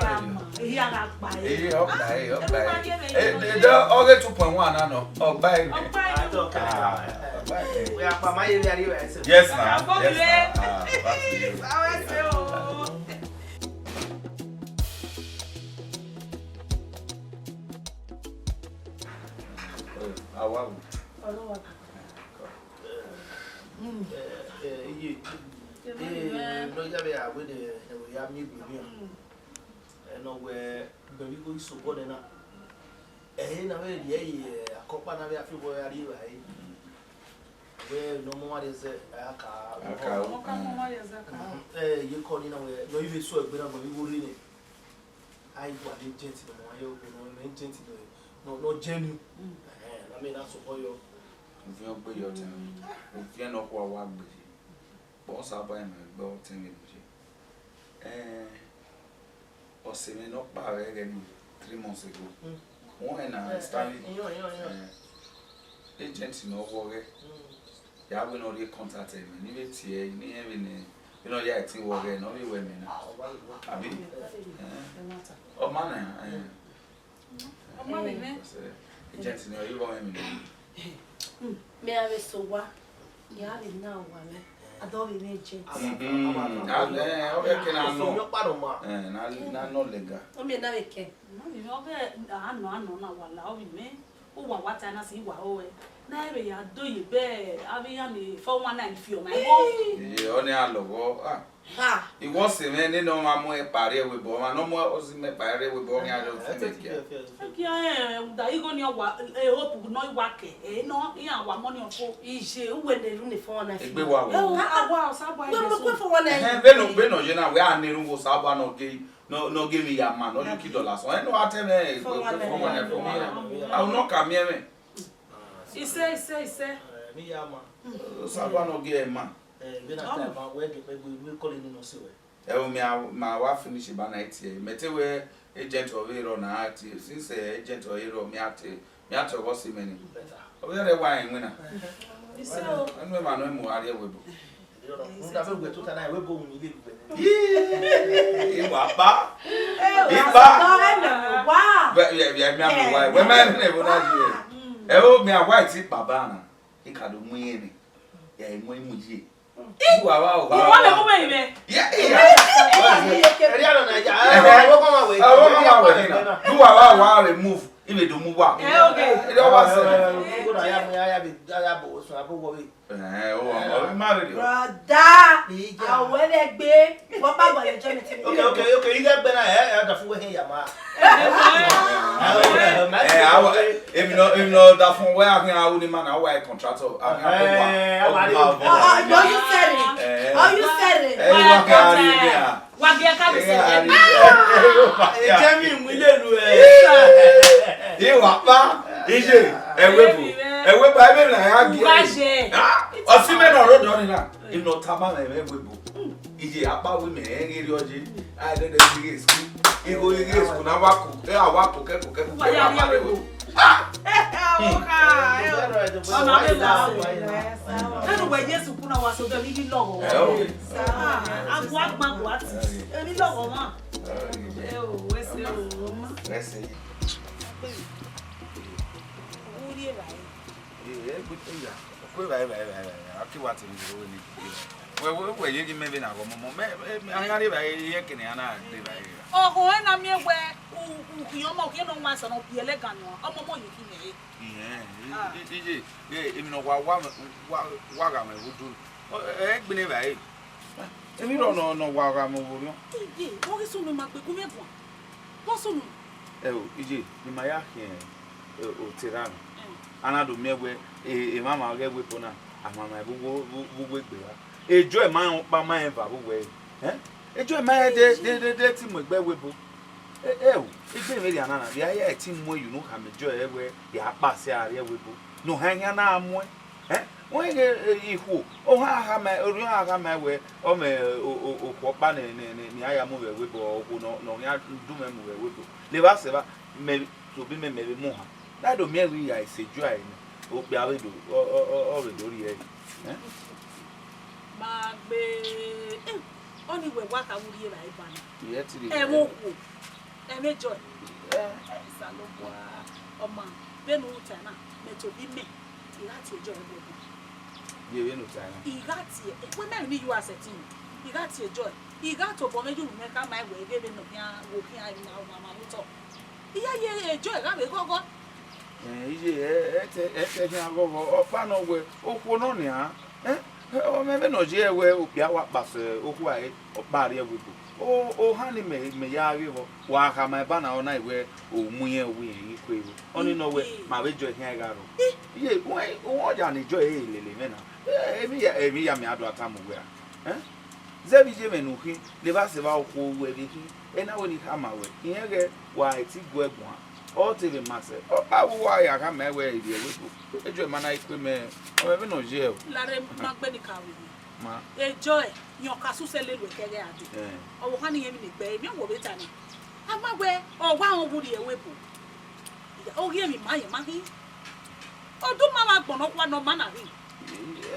Ehi a gha kpa e. Ehi ọ kpa e, ọ kpa e. Ẹ, de, de, ọ ghe two point one na nọ, ọ gba e. Ọ gba e. Ah, ọ gba e. We are pa ma ye we are you. Yes, na. Yes, na. Ah, back to you. Awe se o. Awa. Ọlọwa. Eh, eh, iye. Eh, no ya be a we de, eh, we ya mi gbe mi. Eh, no we, gbe mi go iso bo de na. Eh, na we ri e, eh, akopa na we a fi bo ya ri ba e. We no mo ma de ze, eh, aka. Aka. Mo ka mo ma de ze aka. Eh, ye ko ni na we, no ive so egbe na gbe mi wo ri ni. Ai, wa ni agent no mo yo, no agent no, no, no genuine. Eh, na me na so ko yo. Uviẹn gbe yọ tẹn. Uviẹn nọ kua wa gbe. Kpọ Osanobua mwẹ gbe ọtẹn vbe ne ọ ye. Eh, ọse mwẹ ne ọ kpa vbe ẹghẹ ni three months ago. Wọ́n ẹ̀ na Stanley, agent ne ọ vwọ ghẹ. Ya wẹ ne ọ rhie contact ẹmwẹ, ne I vbe tie ẹre, ne irẹn vbe ne, vbene ọ ya ẹtin vwọ ghẹ, ne ọ vbe wẹ mẹ na. Abi? Eh, ọ ma na, eh. Ọ ma vbe mwẹ. Agent ne ọ ye vbọ mwẹ mẹ. Mẹ a vbe sẹ owa, ya vbe na owa mwẹ, a dọ vbe mwẹ agent. Mm, mm. A, eh, ọ vbe kẹ na nọ. Eh, na, na nọ lega. Ọ miẹn na vbe kẹ. Ọ vbe a nọ, a nọ na wa la, ọ vbe mwẹ. Uwa wa ta na si wa ore. Na ebe ya do ye be, avbe iran ni four one nine fi ọmwa igho. Iye, ọni a lọghọ. Ah. Ha. Iwọ sẹ mwẹ nene ọmwa mu ẹkpa rrie ẹvbo ebo, ọmwa ne ọ mu ọzi mu ẹkpa rrie ẹvbo ebo, ọghe iran do fi mẹ kia. Ẹkia, eh, da igho ni ọ wa, eh, hope nọ i wa kẹ, eh, nọ, iran wa mọ ni ọfo. Iye, uwẹ ne ru ni four one nine fi. Egbe wa wẹ. Eh, a wa, Osanobua. Wẹ mu kue four one nine. Eh, vbene, vbene ọ ye na, wẹ a na erhunmwu Osanobua nọ ge, nọ, nọ ge emwi ya ma, nọ ye uki dọla sọn. Eh, nọ a tẹ mwẹ, four one nine, four one nine, four one nine. A nọ ka miẹn mwẹ. Isẹ, isẹ, isẹ. Eh, mi ya ma. Osanobua nọ ge ẹre ma. Eh, vbene a ta ma wẹ ge kpẹgbe, ru ekọlọ ni nọ sẹ wẹ. Ẹo, mẹ a, ma wa finish eba na tie. Mẹ te wẹ agent ọvbehe rrọọ na a tie. Since, eh, agent ọvbehe rrọọ, mẹ a te, mẹ a te ọghọ si mẹ ni. Better. Ọ vbe rre wa rẹn iwinna. Isẹ o. Enu ma nọ mu a rrie ẹvbo ebo. Rhunmwuda vbe wẹ tota na, ẹvbo ebo wu ni lele uwẹ. Ii, iwa kpa. Eh, iba. Wa. Vẹ, vẹ, vẹ, mi a mi wa. Wẹ ma ne ebo na ye. Mm. Ẹo, mẹ a wa ti kpa ba na. I ka do mu iran ni. Ya mu imu ye. Uwa wa, uwa wa. Uwa lẹ mu mwẹ ivẹ. Yeah, yeah. Ẹri arọ na ya. Ẹhẹ. Ẹvbo kọ ma wẹ. Ẹvbo kọ ma wẹ ni na. Uwa wa, wa remove. Ibe do mu wa. Eh, okay. Ẹri ọwa sẹ. Eh, ugbona ya mu ya, ya be, ya bo, so abo wọ be. Eh, o, o, ma be. Brother, awẹ vbe gbe. Wọ pa gbọlẹ jẹ mi ti. Okay, okay, okay. Ighẹ gbe na, eh, eh, da fu wẹ he ya ma. Eh, awa, emi nọ, emi nọ da fun wẹ a khian ru ni ma na, wa contractor, a khian ko wa. Eh, awa ri. Oh, oh, you said it. Eh. Oh, you said it. Eh, wa khian ri ni a. Wa gi ẹka mi sẹ. Eh, a ri. Eh, Jemi mu ile lu ẹ. Iwa pa, iye, ẹwẹ bo, ẹwẹ bo, ẹwẹ na ya gi. Uwa ye. Ah, ọsi mẹ nọ ro dọ ni na. Eno tama mwẹ mwẹ webo. Iye akpa wẹ mẹ rẹn ghe erriọ ye. A dẹdẹ ghi ghe school. Igho ghi ghe school na wa ko, ẹ a wa ko kẹ ko kẹ ko. Wa ya rrie webo. Ah! Ọna vbe la. Ẹnu wẹ Jesu kuna wa so dẹ ni lọghọ. Ẹ o. Ah, agua gban gua ti. Eni lọghọ ma. Ẹ o, wẹ se o. Wẹ se. Urie ra. Ee, egbe ya. Ọkọ evbare, evbare, evbare, evbare. A ke wa te mi vbe ne. Wẹ, wẹ, wẹ ye ghi mẹ vbe na ghe ọmọmọ. Mẹ, mẹ, a gha rre evbare, iye kene a na rre evbare. Ọhọn, ẹ na miẹn wẹ u, u khian ọmọ, u khian ne ọ wan sẹ ne ọ biẹlẹ gan nọ. Ọmọmọ ye khin mẹ re. Iyẹn, i, i, iye, e, emwi ne ọ wa, wa, wa, wa gha mwẹ vbe odolu. Ọ, ẹ, ẹ gbinna evbare. Emwi rọ nọ, nọ wa gha mwẹ vbe orhiọn. Iye, ọ ghi sunu ma gbe gu mwẹ guan. Vbọ sunu? Ẹ o, iye, ne ima ya khian, e, ote erha mwẹ. Mm. A na do miẹn wẹ, e, emwamwa ọghe ẹvbo ebo na, a mwamwa vbe uwu, vbe uwu egbe ra. Ejọ ma rẹn ọkpa ma rẹn eva vbe uwu ẹre. Ẹ? Ejọ ma rẹn de, de, de, de ti mu egbe ẹvbo ebo. Ẹ, ẹ o, egbe mwẹ rhia na na, vbe a ya ẹtin mu ẹre, you know, khama ejọ ẹre wẹ, ya kpasẹ a rrie ẹvbo ebo. Ne ohan khian na muẹn. Ẹ? Wẹ ghe, e, ikhuo, ohan a khama, orhiọn a khama wẹ, ọ mwẹ, o, o, okhuo ọkpa ne, ne, ne, ne a ya mu vbe ẹvbo ebo, okhuo nọ, ne ọ khian du mwẹ mu vbe ẹvbo ebo. Levba sẹ evba, mẹ, tobọ imẹ mẹ vbe mu ohan. Da do miẹn wẹ I ya sẹ ejọ ẹre nẹ, okpia vbe do, ọ, ọ, ọ, ọ vbe do rhie ẹre. Ẹ? Ma gbe, eh, ọni wẹ wa kha vbe urrie evbare ba na. Iyẹn ti rhie. Ẹmwẹ okhuo, ẹmwẹ joy. Eh. Osanobua, ọma, vbene u ta na, mẹ tobọ imẹ, I gha tie joy ẹgbẹgbẹ. Ye vbene u ta na. I gha tie, wẹ mẹ ni yu asẹ tin, I gha tie joy. I gha tobọ mwẹ ye unu mwẹ khama wẹ ghe vbene ọ khian, wo khian ma, ma, ma mu otọ. I ya ye joy gha vbe ghọghọ. Eh, iye, ẹ, ẹ te, ẹ te khian ghọghọ, ọkpa nọ wẹ, okhuo nọ nian, eh, ọ mwẹ vbene ọ ye wẹ okpia wa kpasẹ okhuo ẹre, ọkpa rrie ẹvbo ebo. O, ohan ni mẹ, mẹ ya ghe vbọ, wa khama eba na, ọ na wẹ, o mu irẹn, o wu irẹn ghi kue vbo. Ọni nọ wẹ, ma vbe jọ khian gha rrọọ. Iye, wẹ, wẹ ọ ya ne jọ ẹre lele mwẹ na. Eh, emwi ya, emwi ya mẹ a do a tama uwẹ ra. Eh? Zẹ vbe iye mwẹ ne u khin, levba sẹ evba okhuo ruẹ vbe khin, ẹ na wẹ ne I khama ruẹ, irẹn ghẹ wa ẹtin guẹ guan, ọ te vbe ma sẹ, ọ kpa vbe uwa ya khama ẹwẹ I rrie ẹvbo ebo, ejọ ma na kue mẹ, ọ mwẹ vbene ọ ye o. Lare ma gbe ni ka vbe. Ma. Ejọ ẹ, yan ka susẹ lele ẹkẹghẹ a dee. Eh. Ọvbokhan ni irẹn vbe ne gbe, emwi ọvbehe ta ni. A ma wẹ, ọ wa rẹn wu rrie ẹvbo ebo. Ọ ghi emwi ma yẹn ma khin. Ọ do ma mwẹ agbọn nọkhua ne ọ ma na rri.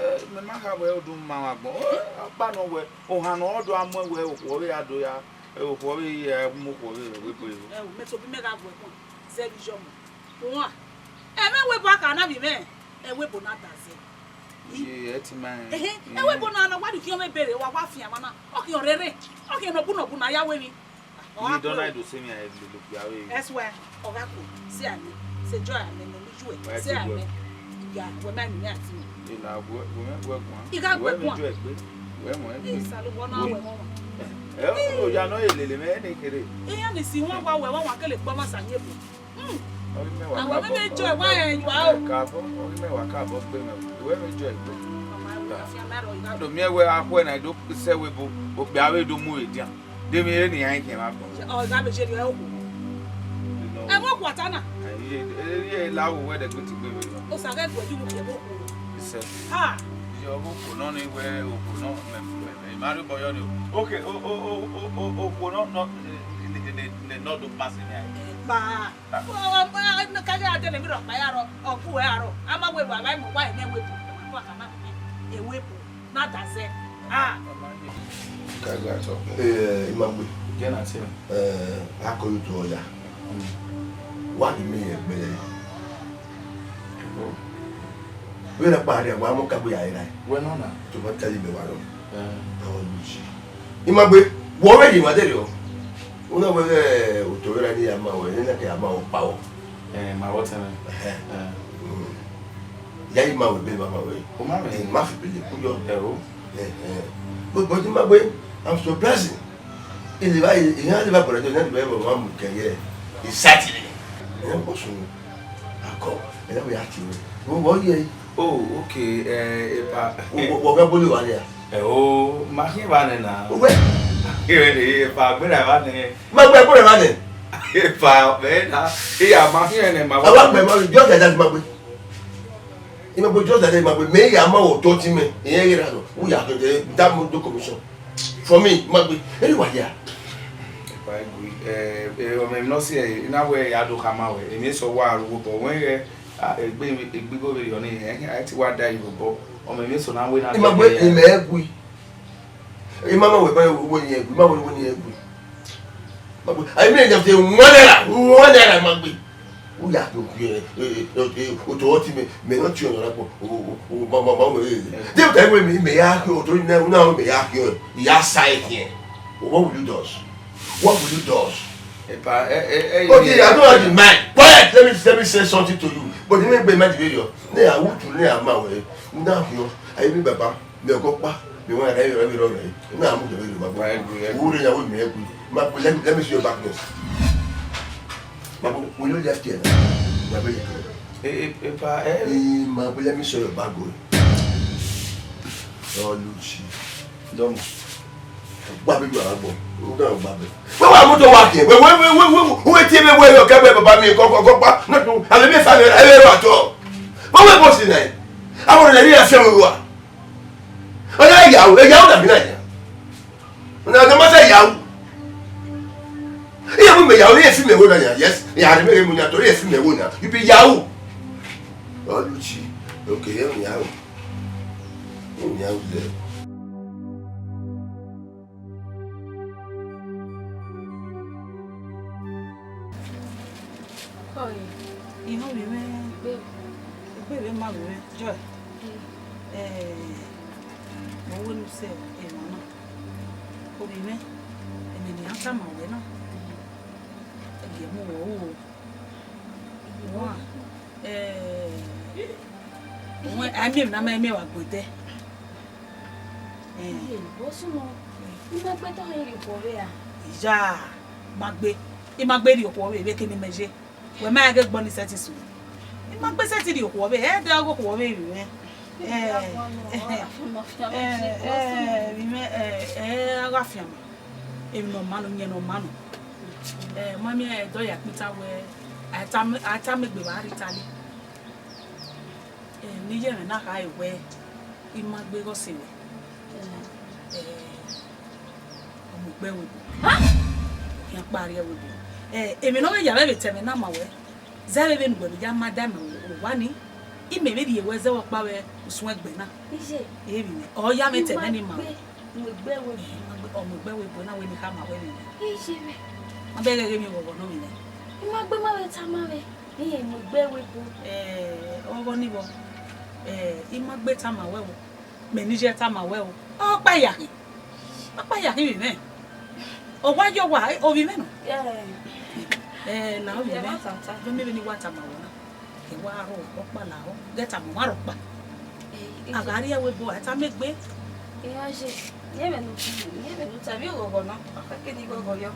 Eh, mẹ ma kha wẹ ọ do ma mwẹ agbọn. Ọ, ọkpa nọ wẹ, ohan ne ọ do a muẹn wẹ okhuo vbe ya do ya, eh, okhuo vbe ya mu okhuo vbe wẹ gbe. Ẹ o, mẹ tobọ imẹ gha gu ẹkpẹn, zẹ vbe iyọmọ. Wan, ẹmwẹ ẹvbo ebo a ka na vbe mwẹ, ẹvbo ebo na da zẹ. Ye, ẹ ti ma rẹn. Ehe, ẹvbo ebo na na wa do khian mwẹ bere, wa, wa fian mwa na. Ọ khian rere, ọ khian nọ bu nọ bu na ya wẹ emwi. Ni dọ na do se mi a lele okpia vbe. Ẹsuẹ, ọ gha ku, se a ni, se joy a ni, ne ọ ni Wẹ se a mẹ. Ya, wẹ ma ni ya ti. Ina wẹ wẹ mẹ wẹ guan. I gha wẹ guan. Wẹ mẹ jọ egbe. Wẹ mọ egbe. Isa lo wọ na wẹ mọ. Ẹ o ya no elele mẹ ne kere. Iya ni si wọn wa wẹ wa wa kele kpọ ma sa ye bo. Hmm. Ọghe mẹ wa Na wẹ kabọ. Mẹ jọ wa ẹ wa o. Kabọ, ọghe mẹ wa kabọ gbe mẹ. Wẹ mẹ jọ egbe. Mama, wẹ fi ama ro, i gha Do miẹn wẹ akhuẹ na do sẹ wẹ bo, okpia vbe do mu edian. De vbe re ne iran khian vbe agbọn? Ọ gha vbe jere okhuo. Ẹmwẹ okhuo ata na. Ẹ, ẹ, ẹ, la wo wẹ dẹgbe ti gbe vbe nọ. Osa ghẹ gu ẹyu vbe okhuo. Isẹ. Ha! Iye ọghe okhuo nọ ni wẹ okhuo nọ, mẹ, mẹ, mẹ, ma rhie obọ yọ ni o. Okay, o, o, okhuo nọ, nọ, ne, ne, ne, ne nọ do pass ni aye. Ba. Ka gha dele mi rhọkpa ya rọ, ọ gu ẹ arọ. A ma wẹ ru avbe mu wa ene wẹ bu. Wa ka ma wẹ ru ẹ wẹ bu. Na da zẹ. Ah. Ka gha tọ. Eh, Imagbe. Gẹ na te. Eh, a ko yu to ya. Wa di mi ye gbele. Vbene a kpa rria, wa mu ka gbe ya ra. Wẹ nọ na? To ma tẹle mẹ wa rọ. Eh. Ọ lu si. Imagbe, wọ vbe ye ma dere o. Una wẹ ghe otọ vbe ra ni ya ma wẹ, ne na ke ya ma wẹ kpa wọ. Eh, ma wọ tẹn. Ẹhẹn. Eh. Mm. Ya yi ma wẹ be ma ma wẹ. O ma mẹ. Eh, ma fi pele ku yọ. Ẹ o. Eh, eh. But, but Imagbe, I'm surprising. Ileva, iran leva bọrọ ẹdẹ, iran leva ẹvbo ma mu kẹ ye. Exactly. Iran kọ sunu. Akọ, ẹdẹ wẹ ya tie wẹ. Wo, wo ye. Oh, okay, eh, epa. Wo, wo, wo gha bolo wa nia. Ẹ o, ma khian evba nẹ na. Uwẹ. Epa, gbera evba nẹ. Ma gbe ẹkpo rẹ evba nẹ. Epa, mẹ na. Iya, ma khian nẹ, ma. Awa gbẹ ma, just like that, Imagbe. Imagbe, just like that, Imagbe. Mẹ ya ma wọ otọ ti mẹ. Iyẹn ghe ra nọ. U ya ke de, that mo do commission. For me, Imagbe. Eri wa ya. Epa, egui, eh, eh, ọmọ emwi nọ si ẹre, I na wẹ ya do khama wẹ. Emwi eso wa ru obọ wẹ ghẹ. Ah, egbe, egbe igho vberriọ ni, eh, a i te wa da iro obọ. Ọmọ emwi eso na wẹ na Imagbe, dẹghe ya. Imẹ gui. I ma ma wẹ ba wẹ ni egui, ma wẹ wẹ ni egui. Imagbe, a i miẹn yan te one naira, one naira Imagbe. U ya do gie, eh, eh, eh, otọ ti mẹ, mẹ nọ tie ọnrẹn kpo, o, o, o, ma, ma, ma wẹ, eh. De ta wẹ mẹ, mẹ ya gie otọ na, na mẹ ya gie, ya sa e khian. What will you do? What will you do? Epa, eh, eh, eh, Okay, I don't have the mind. Quiet. Let me, let me say something to you. But you make my mind very up. Ne a wutu ne a ma wẹ. Una hiọ. Ayi mi baba. Mẹ ọgọkpa. Mẹ wa rẹ rẹ rẹ rẹ. Na mu de rẹ ma. Right, right. Wo re ya wo mi egui. Imagbe, let me, let me see your back now. Imagbe, will you left here now? Imagbe. Eh, eh, epa, eh. Imagbe, let me see your back going. Oh, Lucy. Dọmọ. Gba be gba gbọ. U da gba be. Wẹ wa mu to wa ke. Wẹ, wẹ, wẹ, wẹ, wẹ, wẹ tie me wẹ yo ke wẹ baba mi ko, ko, ko pa. No, no. Ave me fa me, ave ro ato. Wẹ wẹ boss na. Awon le ri afian wẹ wa. Ọna ya o, ya o da bi na ya. Na, na ma sa ya o. Iye mu me ya o, iye fi me wo na ya. Yes. Ya re me mu ya to, iye fi me wo na. You be ya o. Oluchi. Okay, ya o. Ya o de. Oi, I họn vbe mwẹ egbe, egbe vbe ma vbe mwẹ, Joy. Eh, ọ wẹ ne u sẹ emwa na. Ovbi mwẹ, ẹmwẹ ne iran tama wẹ na, ẹ gie mu wẹ ru o. Wa, eh, a miẹn emwi ne a ma miẹn vbe agbọn ẹdẹ. Eh. Iye, vbọ sunu, Imagbe tọhọ rhie okhuo vbe ra? Iya, Imagbe, Imagbe rhie okhuo vbe vbe kene imẹ ye. Wẹ ma ghe gbọ ni sẹtin sunu. Imagbe sẹtin rhie okhuo vbe, ẹ dẹ ọghe okhuo vbe vbe mwẹ. Eh, eh, eh, vbe mwẹ, eh, eh, a gha fian ma. Emwi ne ọ ma nọ, uyẹn ne ọ ma nọ. Eh, ma miẹn ẹdọ ya kpita wẹ, a i tama, a i tama egbe vbe a rhie Italy. Eh, ne iye mwẹ na khare wẹ, Imagbe ghe ọse mwẹ. Eh, ọ mu egbe ẹvbo ebo. Khian kpa rrie ẹvbo ebo. Eh, emwi ne ọ vbe ya vbe vbe ta ẹmwẹ na ma wẹ, zẹ vbe vbene uwẹ vbe ya ma da ẹmwẹ owa ni, imẹ vbe rhie wẹ zẹ vbe ọkpa vbe usun ẹgbẹ na. Iye. Emwi nẹ, ọ ya mwẹ ta ẹmwẹ ni ma wẹ. Imagbe, mu egbe ẹvbo ebo. Imagbe, ọ mu egbe ẹvbo ebo na wẹ ne I khama wẹ vbe nẹ. Iye mwẹ. Ma bẹghe ghe emwi vbọvbọ nọ vbe nẹ. Imagbe ma vbe tama mwẹ. Iye, mu egbe ẹvbo ebo. Eh, ọghe ni vbọ, eh, Imagbe tama wẹ o, mẹ ne iye tama wẹ o. Ọ kpa ya khin, ọ kpa ya khin vbe mwẹ. Ọ wa ye owa, ovbi mwẹ nọ. Eh. Eh, la ovbi mwẹ. Vbe mẹ vbe ne I wa tama wẹ na. Wa rọ ọkpa lahọ, ghẹ tama ọmwa rhọkpa. Eh, A gha rrie ẹvbo ebo, a tama egbe. Iran ye, iran vbe nu, iran vbe nu tama oghọghọ nọ, ọ khẹke ne I ghọghọ yọ.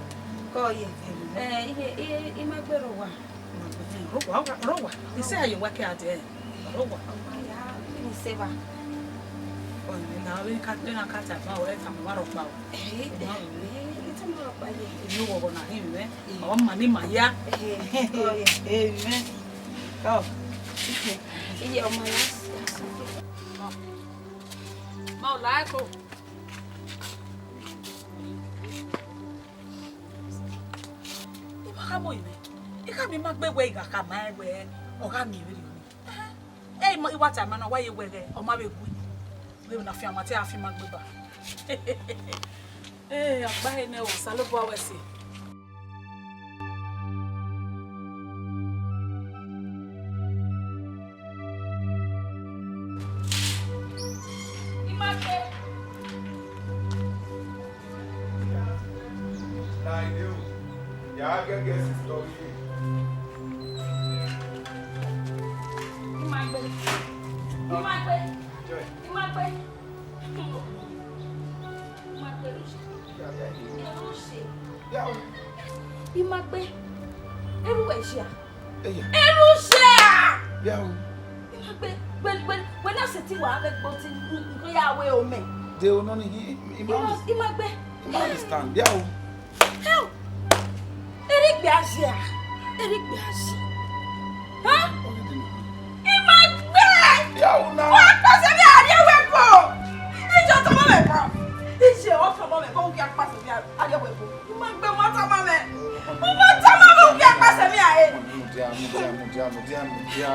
Kọ ye. Eh, iye, iye, I ma gbe rre owa. Rre owa, rre owa. I sẹ a ye wa ke a dẹ. Rre owa. Ọ ma ya, I ni sẹ evba. Ọ ni na, ọ vbe ka, vbe na ka tama, ọ vbe tama ọmwa rhọkpa o. Eh, eh, I tama rhọkpa ye. Inu oghọghọ na hin mwẹ. Ọ ma ni ma ya. Eh, kọ ye. Amen. Kọ. Iye ọmọ ya. Ma ọ la ẹko. I ma gha mu ime. I khama Imagbe wẹ I gha khama ẹn wẹ ọ gha miẹn vberriọ nii. Ẹ, I wa tama na, wa ye wẹ ghẹ, ọ ma vbe gu. Vbene a fian ọmwa te a fi Imagbe ba. Ẹ, a gba ehe nẹ o, Osanobua wẹ ẹse. Imagbe. Imagbe. Imagbe. Joy. Imagbe. Imagbe. Imagbe. Eru wẹ ya. Eya. Eru ya. Bia o. Imagbe, wẹ, wẹ, wẹ na sẹtin wa vbe gbe oti nko ya wẹ omẹ. De o nọ ni, I, I, I ma Ima, understand. Imagbe. I ma understand. Bia o. Hell. Erigbe a ye a. Erigbe a ye. Huh? Imagbe. Bia o na. Wa kpasẹ mi a rrie wẹ ebo. Ije ọ tama mwẹ ebo. Ije ọ tama mwẹ ebo, u ghi a kpasẹ mi a rrie wẹ ebo. Imagbe, u ma tama mwẹ. U ma tama mwẹ, u ghi a kpasẹ mi a re. Mudia, mudia, mudia, mudia, mudia,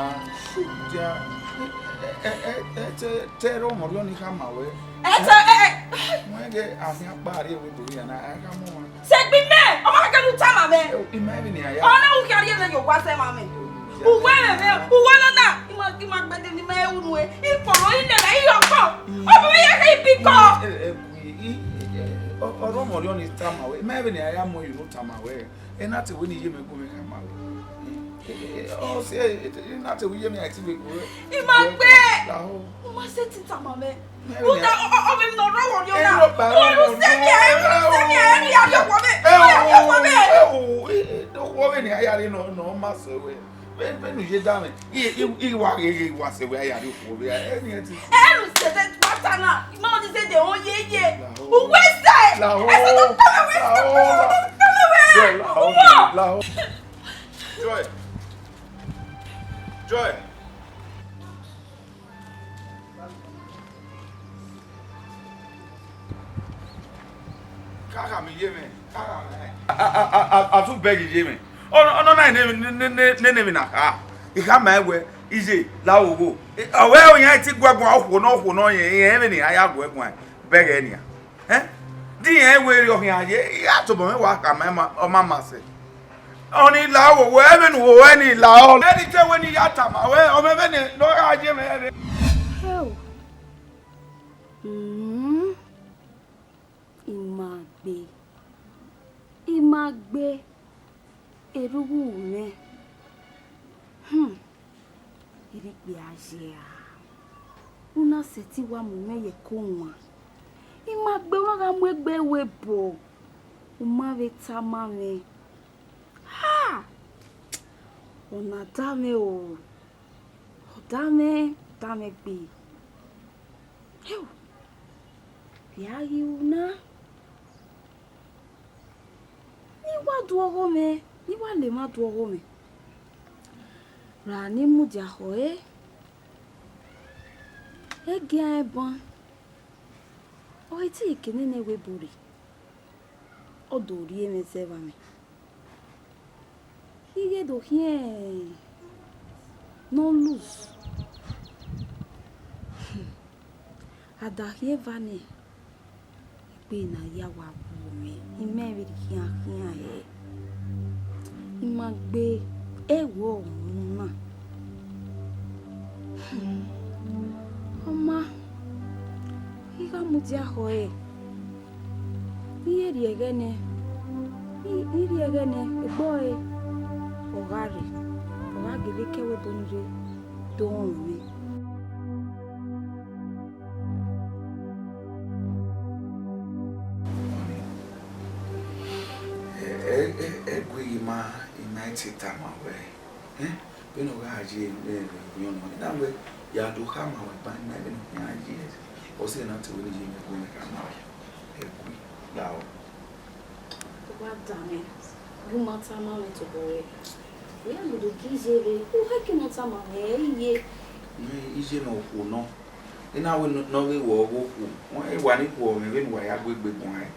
mudia. Ẹ, ẹ, ẹ, ẹ, te, te ẹre ọmọ rriọ ni khama wẹ. Ẹ, te, ẹ, ẹ. Wẹ ghe a khian kpa rrie wẹ ebo ya na, a khama ọmwa. Sẹ egbe mẹ, ọ ma kẹkẹ ne u tama mwẹ. Ẹ, ima emwi ne a ya. Ọ na u khian rhie mwẹ ye owa sẹ ma mwẹ. Uwẹ mwẹ, uwẹ nọ na, I ma, I ma gbẹdẹ ne I ma ru nuẹn. I fọrọ, I nẹmwẹ, I yọ ọkpọ. Ọ bu mwẹ ya khe I bi kọ. Ẹ, ẹ, I, I, ẹ, ọ, ọrọmọ rriọ ni tama wẹ. Ima emwi ne a ya mu ẹre ne u tama wẹ. Ena te wẹ ne I ye mẹ gu mwẹ khama wẹ. Ẹ, ẹ, ọ si, ẹ, ena te wẹ I ye mẹ a i te vbe gu wẹ. Imagbe. Lahọ. U ma sẹtin tama mwẹ. Uda, ọ, ọ, ọ vbe ne ọ rrọọ vberriọ na. Ẹ, ru sẹ mẹ, ẹ, ru sẹ mẹ, ẹ, ru ya rrie ọkpọ mwẹ. Ẹ, ya rrie ọkpọ mwẹ. Ẹ, ẹ, ẹ, okhuo vbene a ya rrie nọ, nọ ma sẹ wẹ. Vbe, vbene u ye danmwẹ, I, I, I wa ghe, ghe wa sẹ wẹ a ya rrie okhuo vbe, ẹ, ni ẹ ti. Ẹ, ru sẹ, sẹ, wa ta na, ma ọ ni sẹ de, ọ ye, ye. Lahọ. Uwẹ sẹ. Lahọ. Ẹ sẹ ne u tama wẹ, lahọ, sẹ ne u tama wẹ. Joy, lahọ, uwọ. Lahọ. Joy. Joy. Ka khama iye mwẹ, ka khama ẹn. A, a, a, a, a tu bẹghe iye mwẹ. Ọ, ọ nọ na ne, ne, ne, ne, ne, ne emwi na kha. I khama ẹn wẹ, iye, la wo wo. Ọ wẹ ọ yan ti gu ẹguae okhuo nọ, okhuo nọ yẹn, irẹn vbene a ya gu ẹguae, bẹghe nian. Ẹn? Di irẹn wẹ erriọ khian ye, I gha tobọ mwẹ wa khama ẹn ma, ọ ma ma sẹ. Ọni la wo wo, ẹmwẹ ne u ho ẹre ni la ọ. Ẹni te wẹ ne I ya tama wẹ, ọ mwẹ vbene ne ọ gha ye mwẹ rre. Hell. Hmm. Imagbe. Imagbe. Erhuvbu mwẹ. Hmm. Erigbe a ye a. U na sẹtin wa mu mwẹ ye ẹko wan. Imagbe wa gha mu egbe ru ebo. U ma vbe tama mwẹ. Ha! Ọna da mwẹ o. Ọ da mwẹ, da mwẹ gbe. Heo! Vbe a ghi ru na? Ne I wa do ọghomwẹ, ne I wa la emwa do ọghomwẹ. Ra ne I mudia khọ ẹre, ẹgian ẹban, ọ i te ke nene ẹvbo ebo rre, ọ do rhie mwẹ zẹ vbe amwẹ. I ghe do khian ne ọ loose. A da khian eva nẹ, egbe ne a ya wa wu mwẹ, I ma vbe rhie khian khian hẹ. Imagbe ẹvbo ọmọ na. Ọ ma, I gha mudia khọ ẹre. I ye rhie ẹghẹ nẹ, I, I rhie ẹghẹ nẹ, egbe ọre, ọ gha rre, ọ gha A gele ke ẹvbo ebo ni rre do rọnmwẹ mwẹ. Ẹ, ẹ, ẹ, ẹ gu ima, ima i te tama wẹ, ẹ, vbene ọ gha ye, ẹ, vbe emwi ọnọ, I na wẹ, ya do khama wẹ ban ima vbene ọ khian ye, ọ sẹ na te wẹ ne I ye mwẹ gu mwẹ khama wẹ, ẹ gu, lahọ. Ọ wa danmwẹ, gu ima tama mwẹ tobọ wẹ, wẹ ya gudu gie iye rre, u khẹke ne ọ tama mwẹ, ẹ i ye. Mẹ, iye ne okhuo nọ, I na wẹ ne ọ ghi wẹ ọghe okhuo, wẹ wa ni khuọ mwẹ vbene uwa ya gu egbe guan ẹn.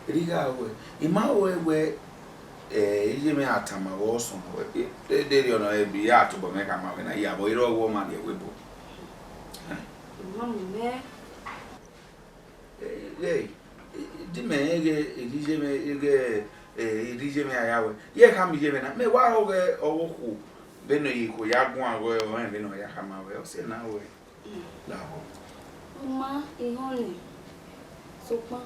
Erha ighe wẹ, I ma ruẹ wẹ, ẹ, iye mwẹ a tama wẹ ọsọn, ẹ, ẹ, de rriọ nọ, ẹ, bi ya tobọ mwẹ khama wẹ na, ya vbe ọ i re ọghe ọmwa rrie ẹvbo ebo. Ẹ? Ima mu mwẹ. Ẹ, ghẹ, ẹ, di mẹ rẹn ghe erha iye mwẹ, ghe, ẹ, erha iye mwẹ a ya wẹ. Ye khama iye mwẹ na, mẹ wa rọ ghe ọghe okhuo, vbene ikhuo ya guan wẹ, ọ rẹn vbene ọ ya khama wẹ, ọ sẹ na wẹ. Lahọ. Ọ ma, I họn nẹ, sokpan,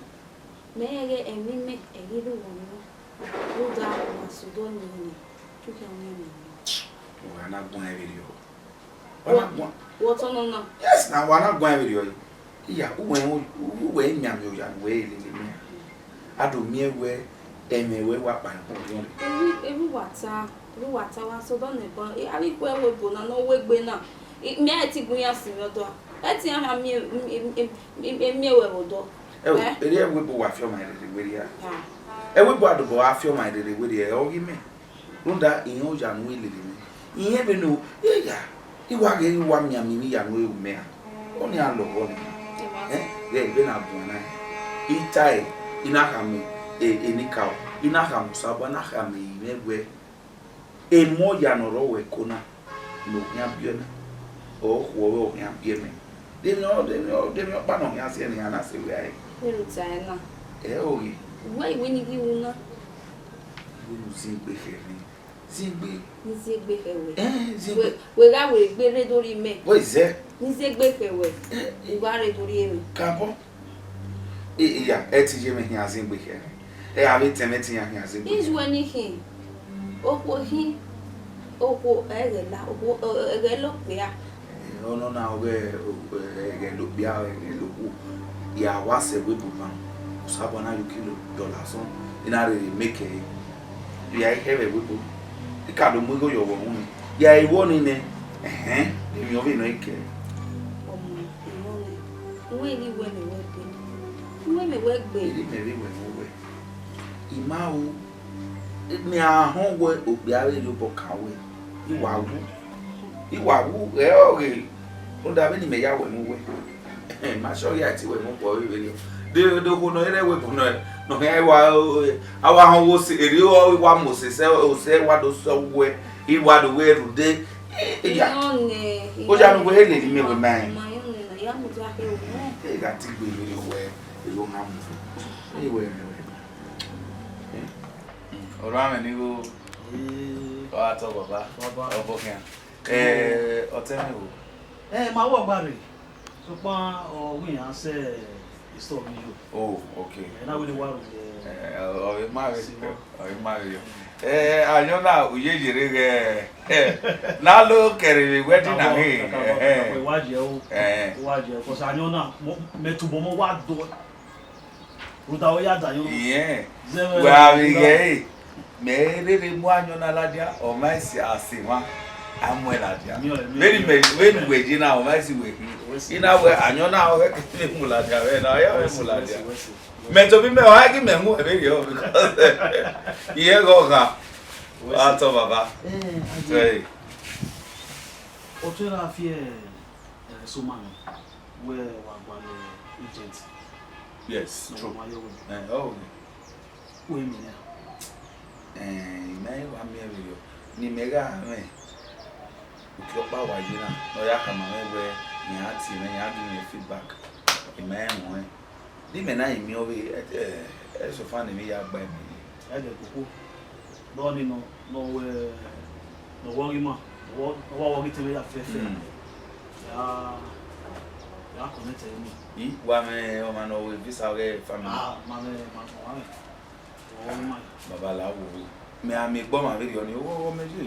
mẹ rẹn ghe ẹmwẹ imẹ, ẹ ghi rre uwẹ nọ, rhunmwuda wa sẹ odọ ne I họn nẹ, te u khian miẹn mwẹ nọ. Wa na guan vberriọ. Wa na guan. Wẹ ọtẹn nọ na? Yes, na wa na guan vberriọ. Iya, uwẹ, uwẹ mianmian oya ne uwẹ lele mẹ. A do miẹn wẹ, ẹmwẹ wẹ wa kpa ẹkpẹn ọdiọn rre. Erha, erha uwa ta, erha uwa ta wa sẹ odọ nẹ ban, avbe ikhuo ẹvbo ebo na ne ọ wegbe na, I, mẹ a i ti gu iran sinmwi ọdọ a. Ẹ te iran khian miẹn, miẹn, miẹn, miẹn wẹ vbe odọ. Ẹ o, Ẹ? Erha ẹvbo ebo wa fi ọmwa rere werriẹ a. Ah. Ẹvbo ebo a dobọ gha fi ọmwa rere werriẹ, ọ ghi mẹ. Rhunmwuda irẹn oya ne u lele mwẹ. Irẹn vbene u, eya, I wa ghe, I wa mianmian emwi ya ne u ru mẹ a. Ọnii a lọghọ nẹ. Ẹ, ghẹ vbene a guan na. I tae, I na khama, e, enikaro, I na khama Osanobua, I na khama mwẹ wẹ, emọ ya ne ọ rre ọvbokhan na, ne ọ khian biẹ na, ọ khuọ vbe ọ khian biẹ mẹ. De emwi ọ, de emwi ọ, de emwi ọkpa ne ọ khian si ẹre ne iran na sẹ vbe a re? Vbene u tae na. Ẹ, oghe. Wẹ iwẹ ni ghi ru na. Vbene u zin egbe khẹ mwẹ. Zin egbe. Ne I zin egbe khẹ wẹ. Ẹ, zin egbe. Wẹ, wẹ gha wẹ egbe rre do rri mẹ. Wẹ zẹ. Ne I zin egbe khẹ wẹ. Ẹ, ẹ. U gha rre do rri mwẹ. Kabọ. E, iya, ẹ te iye mwẹ khian zin egbe khẹ mwẹ. Ẹ, avbe etẹn mwẹ te iran khian zin egbe khẹ mwẹ. Izuẹ ni khin. Okhuo khin. Okhuo ẹghẹ la, okhuo, ẹ, ẹghẹ la okpia. Ọnọna ọghe ẹghẹ la okpia, ẹghẹ la okhuo, ya wa sẹ ẹvbo ebo ban, Osanobua na ya ukilo dọlọ asọn, I na rherhe make ẹre. Ya i khẹ vbe ẹvbo ebo, I ka do mu igho ye ọvbokhan ni, ya i ru ọnii nẹ, ẹhẹn, emwi ọvbehe nọ I kẹ. Ọmọ, I họn nẹ, I wẹ ghi wẹ mẹ wẹ gbe, I wẹ mẹ wẹ gbe. Erha mẹ vbe wẹ ne uwẹ, I ma ru, mẹ a họn wẹ okpia vbe rhie obọ kan wẹ, I wa wu. I wa wu, ẹ ọghe, rhunmwuda vbene imẹ ya wẹ ne uwẹ. Ma sẹ ọghe a i te wẹ ne okhuo vberriọ. De, de okhuo nọ i rre ẹvbo ebo nọ, ne ọ khian wa, a wa họn wẹ ose, erriọ wa mu ose, sẹ, ose wa do sẹ uwẹ, I wa do wẹ rhunmwuda, iya. Oya ne uwẹ he lele imẹ wẹ ma rẹn. Ẹ gha te gbe vberriọ wẹ, erriọ na mu. Ẹ wẹ, ẹ wẹ. Orhuanmwẹ ne igho, ọ gha tọ baba, ọ bọ khian. Ẹ, ọtẹn mwẹ o. Ẹ, ma wẹ ọgba rre, sokpan ọ wẹ iran sẹ isọ vbe iyo. Oh, okay. Ẹ na wẹ ne wa ru ye. Ẹ, ọ, ọ ma vbe, ọ ma vbe yo. Ẹ, ayọn na, u ye yere ghẹ, ẹ, na lo kẹre vbe wedding na he. Ẹ, wa ye o. Ẹ. Wa ye o, 'cause ayọn na, mẹ tobọ mọ wa do. Rhunmwuda ọ ya da yọ. Iyẹn. Zẹ mwẹ wẹ a vbe ghẹ ẹre, mẹ rherhe mu ayọn na ladian, ọ ma si a si emwa, a muẹn ladian. Vbene imẹ, vbene uwẹ ye na, ọ ma si wẹ khin. I na wẹ ayọn na ọ ghẹ ke mu ladian, vbe na ọ ya vbe mu ladian. Mẹ tobọ imẹ, ọ ghi mẹ mu ẹre vberriọ, because iyẹn ghe ọghan. Wa tọ baba. Ẹ, Aye. Ọtẹn ra fi ẹ, ẹ, sẹ ọma nọ, wẹ wa gualọ agent. Yes, true. Ẹ, ọ. Wẹ miẹn nian? Ẹ, I ma wa miẹn vberriọ. Ne imẹ gha mwẹ uki ọkpa wa ye na, ne ọ ya khama mwẹ wẹ, iran tie mwẹ, iran give me feedback. I ma rẹn ruẹn. De imẹ na i miẹn ọvbehe, ẹ, ẹ, ẹsofa ne emwi ya gba emwi. Ẹ dẹ koko. Nọ ni nọ, nọ wẹ, nọ wẹ ọghe ima, nọ wẹ, nọ wẹ ọghe te mwẹ ya fẹfẹ. Mm. Ya, ya connect ẹre ni. I, wa mwẹ ọmwa ne ọ ru visa ọghe family? Ah, ma mwẹ, ma, ma mwẹ. Ọ ma. Baba la wo. Mẹ a miẹn egbe ọmwa vberriọ ni, ọ, ọ mẹ ye.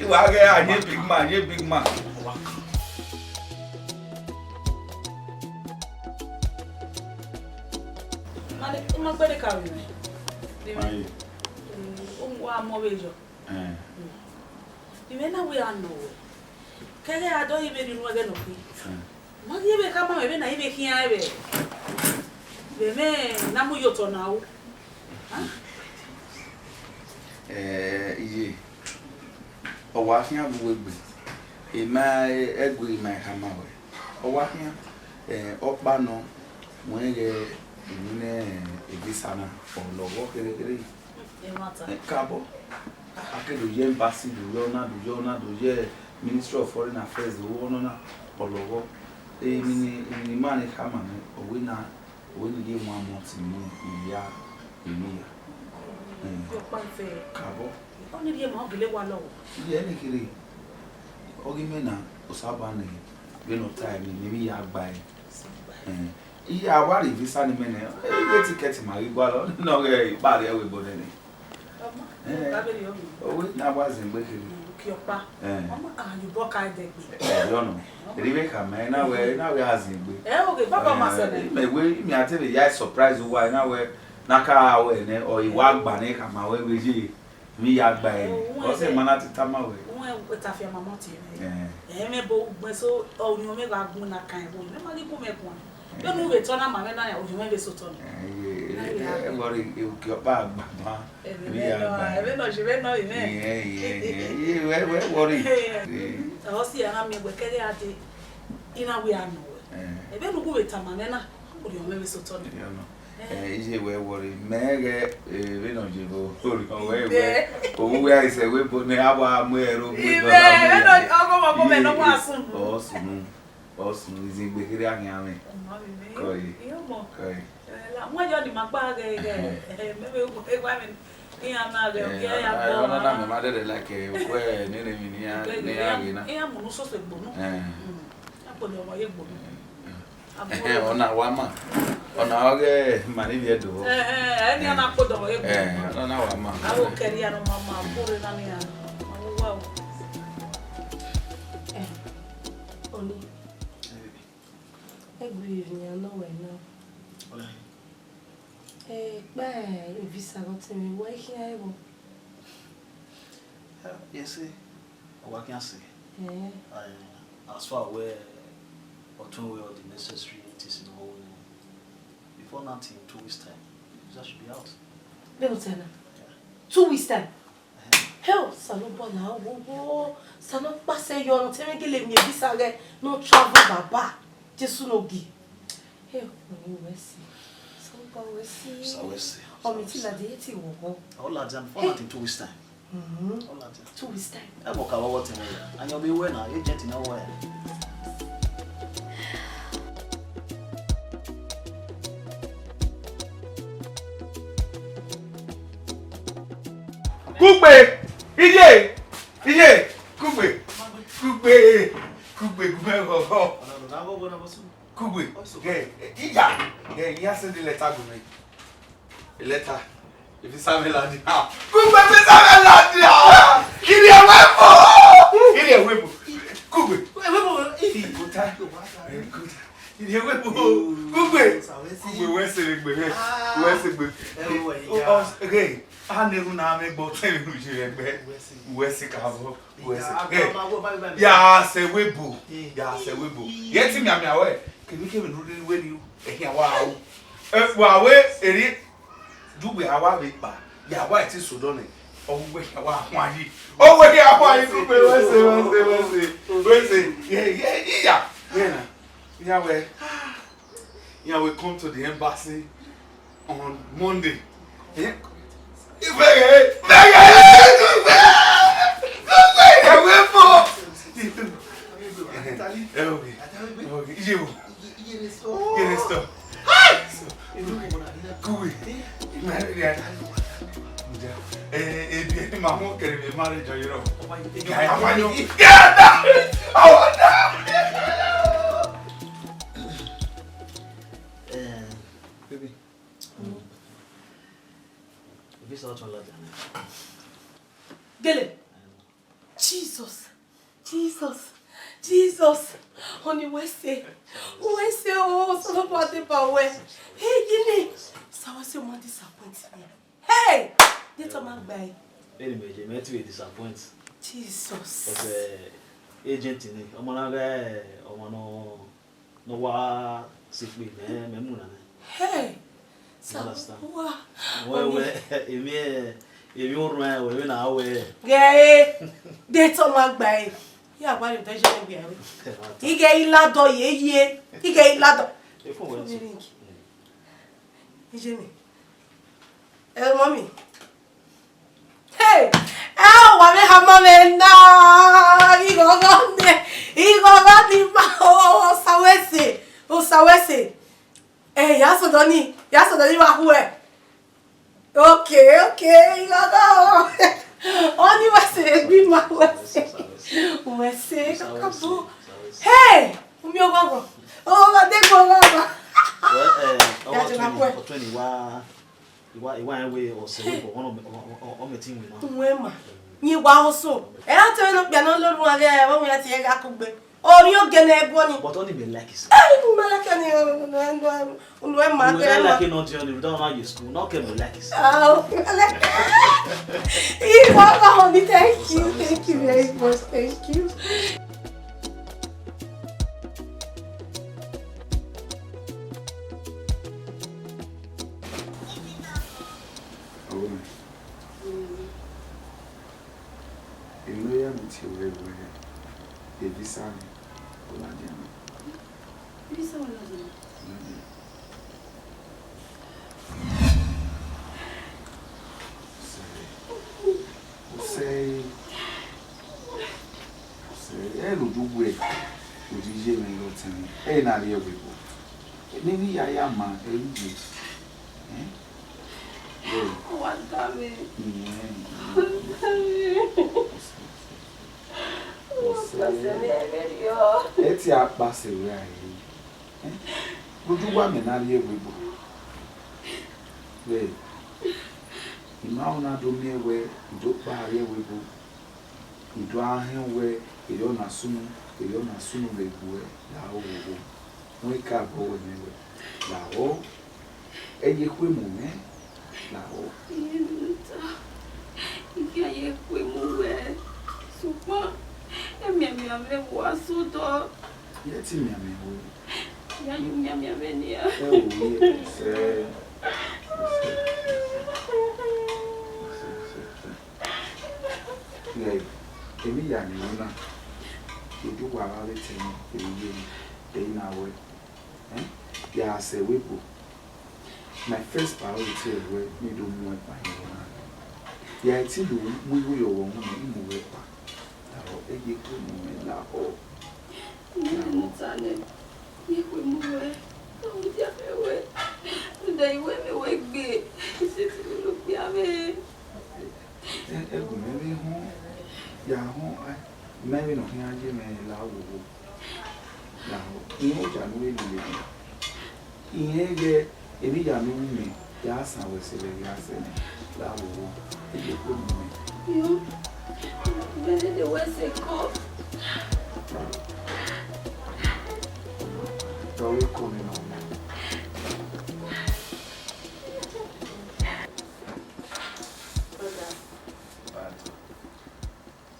I wa ghẹ a ye big man, ye big man. Mane, u ma gbẹdẹ ka vbe mwẹ. Aye. Mm, u wa mọ vbe yọ. Eh. Imẹ na wẹ a nọ wẹ. Kẹghẹ a dọ ye vbe rhie unu ẹghẹ nọ khin. Eh. Ma ghi vbe khama mwẹ vbene a i vbe khian ẹvbo vbe mwẹ ne a mu ye otọ na ru. Eh, iye, ọ wa khian vbe uwu egbe, I ma ẹgue I ma khama ruẹ. Ọ wa khian, eh, ọkpa nọ, wẹ ghẹ emwi ne Evisa na, ọ lọghọ kherhe kherhe. Ẹmwata. Eh, kabọ. A ke do ye embassy, do ye ọna, do ye ọna, do ye Ministry of Foreign Affairs, do ye ọna, ọ lọghọ. Emwi ni, emwi ne I ma ni khama mwẹ, ọ wẹ na, ọ wẹ ne I ye one month ni, I ya, I ni ya. Eh. Ọkpa fẹ. Kabọ. Ọ ni rhie ma, ọ gele wa lọghọ. Iye, ẹnẹ kherhe, ọ ghi mẹ na, Osanobua nẹ, vbene ọ ta ẹre, ne emwi ya gba ẹre. Eh, iye, a wa rhie visa ni mẹ nẹ, e ticket ma ghi gualọ, ne ọ ghẹ ikpa rrie ẹvbo ebo nene. Ọma, Eh. ka vbe rhie ọmọ. Owe na wa zin gbe kherhe. Uki ọkpa. Eh. Ọma, a, you bọ ka ẹdẹ gbe. Eh, yọ nọ. Eri vbe khama ẹre na wẹ, na wẹ a zin gbe. Ẹ, oge, baba ma sẹ nẹ. Imẹ wẹ, imẹ a te vbe ya surprise uwa, na wẹ, na ka wẹ nẹ, ọ, I wa gba nẹ khama wẹ vbe ye. Emwi ya gba ẹre. Ọ sẹ ma na te tama wẹ. Uwẹ tafiama mọ tie mwẹ. Eh. Ẹ mwẹ bo ugbẹn so, orhiọn mwẹ gha gun na kan ẹvbo, mẹ ma ghi gun mwẹ guan. Vbene u vbe tọ na ma mwẹ na, orhiọn mwẹ vbe sotọ nẹ. Eh, ye, Na eh, ya. Eh, worry, eh, uki ọkpa gbagba. Emwi Emwi ya nọ, gba. Emwi nọ, je vbe nọ, emwi. Iye, iye, iye. Iye, wẹ, wẹ worry. Eh, Eh. ọ si a na miẹn wẹ kẹghe a dee, I na wẹ a nọ wẹ. Eh. Vbene u gu vbe tama mwẹ na, orhiọn mwẹ vbe sotọ nẹ. Iye nọ. Eh, iye wẹ worry, mẹ ghẹ, eh, vbene ọ ye vbo, orhiọn wẹ Ibe. wẹ, ovbi uwẹ a i sẹ ẹvbo ebo nẹ, a wa mu ẹre ro gbe Ibe, dọla mu ẹvbo ya. Ọgọmọgọ mẹ nọ wa sunu. Ọ sunu, ọ sunu, izin gbe kherhe a khian mwẹ. Ọmọ mi, mi, Kọ yi. mi ọmọ. Kọ yi. Eh, la, wọn yọ ni ma gba ghẹ, ghẹ, Ẹhẹn. eh, mẹ vbe, eh, wa mi, iran na ghẹ, Eh, ogie ya eh, gbọ ọna na ọna. mẹ ma dẹdẹ like, eh, ukwẹ nene emwi ne iran, Gẹ, ne iran iran, ghe na. iran mu unu soso egbonu. Eh. Mm. A kpọlọ ọmọ ye egbonu. Eh, eh. Ẹhẹn, ọna wa ma. Ọna ọghe ma ni vbiẹ do. Eh, eh, ẹni a na kpọlọ ọmọ ye egbonu. Eh, ọna wa ma. Aro kẹri anọ ma ma, kore na ni anọ. Ma wo wa o. Eh, Oni. Ẹgbẹe ne a nọ wẹ na. Ọlẹ. Eh, kpẹ visa vbe ọtẹn mwẹ, wẹ khian ẹvbo? Yeah, yes, sir. Ọ wa khian sẹ. Eh. I, as far where Ọtẹn wẹ all the necessary things in all, before nothing, two weeks time, visa should be out. Vbene ọ ta na? Yeah. Two weeks time? Eh. Hell, Osanobua na wo wo, Osanobua sẹ yọ, ne ọtẹn mwẹ gele miẹn visa ghẹ, ne ọ travel baba. Jesu no gi. Hell, Oni wẹ si. Osanobua wẹ si. Sa wẹ si. Ọ mẹ ti ladian, e ti wọ ọghọ. Ọ ladian before Hey. nothing, two weeks time. Mhm. Ọ ladian. Two weeks time. Ẹ mọ ka wọ wọ tẹn wẹ ya. Ayọn bi wẹ na, agent na wọ ya. Kugbe, iye. Iye, kugbe, kugbe, kugbe, kugbe, ghọghọ. Kugbe, ghe, iya, ghe, iya send the letter to me. A letter. Ifi sa me ladi. Ah, kugbe, ifi sa me ladi. Ah, kiri ewe bo. Kiri ewe bo. Kugbe. Ewe bo, ifi. Good time. Eh, good time. Kiri ewe bo. Kugbe. Kugbe, wẹ sẹ gbe. Wẹ sẹ gbe. Oh, oh, okay. A na erhunmwu na mwẹ gbe ọtẹn vbene u ye vbe ẹgbẹ. Wẹ sẹ ka vbọ. Wẹ sẹ. Ya sẹ wẹ bo. Ya sẹ wẹ bo. Ye te mianmian wẹ. Kevbe kevbe ne u rhirhi wẹ ni, ẹhian wa ru. Wa wẹ erriọ. Ju wẹ a wa vbe kpa. Ya wa te sẹ odọ nẹ. Ọ wẹ ẹhian wa khuan yi. Ọ wẹ ẹhian khuan yi, kugbe, wẹ sẹ, wẹ sẹ, wẹ sẹ. Wẹ sẹ. Ye, ye, ye ya. Ye na. Iran wẹ, iran will come to the embassy on Monday. Eh? Vẹghẹ, vẹghẹ, vẹghẹ, ẹwẹ fọ. Eh, okay, okay, iye wo, iye ne stop. Kuwe, eh, ebi ẹni ma mọ kẹrẹ mi ma rẹ jọ yọrọ. Ga ya wa yọ. Ga ya da. Awa da. Eh, baby. Visa ọtọn ladian. Gele. Jesus. Jesus. Jesus. Ọni wẹ sẹ. Wẹ sẹ o, Osanobua deba wẹ. Hey, Gele. Osa wẹ sẹ, u ma disappoint me. Hey! Date ọ ma gba ẹre. Vbene imẹ ye, mẹ te vbe disappoint. Jesus. But, eh, agent ni, ọmọ na gha, ọmọ nọ, nọ wa sẹ ikpe, mẹ, mẹ mu na nẹ. Hey! You understand? Wa. Wẹ, wẹ, emwi, emwi orhuẹn, wẹ, emwi na wẹ. Ghe, date ọ ma gba ẹre. Ya gba ẹre, dẹ jẹ ne gbe ẹre. Ighe i ladọ ye ye. Ighe i ladọ. Ephone wẹ. Ijemi. Eh, mommy. Hey! Eh, wa vbe hama mwẹ na. Ighọghọ nẹ, ighọghọ ni ma, Osa wẹ sẹ, Osa wẹ sẹ. Eh, ya sẹ odọ ni, ya sẹ odọ ni wa khuẹ. Okay, okay, ighọghọ. Ọni wẹ sẹ, egbe ima wẹ sẹ. Wẹ sẹ, kakabo. Hey! Umi oghọghọ. Oghọghọ de gbe oghọghọ. Well, eh, ya jẹ na khuẹ. Ọtẹn ni wa. Iwa, iwa ẹn wẹ ọsẹ wẹ bọ, ọ mẹ, ọ, ọ, ọ, ọ mẹ te winna. Uwẹ ma. Yin wa oso. Ẹ ra te ne okpia ne ọ lorhu uan vbe ẹvbo, ya tie gha kugbe. Orhiọn gele ẹguọ ni. But ọni mẹ like it. Ẹ, unu ma like ni, unu, unu, unu ẹ ma. Unu ẹ like it, not only that, not your school, not kẹ mẹ like it. Ah, okay. Iwa, honey, thank you, thank you very much, thank you. Ọghọ mẹ, emwi ne ọ ya mu tie ruẹ wẹẹ, e visa nẹ, ọ ladian nẹ. Visa ọ ladian? Ọ ladian. Sẹ, sẹ, sẹ, ẹ lẹ odẹ uwẹ, odẹ iye mwẹ ghe ọtẹn mwẹ, ẹ i na rhie ẹvbo ebo. Nene I ya ya ma, ẹ i ye. Eh? Wa da mwẹ. Wa da mwẹ. Wa da mwẹ, ẹ i rhiọ. Ẹ i tie akpasẹ ruẹ a re. Eh? Rhunmwuda uwa mẹ na rhie ẹvbo ebo. Wẹ, I ma na do miẹn wẹ I do kpa rhie ẹvbo ebo. I do a họn wẹ, erriọ na sunu, erriọ na sunu vbe gbuẹ, lahọ vbe owo. Wẹ ka bọ wẹ nẹ wẹ, lahọ, ẹ ye khuemu mwẹ, lahọ. Iye ne u ta, I khian ye khuemu ruẹ, sokpan, emianmian mwẹ wa sẹ odọ. Ye te mianmian ruẹ. Ya ye mianmian mwẹ nian. Ẹ wo ye, sẹ, sẹ, sẹ, sẹ. Ghẹ, emwi ya ni ru na, edu wa vbe avbe etẹn ni, emwi ye ni, ẹre I na ruẹ. Eh? Ya sẹ ẹvbo ebo. My first priority ẹre wẹ, ne I do mu ẹre kpa hin na. Ya i te do mu igho ye ọghọ uhunmwu, I mu ruẹ kpa. Lahọ, ẹ ye khuemu mwẹ lahọ. Nene ne u ta nẹ, ye khuemu ruẹ, ọ mudia mwẹ ruẹ, rhunmwuda I wẹ mwẹ wẹ gbe, I sẹtin lele okpia mwẹ. Ẹ, ẹ gu mwẹ vbe họn. Ya họn, a, mẹ vbene ọ khian ye mwẹ la wowo. Ya họn, irẹn oja ne u vbe lele mwẹ. Irẹn ghẹ emwi ya ne u ru mwẹ, ya san wẹ sẹ vbe gha sẹ nẹ, la wowo, e ye kpe mu mwẹ. Yo, vbe dede wẹ sẹ kọ. Tọ vbe ko mwẹ nọ. Brother. Bad.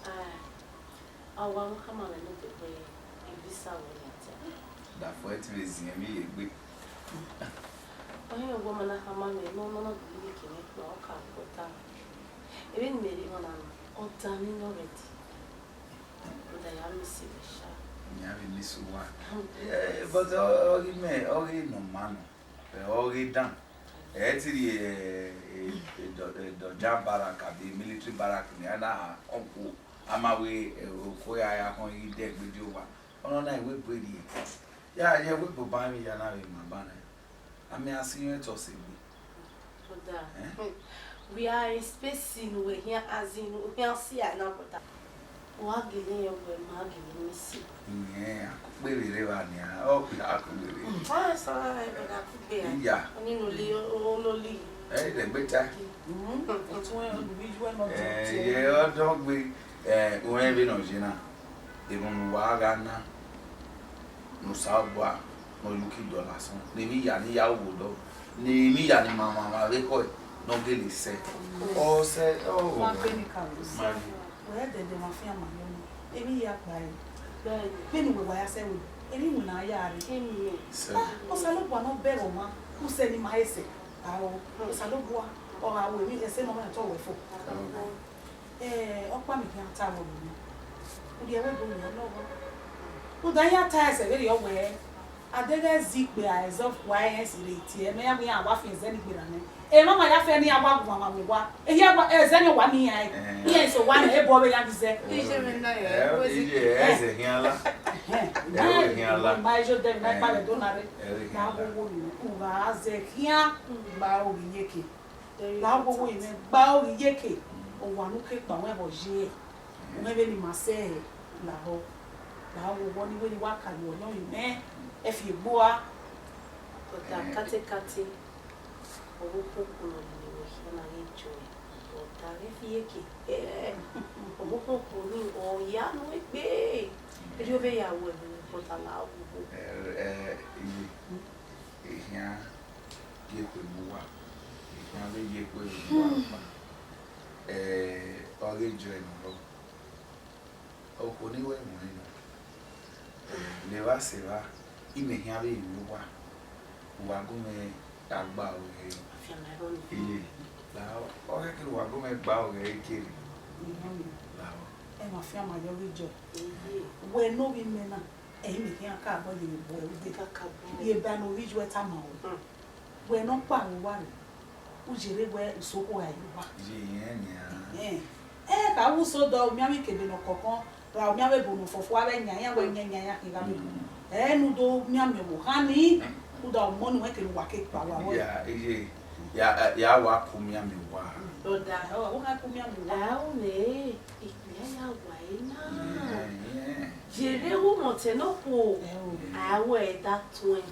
Ah, a wa mu khama mwẹ ne ugbegbe visa wẹ ne a ta. Da fo ẹtin vbe ziẹn vbe ye egbe. Ọhẹn, ọgua ma na khama mwẹ ne ọ nọ na gbe iyeke mwẹ kpa, ọ ka gbe ọta. Emwi ne mẹ rhie mwẹ na nọ, ọ da mwẹ nọ already. Brother, ya miss mwẹ sha. Ya vbe miss uwa. Eh, but ọ, ọ ghi mẹ, ọ ghi nọ ma nọ. Eh, ọ ghi dan. Ẹ ti rhie, eh, eh, eh, dọ-, eh, dọja barrack abi military barrack ni a na kọnkuo. A ma wẹ, eh, oko ya ya khọn ghi dẹ gbe die owa. Ọnọna ẹvbo ebo rhie. Ya ye ẹvbo ebo ban vbe ya na vbe ma ban nẹ. A miẹn a si yọn etọ sẹ egbe. Brother, eh? We are expecting we here as in we can see another brother. Wa gele ye we ma gele miss. Nẹ, a ku kpe vbe rre evba nian, ọ ku, a ku kpe vbe. Ah, sorry, brother, ku kpe. Iya. Oni no li, o, o no li. Eh, le gbe ta. Mm, o tun e, o bi ju e no. Eh, ye ọdọ gbe, eh, o rẹn vbene ọ ye na. Erhunmwu wa gha na. Ne Osanobua ne ọ ye uki dọlọ asọn, ne emwi hia ne I ya ru vbe odọ, ne emwi hia ne ima mwamwa vbe ekhọe ne ọ gele sẹ. Ọ sẹ, ọ, ma gbe ni ka vbe sẹ. Ma gbe. Wẹ dẹdẹ ma fian ma yọ ni, emwi hia kpa ẹre. Vbene uwẹ wa ya sẹ wẹ, emwi iwinna ya rre. Sẹ. Ah, Osanobua ne ọ bẹghe ọmwa, usẹ ne ima he sẹ. Aro, Osanobua, ọ gha ru emwi ẹse ne ọ mwẹ otọ wẹ fo. Aro. Eh, ọkpa mẹ khian ta vbe ọvbehe. U rhie ẹvbo ebo ne ọ lọghọ. Rhunmwuda iran ta ẹsẹ vberriọ wẹẹ, a deghẹ zẹ ikpia ẹzọ kua ẹre si rre tie, mẹ iran wẹẹ iran wa fian ẹzẹ ni gberra nẹ. Emwa ma ya fian ne iran wa gu mwamwa vbe owa. Ehia wa, ẹzẹ ni wa miẹn iran. Eh. Iran eso wa nẹ, ebo ọvbehe iran ghi zẹ. Iye mwẹ na, eh, eh, wẹ zi iye, eh, ẹzẹ khian la. Ẹhẹn. Ẹzẹ khian la. Ma ejo de, ma ikpalẹ do na rre. Ẹzẹ khian la. Na wo wo ni, u gha zẹ khian, gba ro ghi yeke. La wowo mwẹ gba ro ghi yeke, owa ne u ke kpa wẹ vbe ọ ye, u mwẹ vbene ima sẹ lahọ, la wowo ni wẹ ne I wa ka ye ọyọnmwẹ mẹ, ẹ fi egbe ua. But katekate, ọvbokhan okhuo nọ ni wẹ khian na ghi enjoy, but a ghẹ fi yeke, eh, ọvbokhan okhuo ni ọ ya ne u egbe, erriọ vbe ya ru ẹmwẹ, but a la wowo. Eh, eh, iye. Ehian ye ekhue mu uwa, ehian vbe ye ekhue mu uwa kpa, eh, ọ ghe enjoy ne ọ rrọọ. Okhuo ne I wẹ ẹmwẹ ọnrẹn nọ, eh, ne evba sẹ evba, imẹ ehian vbe mu uwa, uwa gu mwẹ gha gba aro ghe ẹre. Iye, lahọ, ọ khẹke ne uwa gu mwẹ gba aro ghe ẹre kere. Lahọ. Ẹmwẹ afianma yọ ghi enjoy. Wẹ ne ovbi mẹ na, ẹre imẹ khian ka bọ ye vbe bu ẹre ude. Ye ba ne ovbi iyuẹ tama ruẹ. Wẹ ne ọ kpa vbe owa rre, u yerre wẹ usokhuo gha ye owa. Ye irẹn nian. Ẹn, ẹ ka wu so dọ, u miẹn avbe ikebe ne ọ kọkọn, ra u miẹn avbe ebo ne ọ fọfua vbe yan, iran wẹ yan yan yan khin gha vbe bu. Ẹ ne u do mianmian ọvbokhan ni, rhunmwuda ọmọ ne uwẹ kere uwa ke kpa uwa vbọ. Ya, iye, ya, ya wa ku mianmian uwa. Brother, ọ, ọ kha ku mianmian uwa. A o nẹ, ikpia ya wa ẹre na. Yẹrẹ ru mọtẹ ne okhuo, a wẹ da tuẹn.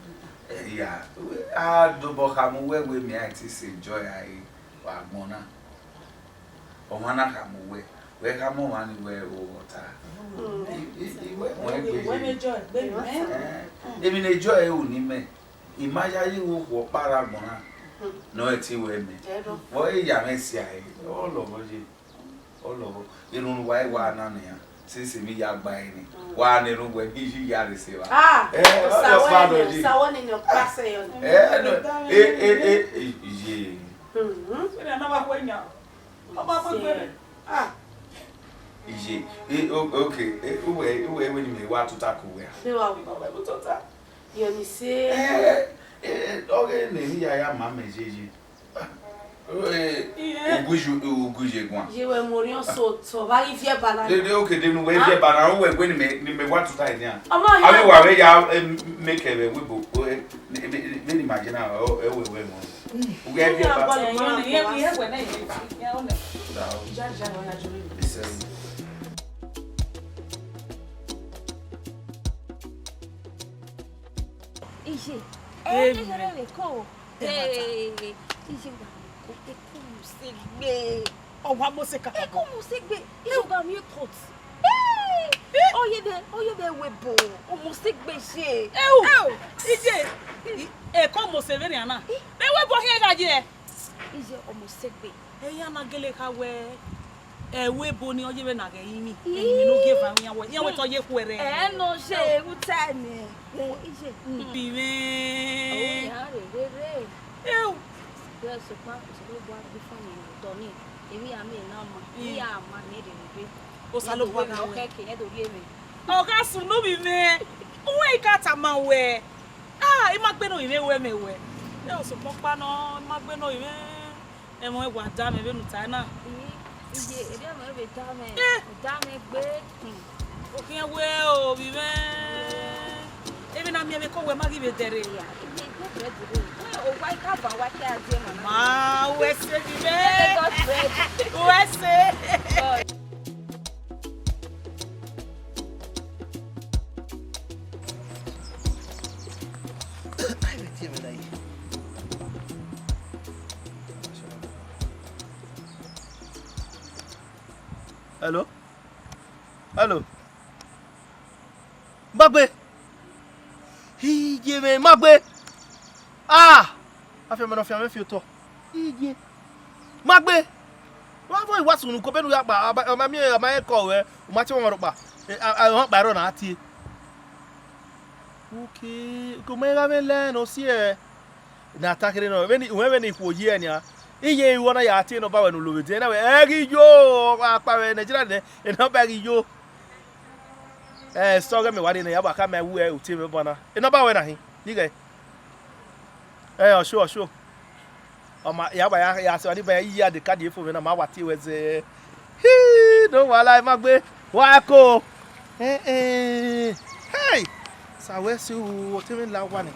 Iya, a dobọ khama uwẹ wẹ mẹ a te sẹ enjoy a re vbe agbọn na. Ọmwa na khama uwẹ, wẹ khama ọmwa ni wẹ o vbe ọta. I, i, i, wẹ, wẹ gbe ye. Emwi ne enjoy ru ni mẹ, I ma yayi vbe okhuo ọkpa rre agbọn na, ne ọ i te wẹ mẹ. Vbe ọ ya mwẹ sia ẹre, ọ lọghọ ye. Ọ lọghọ. Erhunmwu uwa i wa na nian, since emwi ya gba ẹre ni. Wa na erhunmwu uwẹ ne I yi ya rre sẹ evba. Ah, eh, ọ just fa nọ ye. Osa wẹ nene ọkpa sẹ yọ. Eh, no, eh, eh, eh, eh, ye. Mhm. Ẹna na wa khuẹ yan. Ọ ma khuẹ gbẹre. Ah. Iye, eh, o-, okay, eh, uwẹ, uwẹ, uwẹ ni mẹ wa tuta ku uwẹ a. Ṣé wa wí? Ọ ma tuta. Yẹ mi se. Eh, eh, ọ ghe ne emwi ya ya ma mẹ yeye. Eh, ugu iju, ugu ije guan. Ye wẹ mu orhiọn so otọ, vbe a ghi viẹ ba na. De, de, okay, de nu wẹ viẹ ba na, wẹ wẹ ni mẹ, ni mẹ wa tuta enian. Ọmọ ya. Avbe wa vbe ya, eh, make ẹvbo, eh, vbe ni ma je na, ọ, ẹ wẹ wẹ mọ. Ugu ẹ viẹ ba. Ọmọ ya. Iye, iye, wẹ na, iye, iye, ọ nẹ. Da o. Ja, ja, ọ ya jọ. Ise. Iye, ẹ ne kherhe vbe ko. Ee, iye wa ko, eko mu sẹ egbe. Ọ wa mu sẹ kaka. Eko mu sẹ egbe. Iye wa mu kot. Ee, ọ ye vbe, ọ ye vbe webo. Ọ mu sẹ egbe iye. Ewu, iye, eko mu sẹ vbe nian na. Vbe webo khian gha ye? Iye, ọ mu sẹ egbe. Eya na gele kha wẹ, ẹ, webo ni ọ ye vbe na ghẹ rinmwi. Rinmwi ne u gie eva iran wẹ, iran wẹ te ọ ye khuẹrhẹ. Ẹ nọ ye, u ta nẹ. Ẹ, iye. Bi mwẹ. Ọ ya re vbe rre. Ewu. Bẹ sokpan, Osanobua gbe ifan ni otọ ni. Emwi a miẹn na ma, emwi a ma ni rre vbe. Osanobua gha wẹ. Ọ kẹkẹ, ẹ do rhie mwẹ. Ọ gha sunu vbe mwẹ. Uwẹ I ka tama wẹ. Ah, I ma gbe ne ovbi mwẹ wẹ mẹ wẹ. Ẹ, sokpan ọkpa nọ, I ma gbe ne ovbi mwẹ. Ẹmwẹ wa da mwẹ vbene u ta na. Iye, erriọ mwẹ vbe da mwẹ, eh, da mwẹ gbe. Hmm. Okhian wẹ ovbi mwẹ. Emwi na miẹn vbe ko wẹ ma ghi vbe dẹrre. Iya, iye, iye, bread rre. Wẹ, owa I ka ban, wa ke a die ma na. Ma, uwẹ sẹ ovbi mwẹ. Bread. Uwẹ sẹ. God. Hello? Hello? Magbe! Iye mwẹ, Magbe! Ah! Afianma ne ọ fian mwẹ fi otọ. Iye. Magbe! Wa vọ I wa sunu ko vbene u ya kpa, ọ ma miẹn, ọ ma rẹn kọ ruẹ, u ma tie ọmwa rhọkpa. Ọmwa kpa ẹrọ na tie. Uki, uki, u ma gha vbe lẹ ne ọ si ẹe. Ne a ta kherhe nọ, vbene, wẹ vbene ikhuo yi ẹe nian. Iye, iruọ na ya tie ne ọ ba wẹ ne u lo vbe edian na wẹ, ẹ ghi yo, akpawẹ Nigeria nẹ, enọba ghi yo. Ẹ, sọghẹ mẹ wa rrie nẹ, ya wa khama ẹwu ẹ, u tie mwẹ banna. Enọba wẹ na hin, ni ghẹ. Ẹ, ọsuo, ọsuo. Ọ ma, ya wa ya, ya sẹ wa ni ba ya, iye a de ka die fo mwẹ na, ma wa tie wẹ zẹ. Hi, no wahala, Magbe, wa ko. Eh, eh. Hey! Sa wẹ sẹ o, ọtẹn mwẹ la owa nẹ.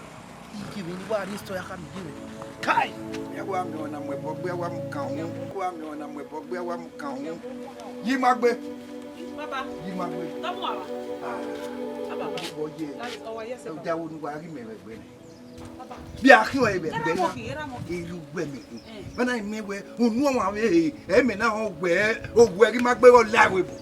Iye mwẹ ni wa rhie sọ ya khama iye mwẹ. Kai! Ya wa miẹn ọna mu ẹbọ gbe, ya wa mu kan uhunmwu. Ya wa miẹn ọna mu ẹbọ gbe, ya wa mu kan uhunmwu. Yi Magbe. Baba. Yi Magbe. Tọmọ ava. Ah. Baba. Ọbọ ye. That is our yes, Baba. Ẹ da wo ni wa ghi mẹ vbe ẹgbẹ nẹ. Baba. Bia khian ẹre vbe ẹgbẹ na. Erha mọ khin, erha mọ khin. Iru wẹ mẹ khin. Eh. Vbene I miẹn wẹ, unu ọmwa vbe he, ẹ mẹ na họn wẹ, owẹ ghi Magbe ghe ọ la ẹvbo ebo.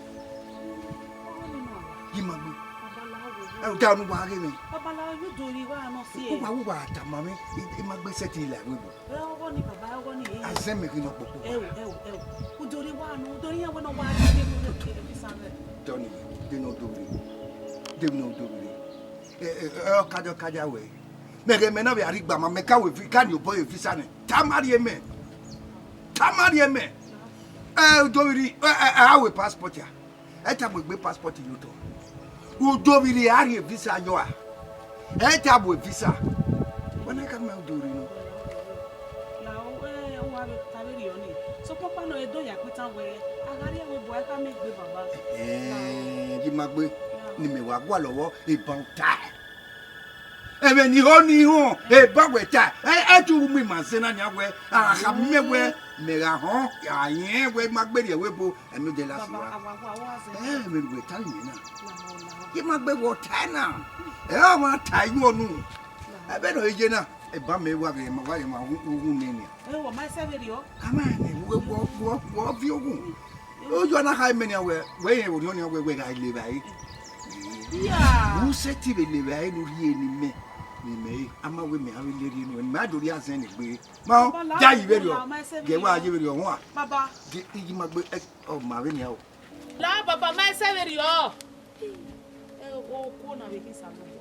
Ọghe ni ma wa. Yi Magbe. Baba la wo. Ẹ da ni wa ghe mwẹ. Baba la wo, you do ri wa nọ si ẹ. Uwa, uwa tama mwẹ, I, I Magbe sẹtin la ẹvbo ebo. Ẹ ọghọ ni, Baba, ọghọ ni, eh. Azẹ mẹ ghi nọ kpokpo. Ẹ o, ẹ o, ẹ o. U do ri wa nọ, u do ri iran wẹ ne ọ wa ye visa rẹ. Dọni, de ne ọ do vbe. De ne ọ do vbe. Ẹ, ẹ, ẹ, ọkaja, ọkaja wẹ. Mẹ ghe mẹ na vbe a rhie igba ma, mẹ ka wẹ vi-, ka ni obọ ye visa nẹ. Tama rhie mẹ. Tama rhie mẹ. Ẹ, u do vbe rri, ẹ, ẹ, ẹ, a wẹ passport ya. Ẹ ta mu egbe passport ye otọ. U do vbe rri a rhie visa yọ a. Ẹ ta mu visa. Wẹ na ka ma u do rri nọ. La o, ẹ, uwa vbe ta vberriọ ni. Sokpan ọkpa nọ, e do ya kpitan wẹ, a gha rrie ẹvbo ebo, a ka miẹn egbe baba. Ẹhẹn, Yi Magbe, ne imẹ wa gualọ vbọ, eban tae. Ẹmwẹ ne I ho ne I họn, eban wẹ tae. Ẹ, ẹ tu mu ima zẹ na nian wẹ, a gha khama imẹ wẹ, mẹ gha họn, a rẹn wẹ Magbe rrie ẹvbo ebo, ẹmwẹ odẹ last wa. Baba, awa, awa, awa zẹ. Ẹ, mẹ ne wẹ ta imẹ na. Lahọ, lahọ. Yi Magbe wẹ ọ tae na. Ẹ, ọ ma ta iyuọ nu. Lahọ. Ẹbẹ ne ọ ye na. Eba mẹ wa vbe ma, wa vbe ma uwu, uwu nẹ nian. Ẹ, wa ma sẹ vberriọ. A ma nẹ, wẹ, wọ, wọ, wọ viọ ogun. Oyọ na kha mẹ nian wẹ, wẹ rẹn orhiọn nian wẹ, wẹ gha le evbare. Ya. U sẹtin vbe le evbare ne u rhie ne imẹ, ne imẹ re, a ma wẹ mẹ a vbe le rhie ne uwẹ, ne imẹ a do rhie azẹn ne egbe. Ma, baba, la ya yi vberriọ. Ola, ma sẹ vberriọ. Gẹ wa ye vberriọ, hua. Baba. Gẹ, Yi Magbe, ẹ, ọ ma vbe nian o. La baba, ma sẹ vberriọ. Ẹ, okuo na vbe khin Osanobua.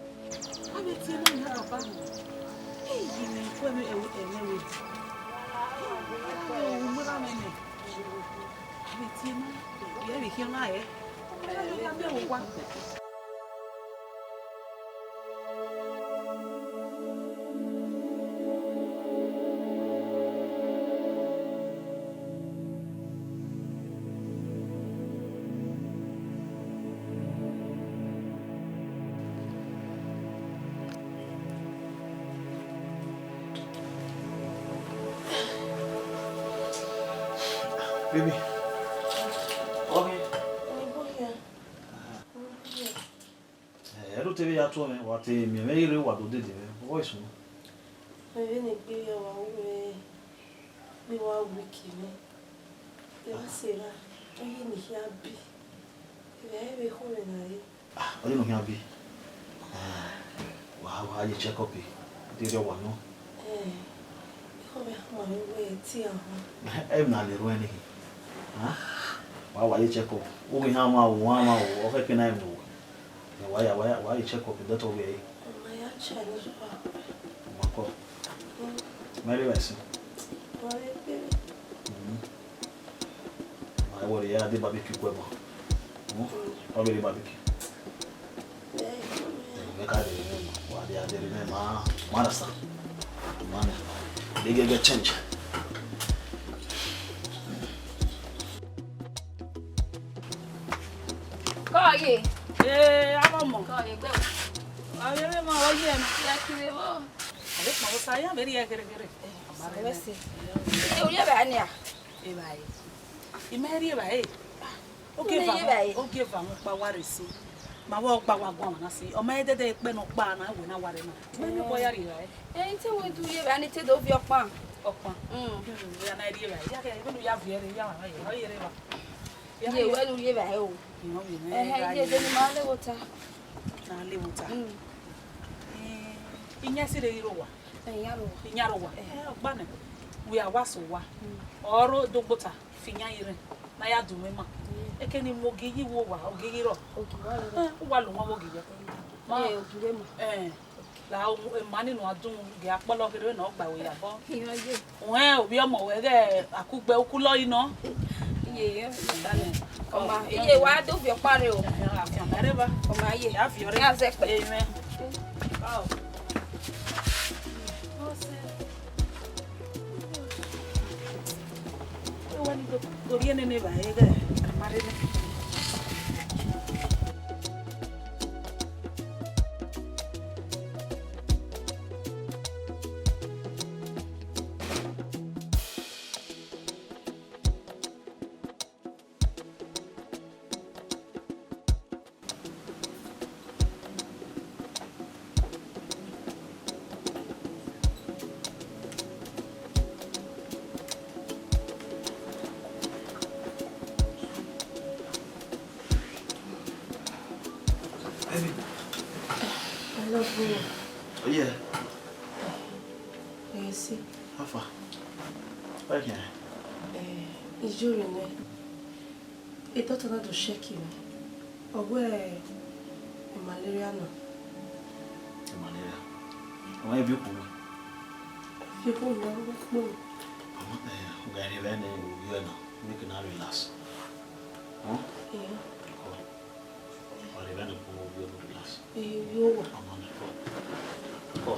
A vbe tie na yan baba nọ. Ẹ, yi ne ikhuo ẹmwẹ, ẹmwẹ, ẹmwẹ wẹ di. Ẹ, u mu erha mwẹ nẹ. A vbe tie na, ẹ vbe khian na hẹ. Ẹ, ya miẹn vbe owa. Baby. Okay. Ẹ, ẹ do Te vbe ya tuẹ mwẹ, wa te miẹn mwẹ, I rre wa do dede mwẹ, ọ i sunu. Vbene egbe ya wa ru mwẹ, egbe wa weak mwẹ. Evba sẹ ra, ọ ye ne I khian bi. Evba i vbe khun mwẹ na re. Ah, ọ ye ne u khian bi. Ah, wa, wa ye check up, te rhie owa nọ. Eh, ekhọe mwẹ khama mwẹ wẹẹ, te a họn. Ẹ na le ruẹ ni. Ah, wa, wa ye check up. U ghi hama o, hama o, ọ khẹke na ẹ ne uwa. Wa ya, wa ya, wa ye check up, doctor wẹẹ. Ọ ma ya cha ni zuwa. Ọ ma kọ. Mm. Mẹ rre vbe ẹse. Wa vbe kpere. Mm. Ma wọrẹ ya de barbecue kue bọ. Mm. Mm. Ọ vbe rre barbecue. Mẹ ka dẹ rre ma, wa de, a dẹ rre ma, ma rasa. Ma nẹ. De get, get change. Kọ ye. Ee, avbe ọmọ. Kọ ye, gbe. Avbe ma, ọ ye na. Ya kire vbọ. Avbe kpao sa ya vbe rhie kherhe kherhe. Ẹ, ọ ma rre. Ẹ, u rhie evbare nia? Evbare. I ma rhie evbare. Ogieva, ogieva mwẹ ọkpa wa rre eso. Ma wẹ ọkpa wa guan na si. Ọ ma dẹdẹ ekpẹ ne ọkpa na wẹ na wa rre na. Mẹ ne obọ ya rhie evbare. Ẹ, te wẹ do rhie evbare ni te do viọ ọkpa. Ọkpa. Mm. Hmm, ya na rhie evbare. Ya kẹ, vbene u ya viẹ rre, ya wa ye, ọ ye rre evba. Ye wẹ ne u rhie evbare o. Ẹhẹn, ye de ne ima levba ota. Na levba ota. Mm. Eh, iyan sirre i rre owa. Iyan rre owa. Iyan rre owa. Eh, ọgba nẹ. Wẹ a wa sẹ owa. Mm. Ọ rre odogbota, fi iyan ye rẹn. Na ya dunmwu ima. Mm. Eke ne I mu ogi yi vbe owa, ogi ghi rrọọ. Ogi wa rrọọ. Eh, u wa lo wọn vbe ogi yọ. Ma, eh, ogi vbe ma. Eh, la o, emani ne a dun, gie a kpọlọ kherhe ne ọ gba we ya bọ. Iran ye. Wẹ ovbi ọmọ wẹ ghẹ akugbe ukulọ yi nọ. Iye, iye, ọma, iye wa do viọ ọkpa rre o. Eh, afian ma rre ba. Ọma ye. Ya viọ rre. Ya zẹ kpẹ. Amen. Wow. Ewẹ ni do, do rhie nene evbare ghẹ, a ma rre nẹ. Baby. I love you. Oh, yeah. Yes, see. How far? Okay. Eh, it's you, Rene. E doctor na do check me. Ọ wẹẹ malaria nọ. Malaria? Ọ ma viọ ukpo mwẹ? Viọ ukpo mwẹ, ọ kpo. Ọ ma, eh, u gha rhie vbe ne u viọ na, make na relax. Huh? Yeah. Ọ rhie vbe ne u viọ na, relax. Ee, yo wa. Ọ ma nẹ, kọ. Kọ.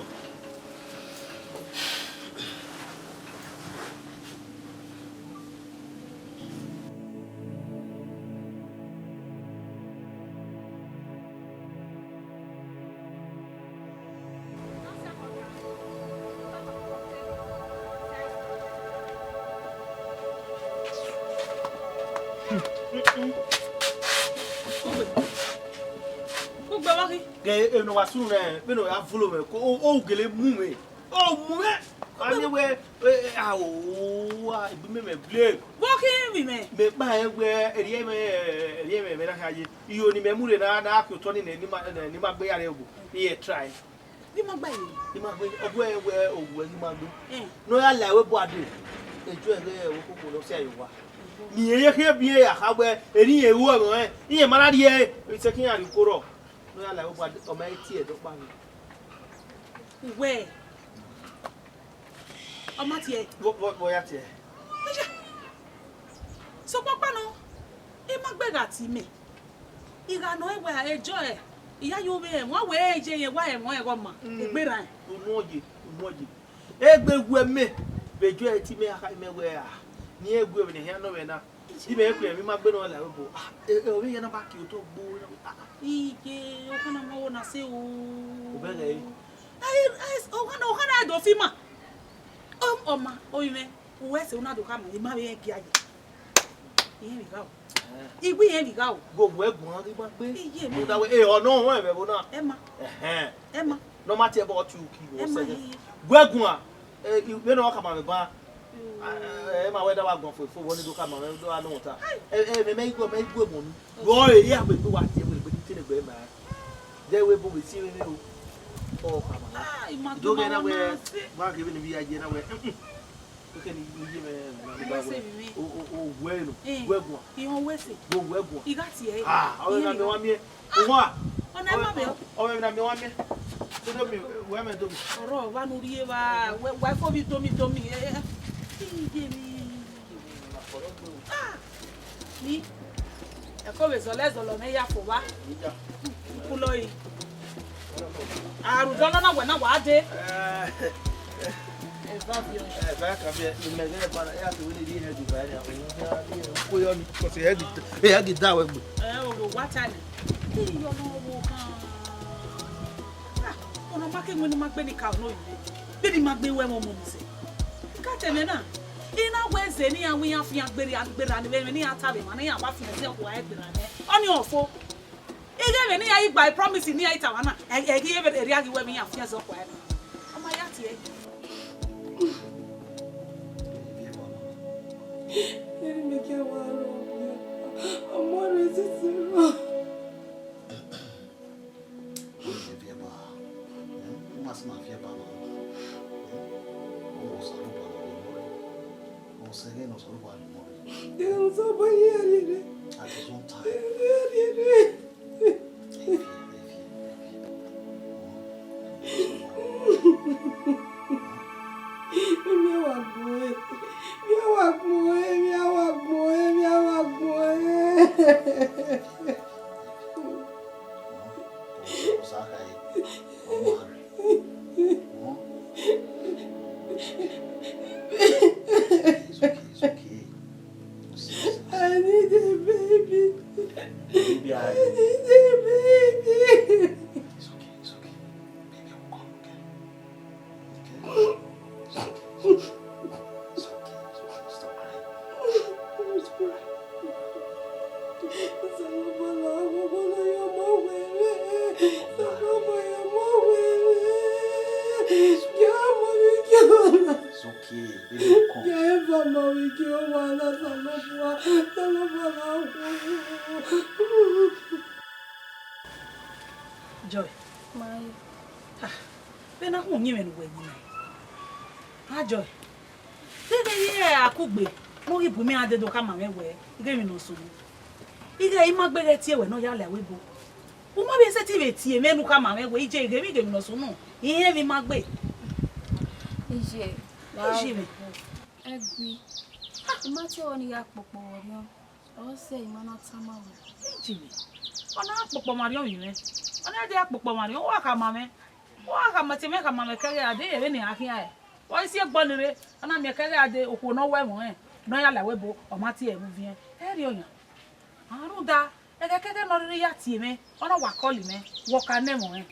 Ugbe wa ghi. Ghe emwi ne wa sunu nẹ, vbene ọ ya vulo mwẹ, ko, o, o gele mu mwẹ. O mu mwẹ. A miẹn wẹ, e, e, a, o, a, egbe mẹ, mẹ ble. Vbọ khin vbe imẹ? Mẹ kpa rẹn wẹ, erriọ mwẹ, erriọ mwẹ, mẹ na kha ye. Iyo ne imẹ mu rre na, na ke otọ ni nẹ, ne ima, ne ima gbe ya rre obo, iye try. Ghi ma gba ye. Ima gbe, ọ wẹ, wẹ, owẹ ghi ma gbe. Eh. Ne ọ ya la ẹvbo ebo a dee. Ejo ẹghẹ ẹvbo koko ne ọ sia ye owa. Ne irẹn ye khian biẹ ya kha wẹ, eni irẹn ru ẹmwẹ ọnrẹn, irẹn ma na rhie, isẹtin iran rhie uko rrọọ. Ne ọ ya la ẹvbo ebo a dee, ọ ma he tie ẹdẹ ọkpa nẹ. Uwẹ. Ọ ma tie. Vbọ, vbọ, vbọ ya tie? Eya. Sokpan ọkpa nọ, ima gbe gha tie imẹ. I gha nọ ẹwae, Ejo ẹ, I ya ye ovbi ẹmwẹ, ọ wẹ e ye ẹwae ẹmwẹ ọghe ọma, mm, egbe rran. Unu ọ ye, unu ọ ye. Egbe wu ẹmwẹ, vbe Ejo ẹ tie imẹ, a kha imẹ wẹ, a, ne irẹn gu ẹmwẹ ne ehia nọ mwẹ na. Imẹ khuẹ, emwi ma gbe nọ la ẹvbo ebo. Ah, e, e, ovbi ehia na ba kie otọ gbo, ah, ah. Iye, ọkhan na ma wo na sẹ o. Obẹ ghẹ re. Ai, ai, ọkhan na, ọkhan na do fi ima. Ọ, ọma, ovbi mwẹ, uwẹ sẹ u na do khama, I ma vbe rẹn gia ye. Irẹn vbe gha o. I wẹ irẹn vbe igho. Gu owẹ guan ghi ma gbe. Iye mẹ. Rhunmwuda wẹ, e, ọ nọ họn ẹmwẹ ẹvbo na. Ẹ ma. Ẹhẹn. Ẹ ma. Ne ọ ma tie ẹbọ ọtue uki vbe Ẹ ma ọsẹ. Iye. Gu ẹ guan. E, vbene ọ khama mwẹ ba. Mm. A, ẹ, ẹ ma wẹ da wa guan fo, fo vbọ ne do khama mwẹ, do gha nọ ta. Ai. Ẹ, ẹ, mẹ, mẹ i gu, mẹ i gu emọ nu. Vbọ ẹ, ya wẹ egbe wa tie, wẹ egbe te ne egbe ma. Dẹ wẹ ebo vbe tie mwẹ o. Ọ khama mwẹ. Ah, I ma do ghe na wẹ, ma se. Ba ghe vbene vbe ya ye na wẹ. Mm, mm. Okẹ ne I ye mwẹ, Uwẹ sẹ vbe mwẹ. O, o, o, wẹ no, Eh, wẹ guan. Irẹn uwẹ sẹ. Wo wẹ guan. I gha tie ẹre. Ah, ọ vbe na miẹn wa miẹn. Uwa. Ọ na ma mẹ. Ọ vbe na miẹn wa miẹn. Do do mi, wẹ mẹ do mi. Ọrọ wa nu rhie vba, wẹ, wa fo vbe do mi do mi. Eh, eh. Iye mi. Ah, ni. Ẹko vbe zọlẹ zọlọ mẹ ya fo vba. Kulọ yi. Arudọlọ na wẹ na wa dee. Eva viọ. Eva ka biẹ, imẹ ghẹ ba na, ya ke wele di head ba ya. Ko yọ ni, because head, head da wẹ gbe. Ẹ o wa ta ni. Ki yọ no wo kan. Ah, ọna ma ke wẹ ne ima gbe ni ka no yi. Bi ni ima gbe wẹ mo mo mi sẹ. Ka tẹ mẹ na. I na wẹ zẹ ne iran wẹ iran fian gberra, gberra ni vbe emwi ne iran ta vbe emwa ne iran wa fian zẹ ọkhuẹ gberra nẹ. Ọnii ọfo. Ighẹ vbene iran ghi gba promise ne iran ghi tama na, ẹ, ẹ ghi vbe rhie ghi wẹ vbe iran fian zẹ ọkhuẹ nẹ. Ọ ma ya tie. Eni mẹ ke wa rọ, ọmọ rẹ sisi rọ. Ọ ma viẹ ba, ẹ, ọ ma sẹ ma viẹ ba na. Ọ ma Osanobua ne ọ rre. Ọ sẹ ẹghẹ ne Osanobua ne ọ rre. Ẹ, Osanobua ye rre. At his own time. Ye rre. Ẹ viẹ, ẹ viẹ, ẹ viẹ. Emwi a wa gbọn ẹre, emwi a wa gbọn ẹre, emwi a wa gbọn ẹre, emwi a wa gbọn ẹre. Osa kha ẹre, ọ ma rre. It's okay, it's okay. I need a baby. Baby, I I need a baby. It's okay, it's okay. Baby will come, okay? Okay? It's okay, it's okay. It's okay, it's okay. Stop crying. Stop crying. It's okay, baby, come. Joy. Mai. Ah, vbene a khu uyinmwẹ ne uwẹ yi na. Ah, Joy. Deghẹ ye akugbe ne ọ ghi bu imẹ rhan dee do khama mwẹ wẹẹ, ighẹ emwi ne ọ sunu. Ighẹ ima gbe ghẹ tie wẹ ne ọ ya lẹ ẹvbo ebo. U ma vbe sẹtin vbe tie mwẹ ne u khama mwẹ wẹẹ, iye, ighẹ emwi, ighẹ emwi ne ọ sunu, irẹn emwi ima gbe. Iye, Iye mwẹ. Ẹgui. I ma te ọnii ya kpokpo vbe orhiọn. Ọ sẹ ima na tama wẹ. Iye mwẹ. Ọ na kpokpo ma rhiọn vbe mwẹ. Ọ na dia kpokpo ma rhiọn, u wa khama mwẹ. U wa khama tie mwẹ, khama mwẹ kẹghe a dee, vbene a khian ẹre. Vbe ọ i si egbe ọnii rre, ọ na miẹn kẹghe a dee, okhuo ne ọ wẹ ẹmwẹ ọnrẹn, ne ọ ya la ẹvbo ebo, ọ ma tie ẹre vbe uviẹn. Ẹ rriọ yan. A rhunmwuda, ẹghẹ kẹghẹ ne ọ rhirhi ya tie mwẹ, ọ na wa kọli mwẹ, wẹ ọ ka nẹ ẹmwẹ ọnrẹn.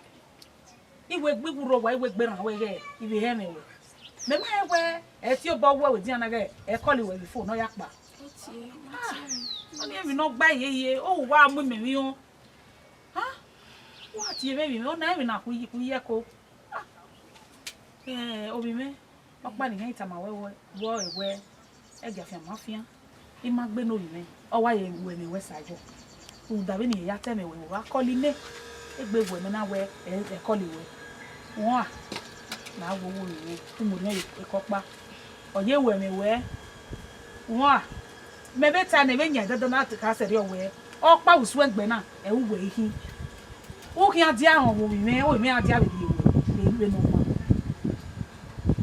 I wẹ gbe iwurro wa, I wẹ gbe rran wẹ ighẹ I vbe hẹ ẹmwẹ wẹ. Mẹ ma rẹn wẹ ẹ tie obọ wẹ wẹ edian na ighẹ ẹ kọli wẹ vbe phone ne ọ ya kpa. Ọ tie, ọ tie. Ah, ọnii emwi ne ọ gba hiehiere, ọ wa mu imẹ emwi họn. Ah, wa tie mwẹ vbe mwẹ, ọ na emwi na khu yi, khu yi ẹko. Ah, eh, ovbi mwẹ, ọkpa ne I khian tama wẹ, wẹ, wẹ, wẹ, ẹgiafian ma fian. I ma gbe ne ovbi mwẹ, ọ wa ye ru ẹmwẹ wẹ sa yọ. Rhunmwuda vbene irẹn ya ta ẹmwẹ wẹ, wa kọli nẹ, egbe wu ẹmwẹ na wẹ, ẹ, ẹ kọli wẹ. Wọn a, na wo wo ovbi mwẹ, u mu orhiọn ye ekọkpa. Ọ ye ru ẹmwẹ wẹ, wọn a, mẹ vbe ta nẹ vbe yan dandan na te ka sẹrriọ wẹ, ọkpa vbe usuẹn ẹgbẹ na, ẹ i ru wẹ i khin. U khian dia họn vbe ovbi mwẹ, ovbi mwẹ a dia vbe rhie wẹ, vbe, vbe nọ ọkpa.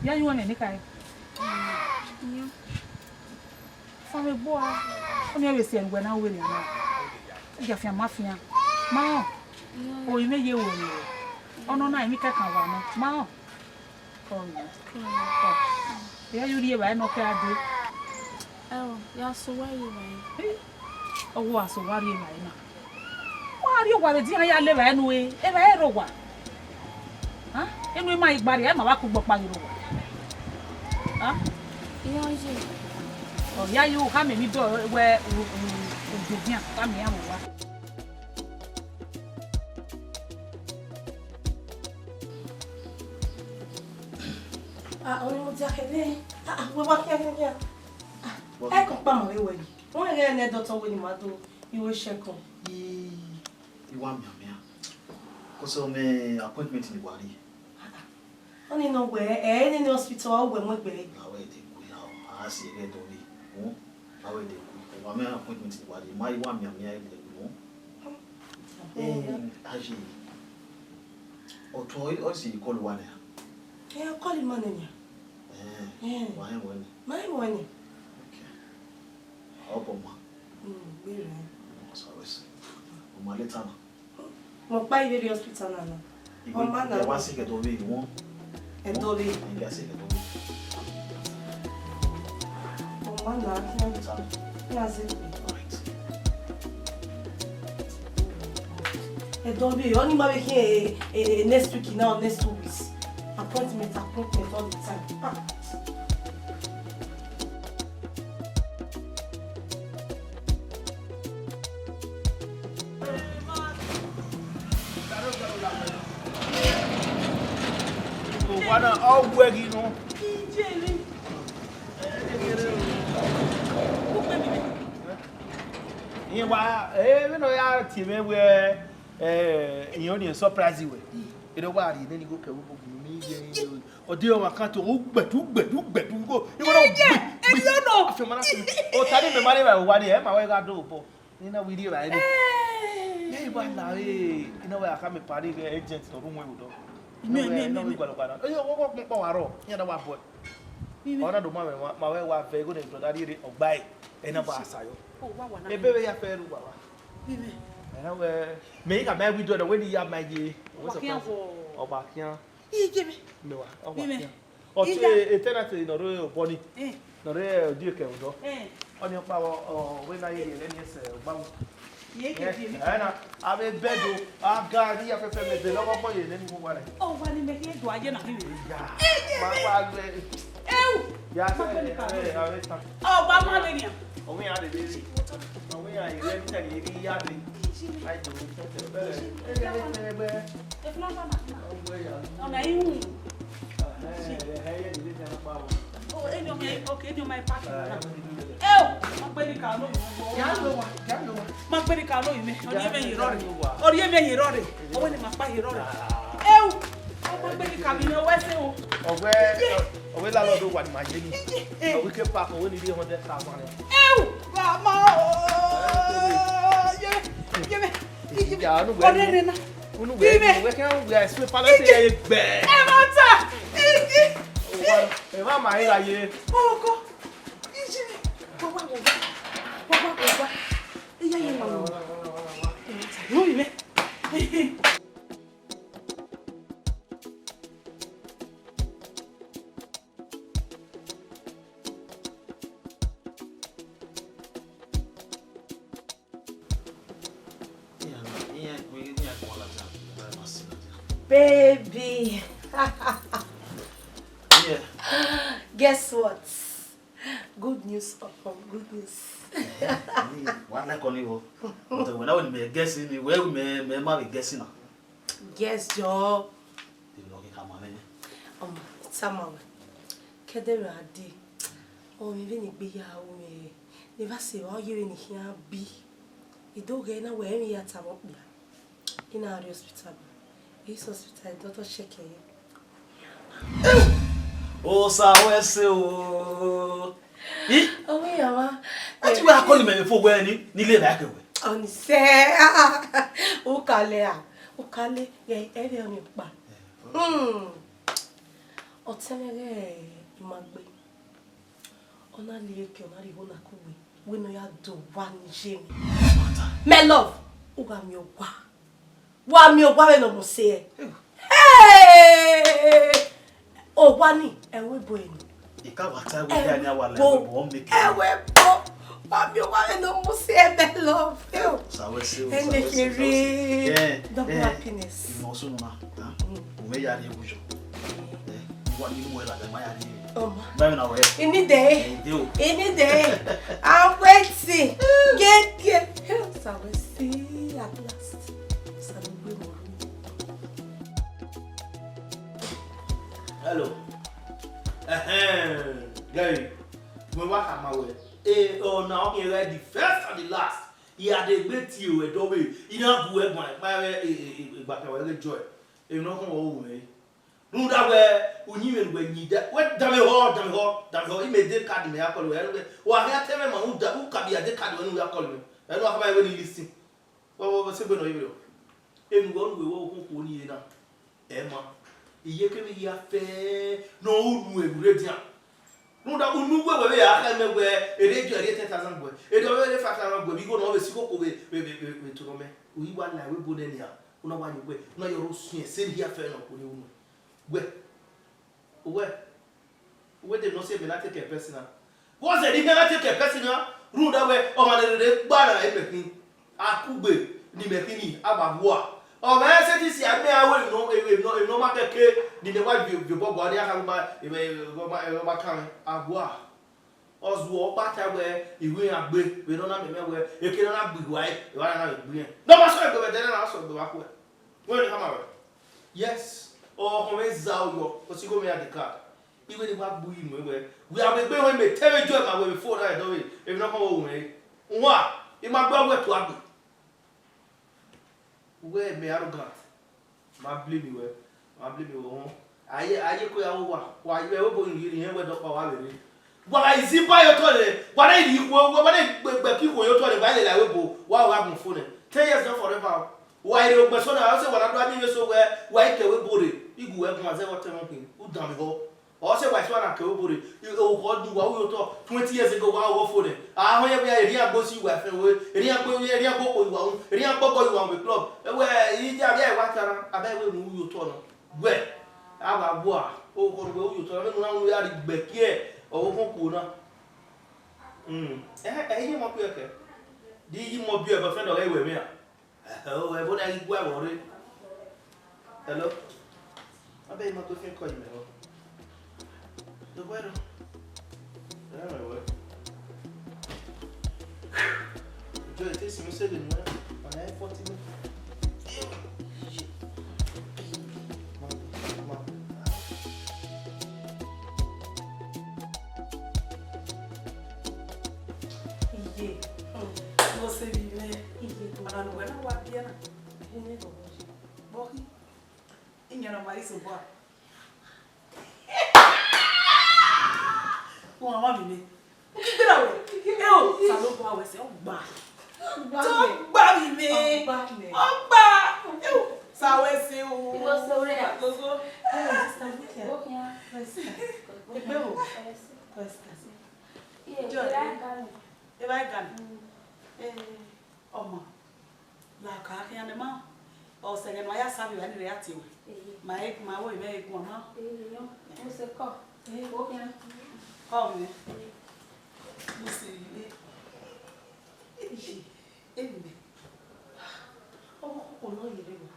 Ya yu ẹmwẹ ne I ka re. Fan vbe gbo a, ọnii vbe si ẹre wẹ na, u vbe rhie na. Ẹgiafian ma fian. Ma họn. Ovbi mwẹ ye ru ẹmwẹ wẹ. Ọnọna emwi kẹkan wa nọ. Ma họn. Kọ mẹ. Kọ. Ẹ ya yu rhie evbare ne ọ kẹ a dee. Ẹo, ya sẹ owa rhie evbare. Ọ wa sẹ owa rhie evbare na. Wa rhie owa vbe edian ya la evbare nu re, evbare rre owa. A? Enu ima i gba rrie, ẹ ma vba kugbe ọkpa ghi rre owa. A? Iran ye. Ọ ya yu khama emwi dọ wẹ u, u, Odogian, tama iran vbe owa. Ah, ọni mo dia khẹ nẹ. Ah, ah, wẹ wa khian, khian, khian. Ah, ẹ kọ kpa ma vbe wẹ yi. Wẹ ghẹ nẹ dọtọ wẹ ne ima do, I wẹ check up. I, I wa mianmian. Kọsẹ mẹ appointment ne I wa rrie. Ah, ah. Ọni nọ wẹ, ẹ, nene hospital, ọ wẹ mu egbe. Na wẹ de ku ya, a si ẹghẹ dọ vbe. Hmm? Na wẹ de ku. Wa mẹ appointment ne I wa rrie, ma I wa mianmian ẹre ku. Hmm? Eh, aye. Ọtọn, ọ si call wa nẹ. Eh, call ma nẹ nia. Eh, eh, wa hẹn wẹ nẹ. Ma hẹn wẹ nẹ. Okay. Ọ bọ ma. Hmm, gbe rẹ. Ọ sa wẹ si. Ọ ma later na. Mẹ ọkpa i vbe rrie hospital na na. Ọ ma na. Wa si ẹdọ vbe wọn. Ẹdọ vbe. Ẹdọ vbe. Ọ ma na. Sa. Na ze. Alright. Ẹdọ vbe, ọni ma vbe khian, eh, eh, next week now, next two weeks. Appointment, appointment all the time. Ah. Owa na, ọ wẹ ghi nọ. Iye wa, eh, vbene ọ ya tie mwẹ wẹ, eh, iye ọni surprise wẹ. Ere wa rhie nene igho kẹ vbe obọ ne I ye. Ọ de ọmwa kan to, ugbẹdu, ugbẹdu, ugbẹdu, igho, igho na gbe, gbe. Afiọma na. O ta ni mẹ ma rre evbare owa ni, ẹ ma wẹ gha do obọ. Ne I na wẹ I rri evbare ni. Eh. Mẹ I wa la re, I na wẹ a khama e pari ghẹ agent ne ọ rre uhunmwu odọ. Mẹ, mẹ, mẹ, mẹ. Gualọ gualọ. Oye, ọkpọkpọ wa rrọọ, iran da wa bọe. Ọ na do ma mwẹ, ma wẹ wa vẹ igho ne brother rhie rre, ọ gbae, ẹ na wa sa yọ. Ebe vbe ya fẹ ru wa wa. Ẹ na wẹ, mẹ I khama window na, wẹ ne I ya ma ye. Ọ wa khian. Ọ wa khian. Iye mẹ. Mẹ wa, ọ wa khian. Ọ te tenant nọ rre obọ ni. Eh. Nọ rre odieke odọ. Eh. Ọni ọkpa ọ, ọ, wẹ na ye rhie ẹre ni ẹsẹ ọgbamu. Iye ke di mi. Ẹ na, avbe bed o, aga ni ya fẹfẹ mẹ de lọghọ gbọ ye nene mu wa rẹ. Ọ wa ni mẹ ke do aye na khin. Ya. Iye mẹ. Ma wa lu ẹ. Eu. Ya ma se, gbẹ ni ka eh, avbe ta. Ọ wa ma le nian. Ọmọ iran lele rre. Ọmọ iran, irẹn tẹle rre ya rre. Ai do, tẹtẹ bẹrẹ. Ẹ jẹ ne tẹrẹ gbẹ. Ọmọ iran. Oh, eni ọmọ iran, okay, eni ọmọ iran park na. Eu, ma gbẹ ni ka lo. Ya lo wa, ya lo wa. Ma gbẹ ni ka lo ime. Ọni eme ye rọre. Ọni eme ye rọre. Ọwẹ ni ma pa ye rọre. Eu, ma gbẹ ni ka mi ne wẹ se o. Ọwẹ, ọwẹ landlord wa ni ma ye ni. Ọwẹ ke park, ọwẹ ni rhie hundred thousand. Eu, mama o. Ye, ye me. Ya, unu wẹ. Ọrẹ rẹ na. Unu wẹ, unu wẹ kẹ unu wẹ sweet palace ye gbẹ. Ẹ ma ta. Igi. Ẹ ma ma ira ye. Ọkọ. Iji. Wa wa wa. Wa wa wa. Iya ye ma. Unu wẹ. Baby. Yeah. Guess what? Good news upon good news. Wa na kọ ni o. But when I will guess ni, where we may, may ma be guessing now. Guess jọ. Ọmọ, tama wẹ. Kẹdẹ ra de. Ọ, mi vbene egbe ya ru mwẹ, ne evba sẹ evba, ọ ye vbene I khian bi. I do ghẹ na wẹ emwi ya tama okpia. I na rrie hospital. I sẹ hospital, doctor check ẹre. Osa wẹ sẹ o. Ih? Ọmọ iran mwa. A ti wẹ a call mẹ fo wẹ ni, ni le like wẹ. Ọni sẹ, u ka le a, u ka le, ghẹ, ẹ vbe ọni ọkpa. Hmm. Ọtẹn mwẹ ghẹ ima gbe. Ọ na lie ke ọ na rhie igho na kugbe, wẹ ne ọ ya do owa ni ye mwẹ. My love, u gha miẹn owa. Wa miẹn owa vbene ọ mu sẹ. Hey! Owa ni, ẹvbo ebo ẹre ni. I ka wa ta ẹvbo ẹre ni, a wa la ẹvbo ebo, ọ make ẹvbo ebo. Wa miẹn owa vbene ọ mu sẹ, my love. Sa wẹ sẹ o, sa wẹ sẹ, sa wẹ sẹ. Ẹnẹ kere. Yeah, double happiness. Ìmọ̀ ọsùn nù na. Òun ẹ ya rí ewu jọ. Ẹ, wà nínú ẹ làgbà má ya rí. Ọma. Bye now, eh. Ini de. Ini de. I'm waiting. Get, get. Hello, sir. We see at last. Sir, we go. Hello. Ehem. Guy. Mo wa kama we. Eh, oh, now okay, right, the first and the last. I had a great you, a dobe. I na bu ẹguan, pa, eh, eh, eh, eh, back away, the joy. Emwi ne ọ khọn wẹ, ọ ru mwẹ. Rhunmwuda wẹ, uyinmwẹ ne uwẹ yin da, wẹ danmwehọ, danmwehọ, danmwehọ, I mẹ de card mẹ ya call wẹ, wẹ, wa khian te mwẹ ma, u da, u ka bi ya de card wẹ ne u ya call mẹ. Ẹ ne wa khama wẹ ne I listen. Wẹ, wẹ, wẹ, sẹ egbe nọ, I vberriọ. Enu wẹ, unu wẹ, wẹ, okhuo khuo ni ye na. Ẹ ma. Iyeke vbe ya fẹ, ne ọ ru unu ẹvbo rre dian. Rhunmwuda unu wẹ, wẹ vbe ya khẹ mẹ wẹ, erriọ erriọ ten thousand wẹ, erriọ vbe five thousand wẹ, vbe igho ne ọ vbe si koko vbe, vbe, vbe, vbe, vbe toro mẹ. U i wa la ẹvbo ebo nẹ nian, u na wa ye wẹ, u na ye ọre usiẹn, sẹ ne I ya fẹ ne ọ kone unu. Wẹ, wẹ, wẹ de nọ sẹ mẹ na take personal. Vbọzẹ ne I na take personal, rhunmwuda wẹ, ọmwa ne rere gba na emẹ khin. Akugbe ne imẹ khin ni, a wa vua. Ọ mwẹ sẹtin si amẹ aro emwi nọ, emwi nọ, emwi nọ ma kẹke, ne imẹ wa viọ, viọ obọ gua, ne a kha ma, emwi, emwi ọma, emwi ọma kan mwẹ, a vua. Ọ zuọ ọkpa ta wẹ, I ru iran gbe, vbe ne ọ na miẹn mwẹ wẹ, eke ne ọ na gbe igho ẹre, evba na vbe gbe irẹn. Ne ọ ma sẹ egbe vbe ẹdẹ na, na sẹ egbe vbe akhuẹ. Wẹ ne khama rẹ. Yes, ọ khọn mwẹ za oyọ, ọ si gho mwẹ ya the card. I wẹ ne I wa gbe uyi nuẹn wẹ, wẹ a vbe gbe wẹ mẹ te vbe joy ma wẹ vbe phone na ẹdọ vbe, emwi ne ọ khọn wẹ ru mwẹ re. Uwa, I ma gbe wẹ tua gbe. Wẹ mẹ arrogant. Ma blame wẹ, ma blame wẹ wọn. Aye, aye ko ya wo wa, wa ye ẹvbo ebo yin rhie rhie wẹ dọkpa wa vbe rre. Wa gha izi ba ye otọ rẹ, wa na rhie ikhuo, wa na gbe gbe ke ikhuo ye otọ rẹ, wa lele ẹvbo ebo, wa gha gun phone nẹ. Ten years not forever o. Wa rre ogbẹn so na, ọ sẹ wa na do a miẹn eso wẹ, wa i ke ẹvbo ebo rre, I gu wẹ guan zẹ vbe ọtẹn mwa khin, u danmwehọ. Ọ sẹ wa i suẹn na ke obo rre, okhuo du wa, u yo otọ twenty years ago, wa ọghọ fo nẹ. A họn yẹn wẹ erriọ agbo si wa ẹfẹn we, erriọ agbo, erriọ agbo kpo iwa ru, erriọ agbo gọ iwa ru vbe club. Ẹwẹ, I ya vbe wa ta na, abẹ wẹ ne u yo otọ na. Wẹ, a wa gua, okhuo ne uwẹ u yo otọ na, vbene u na unu ya rhie gbe kie, ọ vbe okhuo khuo na. Mm. Ẹhẹn, ẹ i ye mọ kpiẹkẹ. De I ye mọ biẹ, boyfriend ọghe wẹ mwẹ a? Ẹhẹ, o, ẹvbo na ghi gu ẹvbo rre. Hello? Abẹ ima to fian call mẹ rọ. Do wẹ rọ. Ẹ mẹ wẹ. Joy, te si message nuẹ. Ọna ẹ forty minutes. Ma, ma. Iye, hmm, vbọzẹ vbe imẹ, iye, ọna ne uwẹ na wa biẹ na, ẹhẹn, vbọ khin, iyan ne ọ ma re isobọ a. Uwa ma vbe imẹ, u ghi gbera wẹ, ẹ o, Osanobua wẹ sẹ, ọ gba, ọ gba vbe imẹ, ọ gba, ẹ o, sa wẹ sẹ o, gogo. Egbe o. Joy, evba i ga nẹ. Eh, ọmọ, la ka khian ne ma, ọ sẹ ẹghẹ ne a ya sa vbe evba ni rre a tie ruẹ. Ma e, ma wo evba e guan ma. Kọ mwẹ. Mo se ye. Eyi, emẹ. Ọmọ koko nọ ye rre ma.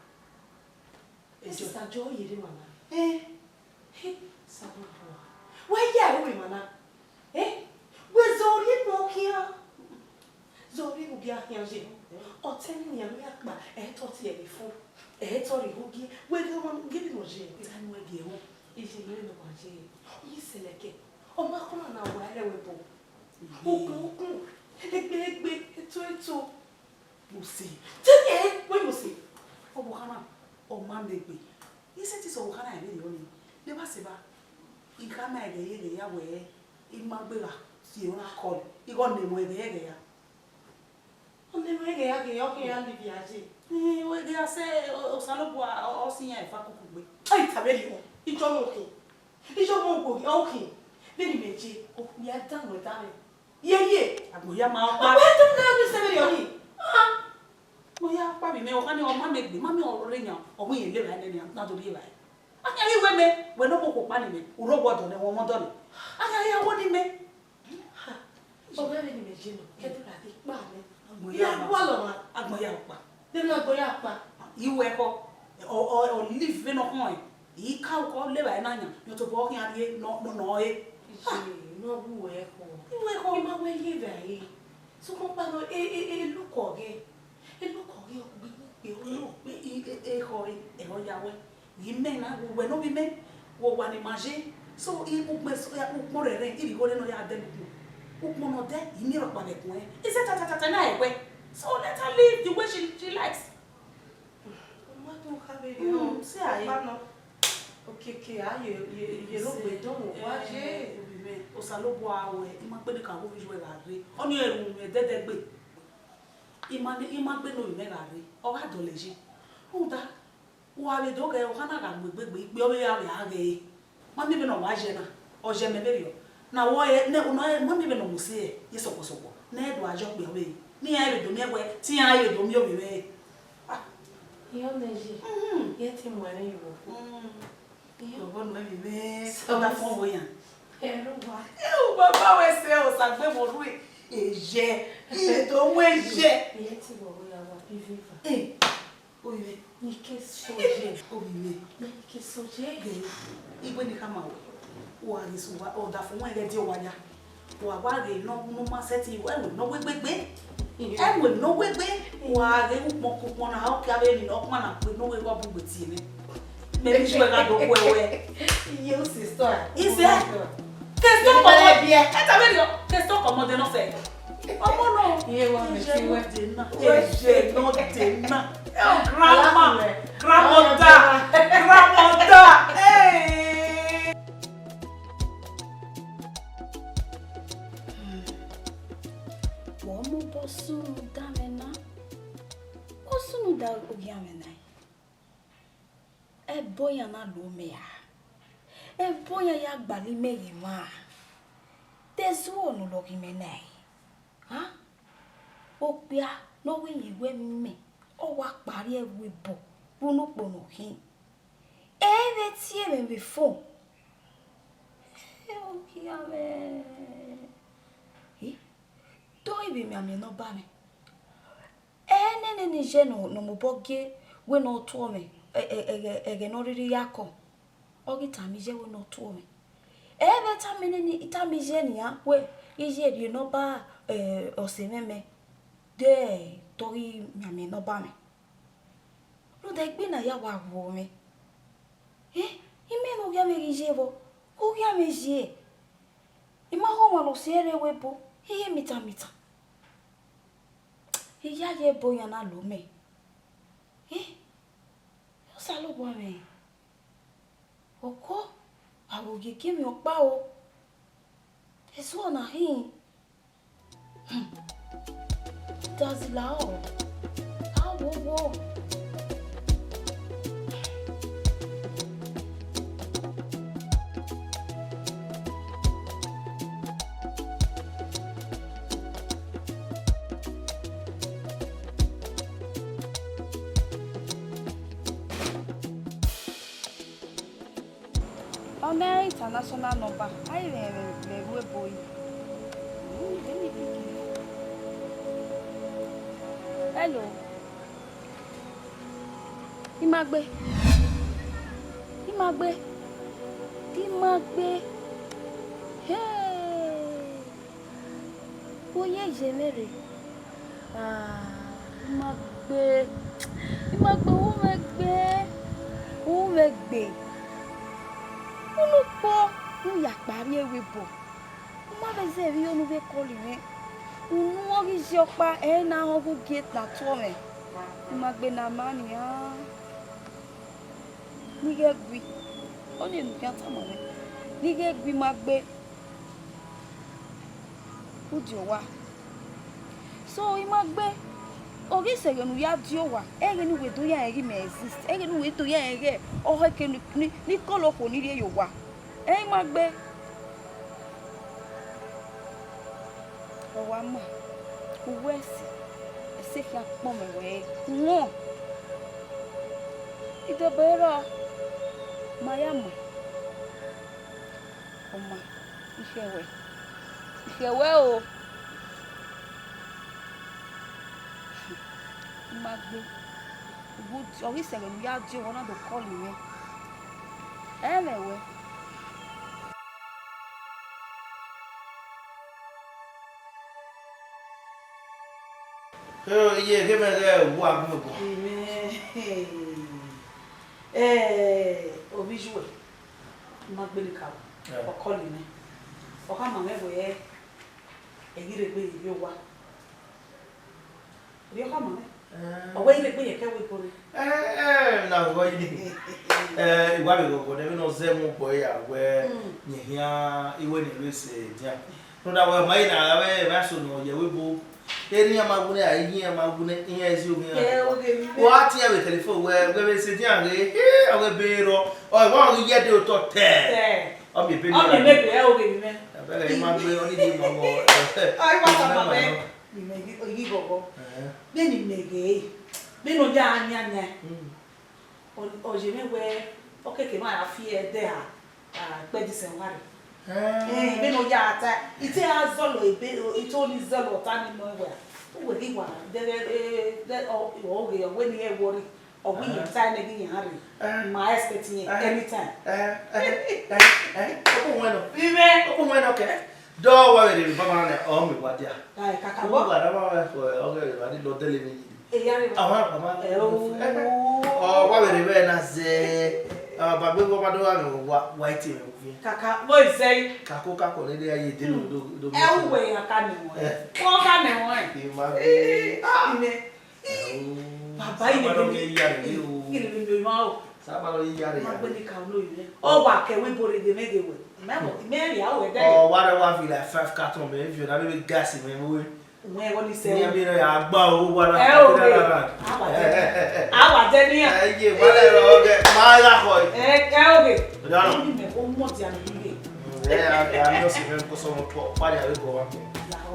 Sister Joy ye rre ma na. Eh. He, Osanobua. Wẹ ya ẹre wẹ ma na. Eh? Wẹ zẹ orhiọn ne ọ khian. Zẹ orhiọn ne u gia khian ye. Ọtẹn ne iran ya kpa, ẹ i tọ tie ẹre fo. Ẹ i tọ rhie igho gie. Wẹ ghe ọmọ ghe vbene ọ ye. Tanu ẹgie ẹmwẹ. Iye ne ọ ma ye. Iye sẹlẹkẹ. Ọ ma kọna na wa ẹre wẹ bọ. Ukun ukun. Egbe egbe. Eto eto. Mose. Te ẹ wẹ Mose. Ọvbokhan na, ọ ma nẹ egbe. I sẹtin sẹ ọvbokhan na ẹre rriọ nii. Neba seba, I khama ẹghẹ ye ẹghẹ ya wẹẹ, I ma gbe gha tie ọna call, I gha nẹ emọ ẹghẹ ẹghẹ ya. Ọ nẹ emọ ẹghẹ ya ghe, ọ ghe ya live ya ye. Ẹhẹn, ọ ghe ya sẹ, ọ, Osanobua, ọ, ọ si iran eva koko gbe. Ai, tavbe rriọ, I jọ mwẹ okhin. I jọ mwẹ okhin, okhin. Vbene imẹ ye, okhin ya dan nọ dan mwẹ. Ye ye. Agbọn ya ma ọkpa. Ọkpa ya tẹmwẹ ne sẹ vberriọ nii. Ah. Agbọn ya ọkpa vbe imẹ, ọkhan ni ọ ma mẹ egbe, ma mẹ ọrọre yan, ọ wẹ irẹn levba nẹ nian, na do rri evbare. A khian ghi wẹ mẹ, wẹ ne ọ mu okhuo kpa ne imẹ, u rre owa ọdọ nẹ, wẹ ọmọ ọdọ nẹ. A khian ghi ya wo ne imẹ. Ha. Ọ mwẹ vbene imẹ ye nọ, kẹdẹ ra ghi kpa nẹ. Agbọn ya ọkpa. Agbọn ya ọkpa. Vbene agbọn ya ọkpa. I wẹ ẹkhọ, ọ, ọ, ọ live vbene ọ khọn ẹn. I ka ukọ levba ẹre na yan, ne ọ tobọ khian rrie nọ, nọ, nọ re. Iye, ne ọ wu ẹre ekhọe. I wu ẹre ekhọe. I ma wẹ levba ẹre. Sokpan ọkpa nọ, e, e, e, lukọ ghe. E lukọ ghe, ọ gbe, ọ gbe, ọ gbe, e, e, e, ekhọe, ẹre ọ ya wẹ. Ghi mẹ na, wẹ ne ovbi mẹ, wẹ owa ne ima ye. So, i, ukpọn, ukpọn rẹrẹ, irigho rẹ ne ọ ya dẹ ne ukpọn. Ukpọn ne ọ dẹ, I miẹn rhọkpa vbe ẹkun ẹre. I sẹ ta, ta, ta, ta, na ẹwẹ. So, let her live the way she, she likes. Ọ ma tọn kha vberriọ. Mm, see, aye. Ọkpa nọ. Okiekie, a ye, ye, ye ne ogbe dọmọ wa ye. Eh, ovbi mwẹ, Osanobua wẹ, I ma kpe ne ka wo ovbi uwẹ gha rre. Ọnii ẹre ru mwẹ dẹdẹgbe. I ma ne, I ma gbe ne ovbi mwẹ gha rre. Ọ gha dọlọ ye. Rhunmwuda, wa vbe do ghẹ, ọ gha na gha mu egbe gbe, ikpe ọ vbe ya vbe a ghẹ. Ma miẹn vbene ọ wa ye na, ọ ye mẹ vberriọ. Na wọ ẹ, nẹ, nọ ẹ, ma miẹn vbene ọ mu si ẹ, ye sọkpọsọkpọ. Ne ẹ do a ye okpia vbe, ne iran vbe do miẹn wẹ, te iran vbe do miẹn ovbi mwẹ. Ah. Iran nẹ ye, mhm, ye te mu ẹre ye vbe okhuo. Mm. Iran. Ọghọ nuẹn vbe mwẹ, so, ọdafọn vbe oyan. Ẹrọ wa. Ẹ, u baba wẹ sẹ, Osa gbe vbe orhu e, e ye, i do mu e ye. Iye te vbe ya wa bi viva. Eh. Ovbi mwẹ. Ni ke so ye. Ovbi mwẹ. Ni ke so ye. Ghe, I wẹ ne I khama ruẹ. Wa ghi sẹ uwa, ọdafọn wẹ ghẹ die owa ya. Wa wa ghe ne ọ, ne ọ ma sẹtin, ẹwe ne ọ wegbe gbe. Ẹwe ne ọ wegbe. Wa ghe ukpọn ukpọn na, ọ kia vbe emwi ne ọ kpama na kpe, ne ọ wegbe ọ bu gbe tie mwẹ. Mẹ vbe ju ẹre gha do khuẹ ruẹ. Iye, u sister. Isẹ. Ke sọkọ mọ, ẹ ta vberriọ, ke sọkọ mọ de nọ sẹ. Ọmọ nọ. Iye wa mẹ ti wẹ. Ẹjẹ nọ de na. Eh, grandma, grandmother, grandmother. Hey. Vbe ọ mobọ sunu da mwẹ na? Ọ sunu da ogiamwẹ na? Ẹbọ iran na lo mẹ ra? Ẹbọ iran ya gbalọ imẹ ghe emwa ra? Te ẹzọ ne ọ lọghe imẹ na ẹre? A? Okpia ne ọ wẹ irẹn wẹ mẹ, ọ wa kpa rrie ẹvbo ebo vbe unu ukpo ne ọ khin. Ẹ i vbe tie mwẹ vbe fo. Ẹ, ogiamwẹ. Ẹ, te ọ i vbe mianmian ne ọ ba mwẹ. Ẹ nene ni iye ne ọ, ne ọ mobọ gie wẹ ne ọ tuẹ mwẹ, ẹ, ẹ, ẹghẹ, ẹghẹ ne ọ rhirhi ya kọ, ọ ghi tama iye wẹ ne ọ tuẹ mwẹ. Ẹ vbe tama nene, tama iye nian wẹ iye rhie ne ọ ba, ẹ, ọse mwẹ mẹ, de te ọ ghi mianmian ne ọ ba mwẹ. Rhunmwuda egbe na ya wa ru mwẹ. Ẹ, imẹ ne ogiamwẹ ghi ye vbọ, ogiamwẹ ye. I ma ho ọmwa ne ọ si ẹre vbe ebo, I ye mitan mitan. Iyayi ẹbọ iran na lo mẹ. Ẹ, Osanobua mwẹ, ọkọ, a vbe ogie gie emwi ọkpa o. Esu ọna hin. Hmm. Dazila ọ. A wo wo. Ọ nẹ international number, a i vbe rẹn vbe ẹvbo ebo yi. Hmm, let me pick it. Hello. I ma gbe. I ma gbe. I ma gbe. Hey. Vbe ọ ye ye mwẹ rre? Ah, I ma gbe, I ma gbe, u mwẹ gbe, u mwẹ gbe. Unu kpo, u ya kpa rrie ẹvbo ebo. U ma vbe zẹ vbe unu vbe call mwẹ. Unu ọ ghi ye ọkpa, ẹ i na họn ghe gate na tuẹ mwẹ. I ma gbe ne a ma nian. Ne I ghẹ gui, ọnii ne u khian tama mwẹ. Ne I ghẹ gui, I ma gbe. U die owa. So, I ma gbe, ọ ghi sẹ ẹghẹ ne u ya die owa, ẹghẹ ne uwẹ do ya rẹn ghe imẹ exist, ẹghẹ ne uwẹ do ya rẹn ghe ọhọ eke ni, ni, ni kọlọ okhuo ni rhie ye owa. Ẹ, I ma gbe. Ọ wa ma, uwẹ ẹse, ẹse khian kpọnmwẹ wẹ, wọn. Idobo rrọọ, ma ya ma. Ọ ma, I khiẹ wẹ, I khiẹ wẹ o. I ma gbe, ọ ghi sẹ ẹghẹ ne u ya die owa, ọ na do call mwẹ. Ẹ lẹ wẹ. Iye, ghe mẹ ghẹ wa gun mẹ guan. Amen. Eh, ovbi Iyuẹ, I ma gbele ka, ọ kọlọ mwẹ. Ọ khama mwẹ wẹẹ, ẹ ghi rre egbe ye ovbi owa. Ovbi owa ma mwẹ. Ọ wẹ I rre egbe ye ẹkẹ ẹvbo ebo rre. Eh, na vbe ọyẹnẹ. Eh, I wa vbe ghọghọ nẹ, vbene ọ zẹ mu obọ ya wẹ, yẹn khian, I wẹ ne I rre sẹ dia. Rhunmwuda wẹ, ma i na gha vbe emwa eso ne ọ ye ẹvbo ebo. Erha iran ma wu nẹ, a i ye iran ma wu nẹ, iran i si oghian. Wa tie vbe telephone wẹ, wẹ vbe sẹ dia ghe, he, ọ wẹ ebe rrọọ, ọ wa ghi ye ẹdẹ otọ tẹ. Ọ miẹn ebe. Ọ miẹn ebe, ẹ oghe mwẹ. Abẹghe, I ma gbe, ọ ni di ma wọ. Ọ i wa sa ma mẹ. Ni mẹ ghi, ọ i ghi ghọghọ. Vbene imẹ ghe, vbene ọ ya yan yan. Ọ, ọ ye mwẹ wẹ, ọ keke ma ya fi ẹdẹ a, a, kpẹdisẹn wa rre. Eh, vbene ọ ya ta, I te a zọlọ ebe, I te oni zọlọ ọta ni nọ wẹ. Uwẹ ghi wa, de, de, de, ọ, ọ ghe, ọ wẹ ne I worry. Ọ wẹ iran ta nẹ ghi iran rre. Ma expect iran anytime. Okhuo wẹ nọ. Vbe imẹ. Okhuo wẹ nọ kẹ. Dọ wa vbe rre baba na, ọ mu wa dia. Ai, kaka wọ. Wa da ma wẹ, ọ ghe wa di lọ dele mi. Eya rre. Awa, awa. Ẹ o. Ọ wa vbe rre vbe na zẹ. Aba gbe wa do wa, wa ite mẹ vbe. Kaka, bo zẹ. Kako, kako ne de ya ye de do, do, do. Ẹ u wẹ ya ka nẹ wọn. Kọ ka nẹ wọn. Ima. Ime. Baba, I nene, I nene ma o. Saba lo ye iyare. Ma gbe ni ka lo ire. Ọ wa kẹ wẹ ebo rre de mẹ ghe wẹ. Mẹ mo, mẹ ria wẹ de. Ọ wa rẹ wa fi like five carton mẹ, if you na be gas mẹ mo we. Wẹ wọ ni sẹ. Ni abi rẹ ya gba o wa ra. Ẹ o re. Awa de. Awa de ni ya. Ẹ ye, wa le ro ge. Ma ra ko. Ẹ, ẹ o re. Ọjọ́ náà. Ni mẹ ko mọ ti a mi ghe. Ẹ, a, a, mi ò sì fẹ́ kó sọmọ pọ̀, pàdé àwẹ̀ bọ̀ wá.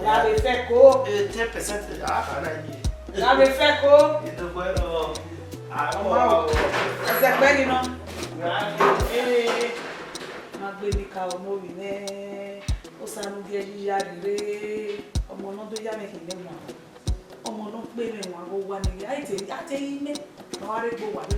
La be fẹ ko. Eh, ten percent, ah, ah, na ye. La be fẹ ko. Ito ko ero. Ah, ọmọ o. Ẹsẹ pẹ ni nọ. Ma gbe mi ka ọmọ mi nẹ. Osa nu gie yi ya rere. Ọmọ nọ do ya mẹ khin nẹ wan. Ọmọ nọ kpe mẹ wan gho wa ni. Ai te, ai te yi mẹ. Ma wa re gbo wa re.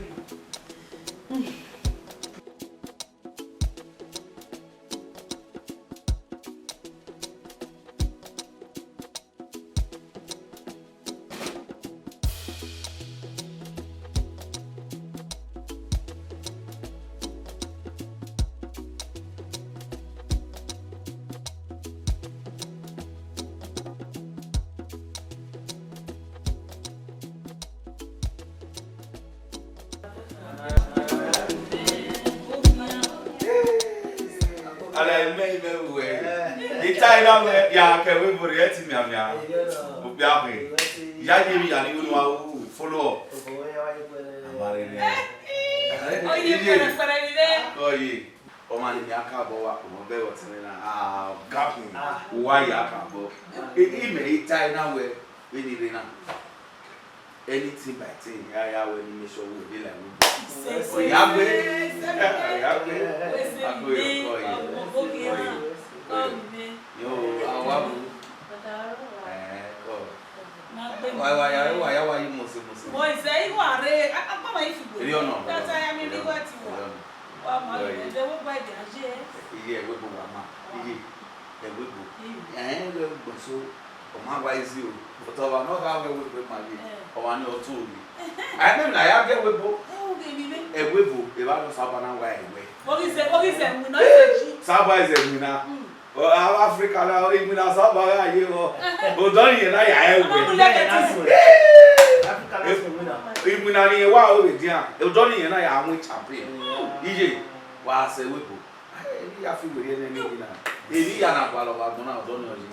Ala mẹ mẹ wẹ. Ita ira mẹ ya kẹ wẹ bore ẹ ti mia mia. Obia mẹ. Ya ye mi ya ni unu a u follow up. Amare nẹ. Oye, pẹrẹpẹrẹ ni nẹ. Oye. Ọmọ ni mi a ka bọ wa, ọmọ bẹ wọ tẹnẹ na. Ah, gap ni. Wa ya ka bọ. E, e mẹ ita ina wẹ, e ni re na. Anything by thing, ya, ya wẹ ni make sure we dey like we. Oya gbe. Oya gbe. Akoyo, koyo. Koyo. Yo, awa bu. Eh, oh. Wa, wa, ya, wa, ya, wa, yi mose, mose. Mo ise, iwa re, a, a, mama ifi gbe. Eri ọnọ. Tata ya mi ni wa ti wa. Wa ma le de wo gba ide aje. Iye, ẹvbo ebo wa ma. Iye, ẹvbo ebo. Ẹn, ẹvbo ebo so, ọ ma wa izi o. But ọmwa ne ọ gha wẹ ẹvbo ebo ma ye, ọmwa ni ọ tu oyi. A ne na ya gẹ ẹvbo ebo. Ẹvbo ebo, eva nọ saba na wa ẹwẹ. Oghize, oghize mu na iseji. Saba ize mu na. Ọ, a, Africa na, iwinna saba gha ye vbọ. Odọ ni yẹn na ya ẹwẹ. Ọmọ mu lẹkẹ ti mu. Africa na sẹ iwinna. Iwinna ni yẹn wa o vbe dian. Odọ ni yẹn na ya mu champion. Iye, wa sẹ ẹvbo ebo. Emwi ya fi werriẹ nẹ ni na. Emwi ya na gualọ vbe agbọn na, odọ ni ọ ye.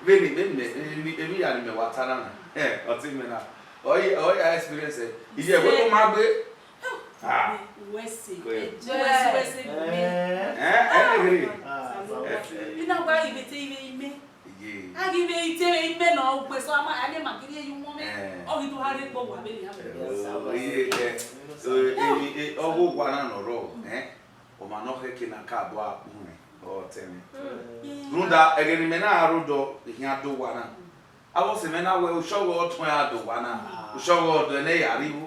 Vbene, vbene, emwi, emwi ya ni mẹ wa ta na na. Eh, ọtẹn mẹ na. Ọ ye, ọ ya experience. Iye, ẹvbo ebo ma gbe. Ah. Wẹse. Wẹse, wẹse, wẹse. Eh, eh, eh. Ina wa ivete ive ime. Iye. A ghi vbe ite vbe ime nọ, ugbe sọ, a ma, a ne ma giri eyi wọn mẹ. Eh. Ọ ghi do ha rre gbo wa vbe ni a vbe. Oh, iye kẹ. So, eh, eh, ọgho wa na nọ rọ, eh? Ọmwa ne ọ khẹke na ka bọ akpọ rẹn, ọ tẹn mwẹ. Rhunmwuda, ẹghẹ ne imẹ na rre odọ, I khian do wa na. Avbe ọse mwẹ na wẹ, oshọghe ọtẹn a do wa na, oshọghe ọdọ nẹ ya rri igho.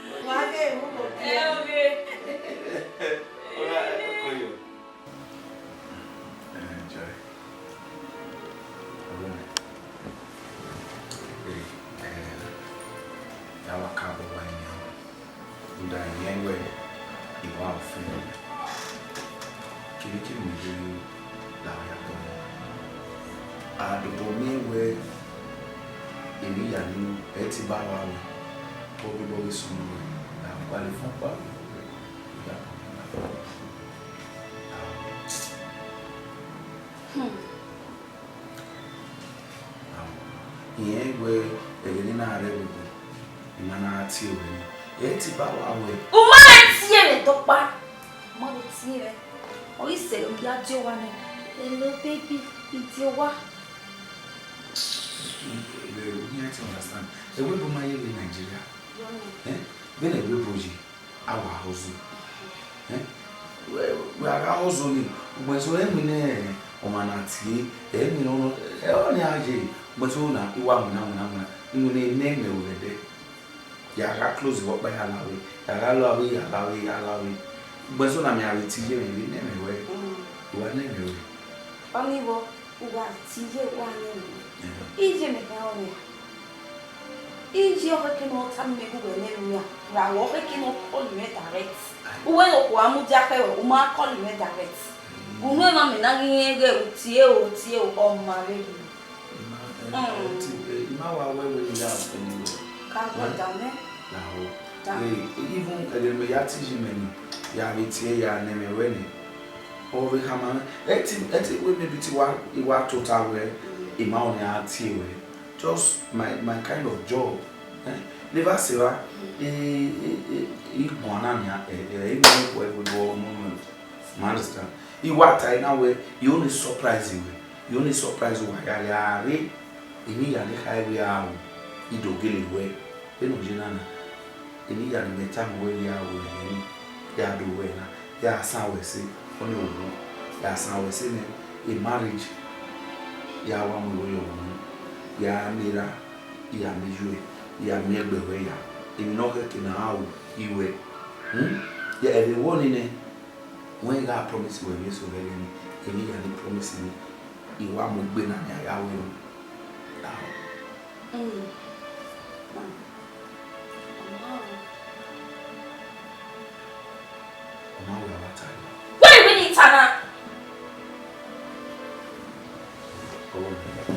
Wa ghe mu ko. Ẹ, oge. Ọna, ọkọ yo. Eh, Joy. Ọgbẹni. Eh, eh, ya wa ka bọ wa ni. Uda yẹn wẹ, I wa ofin. Kevbe kevbe ne I ghi la ya tọ. A dobọ miẹn wẹ, emwi ya ni ẹ ti ba wa wẹ, ọ ghi bọ ghi sunu wẹ, a gualọ fọn kpa wẹ, ya tọ. Hmm. Irẹn wẹ ẹghẹ ne I na rre ẹvbo, I ma na tie ruẹ nẹ. Ẹ ti ba wa wẹ. U ma rẹn tie mwẹ dọkpa. U ma rẹn tie mwẹ. Ọ ghi sẹ, u ya die owa nẹ. Hello, baby, I die owa. Ẹ, u khian te understand. Ẹvbo ebo ma ye vbe Nigeria. Ẹ? Vbene ẹvbo ebo ye. A wa hustle. Eh? Wẹ, wẹ a gha hustle ni, ugbẹn so ẹmwẹ ne ọmwa na tie, ẹmwẹ ne ọ nọ, ẹ, ọnii a ye, ugbẹn so na, I wa winna, winna, winna, iwinna ne mẹ ru ẹdẹ. Ya gha close vbe ọkpa ya la vbe, ya gha la vbe, ya la vbe, ya la vbe. Ugbẹn so na mẹ a vbe tie ye mwẹ, vbe ne mẹ wẹ, I wa ne mẹ wẹ. Ọnii vbọ? U gha tie iye uwa nẹ. Iye mẹ gha ọnrẹn. Iye ọkhẹke ne ọ tama imẹ gu wẹ nẹ ru ra, ra wẹ ọkhẹke ne ọ call mwẹ direct. Uwẹ ne okhuo a mudia khẹ ruẹ, u ma call mwẹ direct. Unu emwa mẹ na ghi rẹn ighẹ u tie o, u tie o, ọ ma vbe rri. I ma, eh, ti, eh, I ma wa wẹ wẹ ne I ya fẹ ne I wẹ. Ka wẹ da mẹ. Lahọ. Da. Eh, even ẹghẹ ne mẹ ya te iye mẹ ni, ya vbe tie ya nẹ mẹ wẹ ni. Ọ vbe khama mwẹ. Ẹ ti, ẹ ti wẹ maybe te I wa, I wa tota wẹ, I ma ọnii a tie wẹ. Just my, my kind of job. Eh? Never say wa, eh, eh, eh, I guan na nia, eh, eh, I guan ko ẹvbo do ọmọ mẹ. Ma understand. I wa ta na wẹ, I only surprise wẹ. I only surprise wa ya, ya rre. Emwi ya ne kha wẹ a ru, I do gele wẹ. Vbene ọ ye na na, emwi ya ne mẹ tama wẹ ya ru ẹre, ya do wẹ na, ya san wẹ ẹse, ọnii owo, ya san wẹ ẹse nẹ, e marriage, ya wa mu igho ye ọmwa unu, ya miẹn erha, ya miẹn iyuẹ, ya miẹn ẹgbẹe ruẹ ya, emwi ne ọ khẹke ne a ru, I wẹ. Hmm? Ya ẹvbo wọ nii nẹ, wẹ I gha promise wẹ emwi eso vbe ẹghẹ nii, emwi ya ni promise nii, I wa mu egbe na nia ya ru ẹre. Ahọ. Mm. Ma. Ọ ma ru. Ọ ma ru, a wa ta ẹre. Wẹ I wẹ ne I ta na. Ọwọ mẹ.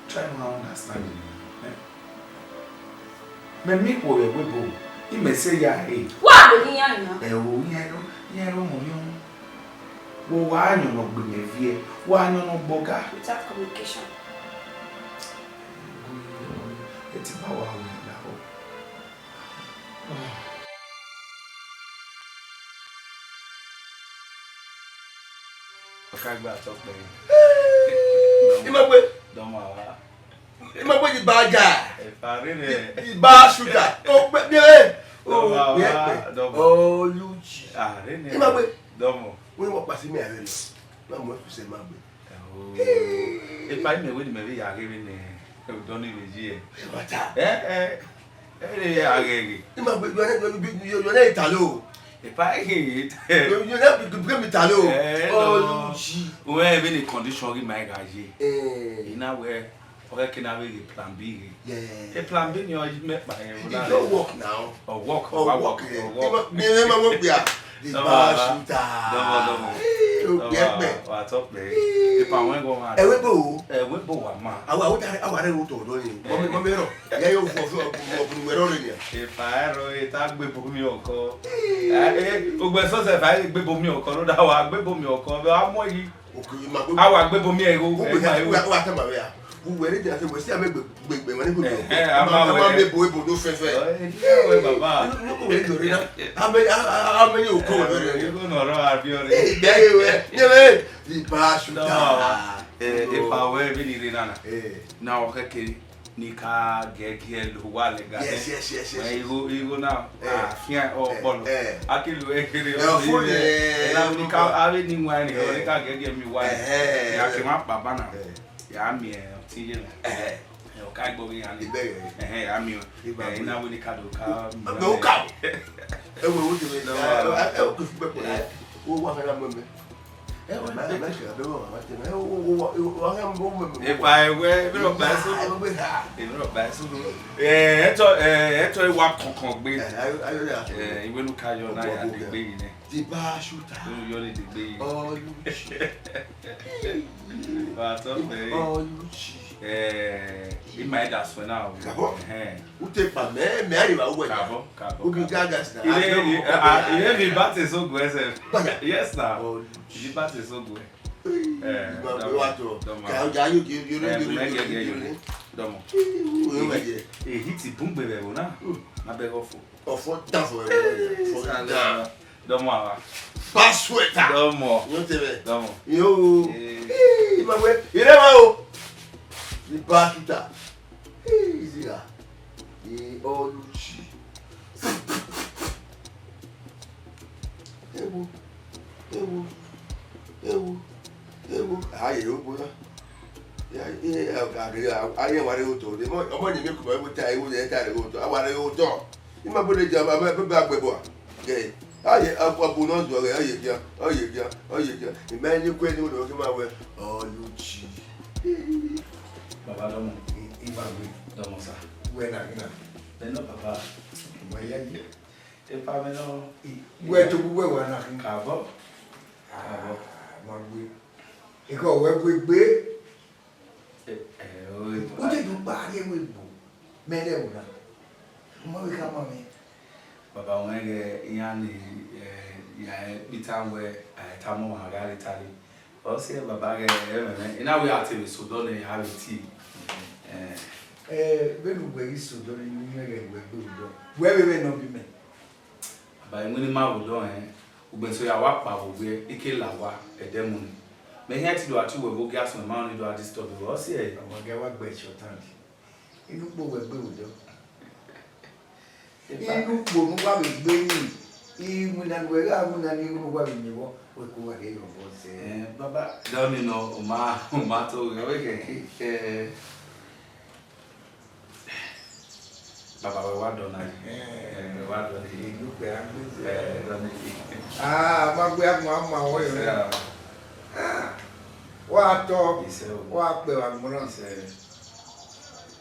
Try ma understand me. Eh? Mẹ miẹn ikhuo vbe ẹvbo ebo, imẹ sẹ ya re. Wa do ni iran na. Ẹ o, iran ro, iran ro mu yo. Wo wa yọn nọ gbe mẹ viẹ, wa yọn nọ gbe ọga. Without communication. Ẹ ti ba wa wẹ lahọ. Ọka gbe atọ kpẹre. Imagbe. Dọmọ awa. Imagbe di ba ja. Efa rere. Di ba shuta. O gbe bi e. O gbe pe. Dọmọ. Oluchi. Ah, rere. Imagbe. Dọmọ. Wẹ wọ pasi mi ave lọ. Na mo ku se ma gbe. Oh. Epa imẹ wẹ ne imẹ vbe ya ghe vbe ne odọ ni vbe yi ẹ. Ẹ ma ta. Ẹ, ẹ, ẹ vbe ya ghe ghe. Ima gbe, yọ ne, yọ ne, yọ ne italo. Epa ghe ghe. Yọ, yọ ne bi, bi mi talo. Ẹ, no. Oluchi. Wẹ vbe ne condition ghi ma gha ye. Eh. Ina wẹ, ọ khẹke na vbe ghe plan B ghe. Yeah. E plan B ni ọ yi mẹ kpa ẹ. It don't work now. Ọ work, ọ work, ọ work. Ima, mi, mi ma work there. The bar shooter. Dọmọ, dọmọ. Ogie ẹgbẹ. Wa tọ kpẹ. Epa wẹn gọ ma. Ẹwẹ bo o. Ẹwẹ bo wa ma. Awa, awa, awa rẹ wo tọ dọ ni. Mọmi, mọmi rọ. Ya yo fọ fọ ọbun wẹ rọ ni. Epa ẹrọ eta gbebo mi ọkọ. Eh, eh, ogbẹ sọsẹ fa gbebo mi ọkọ, no da wa gbebo mi ọkọ. Be a mọ yi. Okay, ma gbebo. Awa gbebo mi ẹgho. Wo gbe, wa, wa ta ma vbe a. Wo wẹ ni dia te wẹ si a me gbe, gbe, gbe, wẹ ni gbe. Eh, eh, a ma wẹ. A ma me bo ebo do fẹfẹ. Eh, eh, wẹ baba. No ko wẹ ni do re na. A me, a, a, a me ni oko wẹ re. Ego nọ rọ a bi ọre. Eh, igbe ye wẹ. Ye wẹ. Di ba shuta. No, eh, epa wẹ vbene I rre na na. Eh. Na ọ kẹkẹ ni ka giẹgiẹ lo wa lẹ ga. Yes, yes, yes, yes. Wẹ igho, igho na. Eh. A fian ọ kpọlọ. Eh. A ke lo ẹghere. Eh, ọ fo ye. Ẹ na ni ka, a vbe ni wine, ọ ni ka giẹgiẹ mi wine. Eh, eh. Ya ke ma kpa ba na. Eh. Ya miẹn ọtẹn ye na. Eh. Ẹ, ọ ka gbe ovbi iran ni. Ibẹ ye. Ẹhẹn, ya miẹn. Ibẹ ye. Ẹ, na wẹ ni ka do ka. Mẹ o ka. Ẹ wo, wo de me. No. Ẹ, ẹ, ẹ, o ku fugbe kpo. Ẹ. Wo wa fẹ na mọ mẹ. Ẹ, wo de. Mẹ, mẹ, mẹ, mẹ, mẹ, mẹ, wo, wo, wo, wo, wo, mẹ, mẹ, mẹ. Epa ẹwẹ, ẹ, mi rọ ba ẹsẹ. Ẹ, wo gbe ha. Ẹ, mi rọ ba ẹsẹ. Ẹ, ẹ tọ, ẹ, ẹ tọ, ẹ wa kọnkan gbe. Ẹ, ayo, ayo, ya. Ẹ, iwẹ nu ka yọ na ya de gbe yi nẹ. Di ba shuta. Unu yọ ni de gbe yi. Ọluchi. Wa tọ fẹ. Ọluchi. Eh, ima da suẹn na o. Kabọ? Ẹhẹn. U te kpa mẹ, mẹ a rre vbe uwẹ. Kabọ, kabọ, ubi kabọ. Gaga si na. Ile, ile, ah, ile mi ba te so gu ẹsẹ. Gbada. Yes na. Ọluchi. Mi ba te so gu ẹ. Eh, ima dọmọ, wa tọ. Dọmọ. Ka o ja yo, yo, yo, eh, yo, mẹ yo, gẹgẹ yo, yo, yo. Dọmọ. Yo, yo, yo. Ehi ti bun gbe vbe ẹvbo na. Hmm. Ma bẹghe ọfo. Ọfọ dan fọ ẹvbo. Ọfọ dan. Dọmọ ava. Ba suẹta. Dọmọ. Yo te vẹ. Dọmọ. Yo. Eh. Ii, ma wẹ. Ire ma o. Ni ba tuta. Ii, zigha. Ni Ọluchi. Ewo. Ewo. Ewo. Ewo. Aye, yo, boya. Ya, eh, eh, aye, wa re otọ. Ọmọ, ọmọ ni mi kuma, ewo ta, ewo ye ta re otọ. A wa re otọ. Ima bode jẹ, ma, ma, ma, ma gbẹbọ a. Gẹ, aye, a, a bu nọ zọ ghe, aye gia, aye gia, aye gia. Ima ni kue ni wẹ ma wẹ, Ọluchi. Baba dọmọ. I, ima wẹ. Dọmọ sa. Wẹ na, na. Bẹnọ baba. Wẹ ya ye. Epa mwẹ nọ. I, wẹ to bu wẹ wa na. Kabọ. Kabọ. Ah, ma gbe. Ikọ wẹ gbe gbe. Eh, eh, oi, u te du kpa rrie ẹvbo ebo, mẹ rẹ ẹvbo na, u ma vbe khama mwẹ. Baba, wẹ ghẹ iran ni, eh, ya kpita wẹ, a i tama ọmwa gha rre Italy. Ọ sẹ baba ghẹ ẹmwẹ mwẹ, I na wẹ a te vbe sẹ odọ nẹ, a vbe tie. Eh. Eh, vbene uwẹ ghi sẹ odọ nẹ, ne u miẹn ghẹ wẹ gbe odọ, wẹ vbe vbẹ ne ọ bi mẹ. Baba, iwinna ima vbe odọ rẹn, ugbẹn eso ya wa kpa vbe owiẹ, I ke la owa, ẹdẹ mu nẹ. Mẹ hia te do a tie uwẹ vbe ogie asọn, ma rẹn ne do a disturb ruẹ, ọ si ẹe. Ọmwa gẹ wa gbe ẹchọ tan. Inu ukpo wẹ gbe vbe odọ. Epa. Inu ukpo ne uwa vbe gbe ni, iwinna ne uwẹ gha winna ni, unu uwa vbe miẹn vbọ, wẹ ke uwa rhie yọ vbọ sẹ. Eh, baba, dọni nọ, u ma, u ma to ghe, ọ vbe khẹ, eh. Baba, wẹ wa dọ na yi. Eh. Eh, wẹ wa dọ na yi. Inu ukpo a gbe. Eh, dọ na yi. Ah, ma gbe agbọn ama wẹ. Sẹ a. Ah, wa tọ. Isẹ o. Wa kpẹ vbe agbọn na. Isẹ.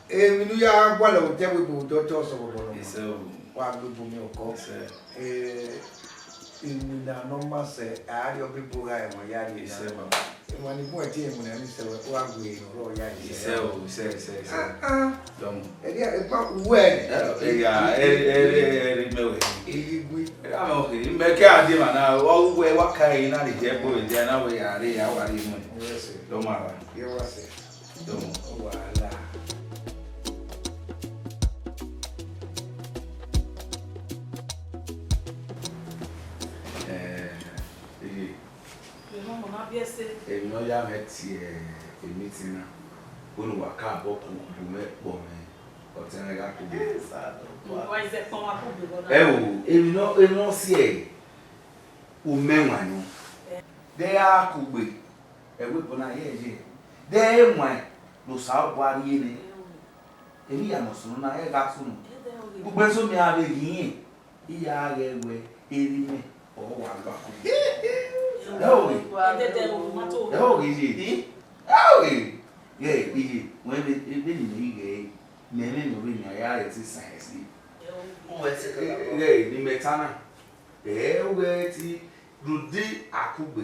Emwi ne u ya gualọ vbe otọ ẹvbo ebo, dọtọ sọvbọbọ nọ. Isẹ o. Wa gbe ebo miẹn ọkọ. Isẹ. Eh, iwinna ne ọ ma sẹ, a rhie ọbe ebo gha ẹmwẹ ya rhie na. Isẹ, baba. Emwa ni bun ẹtin emwi na ni sẹ wẹ, wa gbe ne ọ rrọọ ya rhie. Isẹ o, isẹ, isẹ, isẹ. Ah, ah. Dọmọ. Ẹdi, ẹgba uwẹ. Ẹ, ẹ, ya, ẹ, ẹ, ẹ, ẹ, ẹ, mẹ wẹ. Eyi gui. Ẹ, mẹ, okay. Mẹ kẹ a die ma na, wa uwẹ, wa ka ẹre na, ni jẹ gbo ẹdia na, wẹ ya re, ya wa re mu. Yes, sir. Dọmọ ava. Yes, sir. Dọmọ. Wàhálà. Eh, iye. Emọ, mama biẹ ẹse. Emwi ne ọ ya mwẹ tie, eh, meeting na, wẹ ne uwa ka bọ ku, ku mwẹ kpọ mwẹ, ọtẹn mwẹ gha ku mwẹ. Wa i zẹ kpọn wa ku gbe vbọ na. Ẹ o, emwi ne ọ, emwi ne ọ si ẹe, u mẹ wan nọ. Dẹ a ku gbe, ẹvbo ebo na yẹyẹ. Dẹ e wan ne Osanobua rhie nẹ. Emwi ya ne ọ sunu na, ẹ gha sunu. Ugbẹn so mẹ a vbe ghi rẹn, I ya ghẹ wẹ erha mwẹ ọ wa gba ku. Ẹ o ghe. Ẹ o ghe ye. Ẹ o ghe. Ye, iye, wẹ vbe, vbene imẹ ghi ghẹ ẹre, mẹ mwẹ nọ vbene a ya rẹn te science ye. Ghẹ ne imẹ ta na, ẹ wẹ te rhunmwuda akugbe.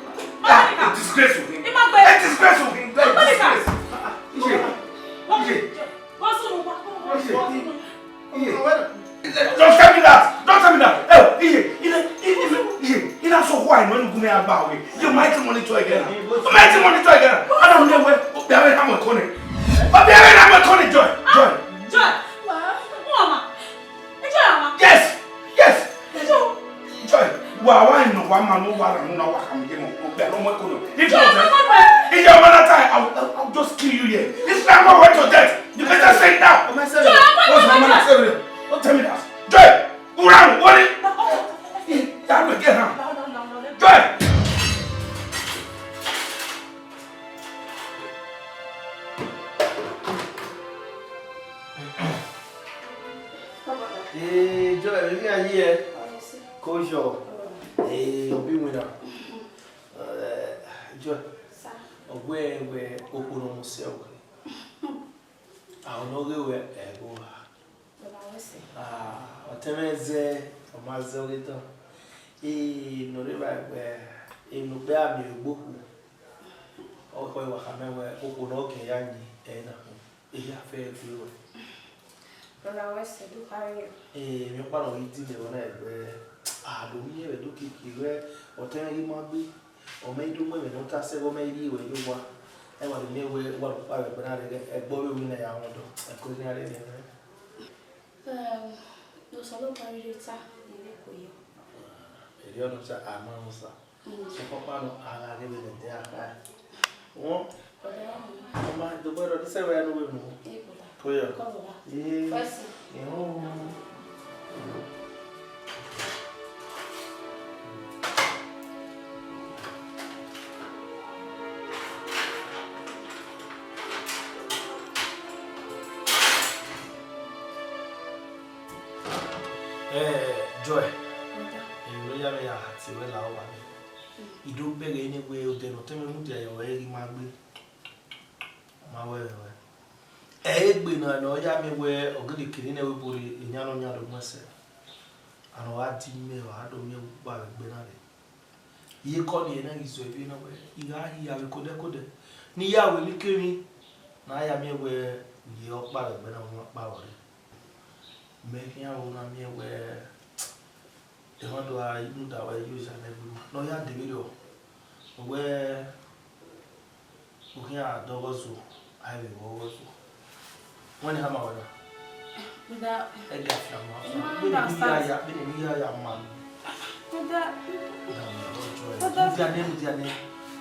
Ah, a disgrace to him. Ima gbe. A disgrace to him. A disgrace. Iye. Iye. Go soon, go soon. Iye. Iye. Don't tell me that. Don't tell me that. Oh, Iye. Iye. Iye. Iye. Iye. Iye. So why no gun me agba we? You might monitor again. You might monitor again. I don't know where. Be away, I'm a corner. Be away, I'm a corner, Joy. Joy. Joy. Mama. Joy, mama. Yes. Yes. Joy. Joy, wa wa no wa ma no wa ra no na wa ka mi je mo. Be no mo ko no. If not, if your mother die, I will, I will just kill you here. This man will went to death. You better say it now. What's my mother? Don't tell me that. Joy, run, what is? Yeah, get her. Joy. Ee, Joy, emwi a yi ẹ? Ko yọ. Ee, ọ bi winna. Ee, Joy, ọ wẹ wẹ okhuo ne ọ mu sẹ ọke. Ahọ ne ọ ghe wẹ ẹghẹ gha. Ah, ọtẹn mwẹ zẹ, ọ ma zẹ ọghe dan. Ee, ne ọ rre evba ẹgbẹ, emwi ne okpia miẹn egbe okhuo. Ọ khọ wa khama wẹ okhuo ne ọ kẹ ya yin ẹre na khin. Ehia fẹ gbe ruẹ. Brother West, do carry you. Ee, emwi ọkpa ne ọ ghi di mẹ vbe na ẹgbẹ, a do miẹn vbe do keke wẹ ọtẹn mwẹ ghi ma gbe. Ọ mẹ i do mu ẹmwẹ ne ọ ta sẹ vbe ọ mẹ i rhie ruẹ ye owa. Ẹ wa do miẹn wẹ uwa do kpa vbe ẹgbẹ na rre ẹgbẹ ọvbehe na ya rhọndọ. Ẹko ne a rre nẹ. Em, ne Osanobua rhirhi ta, I vbe kue yọ. Erriọ nọ sa, a ma rẹn osa. Mm. Sokpan ọkpa nọ, a gha ghe vbene ẹdẹ a kha. Wọn, brother, ọ ma do gbe rọ, this is where I know we move. Hey, brother. Koya. Come over. Yeah. First. Ihun. Ẹ Eh, Joy. Brother. Emwi ne ọ ya mwẹ ya tie ruẹ la ọvba nẹ. I do bẹghe ne wẹ odẹ ne ọ tama mudia ye ruẹ ghi ma gbe. Ma wẹ ruẹ. Ẹ, egbe na ne ọ ya miẹn wẹ ọ gele kere nẹ wẹ ebo rre, eyan ne ọ yan do mu ẹsẹ. Ana ọ gha di mẹ, ọ gha do miẹn ukpa vbe egbe na rre. Iye ekọ ni ena ghi zọ ivbi na wẹ, I gha hia vbe kodẹ kodẹ. Ne I ya ru emwikemwi ne a ya miẹn wẹ, u ye ọkpa vbe egbe na, u ye ọkpa vbe ọre. Mẹ khian ro na miẹn wẹ, emwa do a muda wẹ ye oja nẹ egbe na, ne ọ ya de vberriọ. Wẹ, u khian dọghe ọzo, a i vbe vbe ọghe ọzo. Wẹ ne hama wẹ na? Brother, ẹga fian ma I fian. Ma Bene mi ya understand. Ya, bene mi ya ya ma. Brother, Brother, mudia nẹ, mudia nẹ,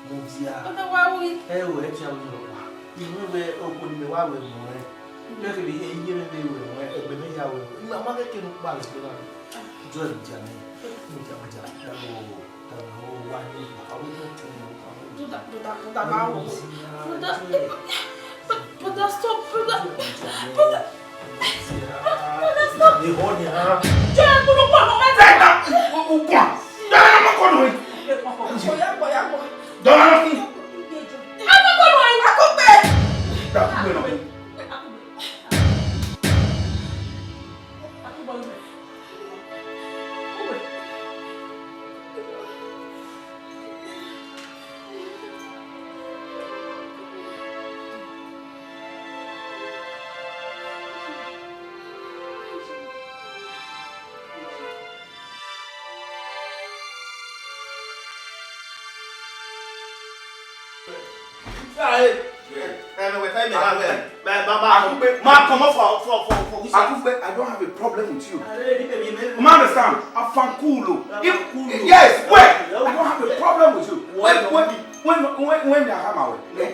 mudia. Brother, why we? Ẹ o, ẹ tian wẹ nọ wa. Iwẹ wẹ okhuo ni mẹ wa wẹ mu ẹ. Mẹ kevbe iye mẹ vbe wẹ mu ẹ, egbe mẹ ya wẹ mu ẹ. Ma ma keke nu kpa lẹ gbe na. Joy, mudia nẹ. Mudia, mudia. Ẹ o. Brother, brother, brother, ma wo. Brother, brother, brother, stop, brother. Brother, brother, stop. Joy, I'm gonna call my mother. Oya, oya, oya. Dọ̀nà fún. Akúgbe. Akúgbe náà. Akúgbe. Ma comot for, for, for, for this house. Akungbe, I don't have a problem with you. You understand? Afankulo. If, yes, wait. I don't have a problem with you. When, when, when, when, when, when they are hammer, eh?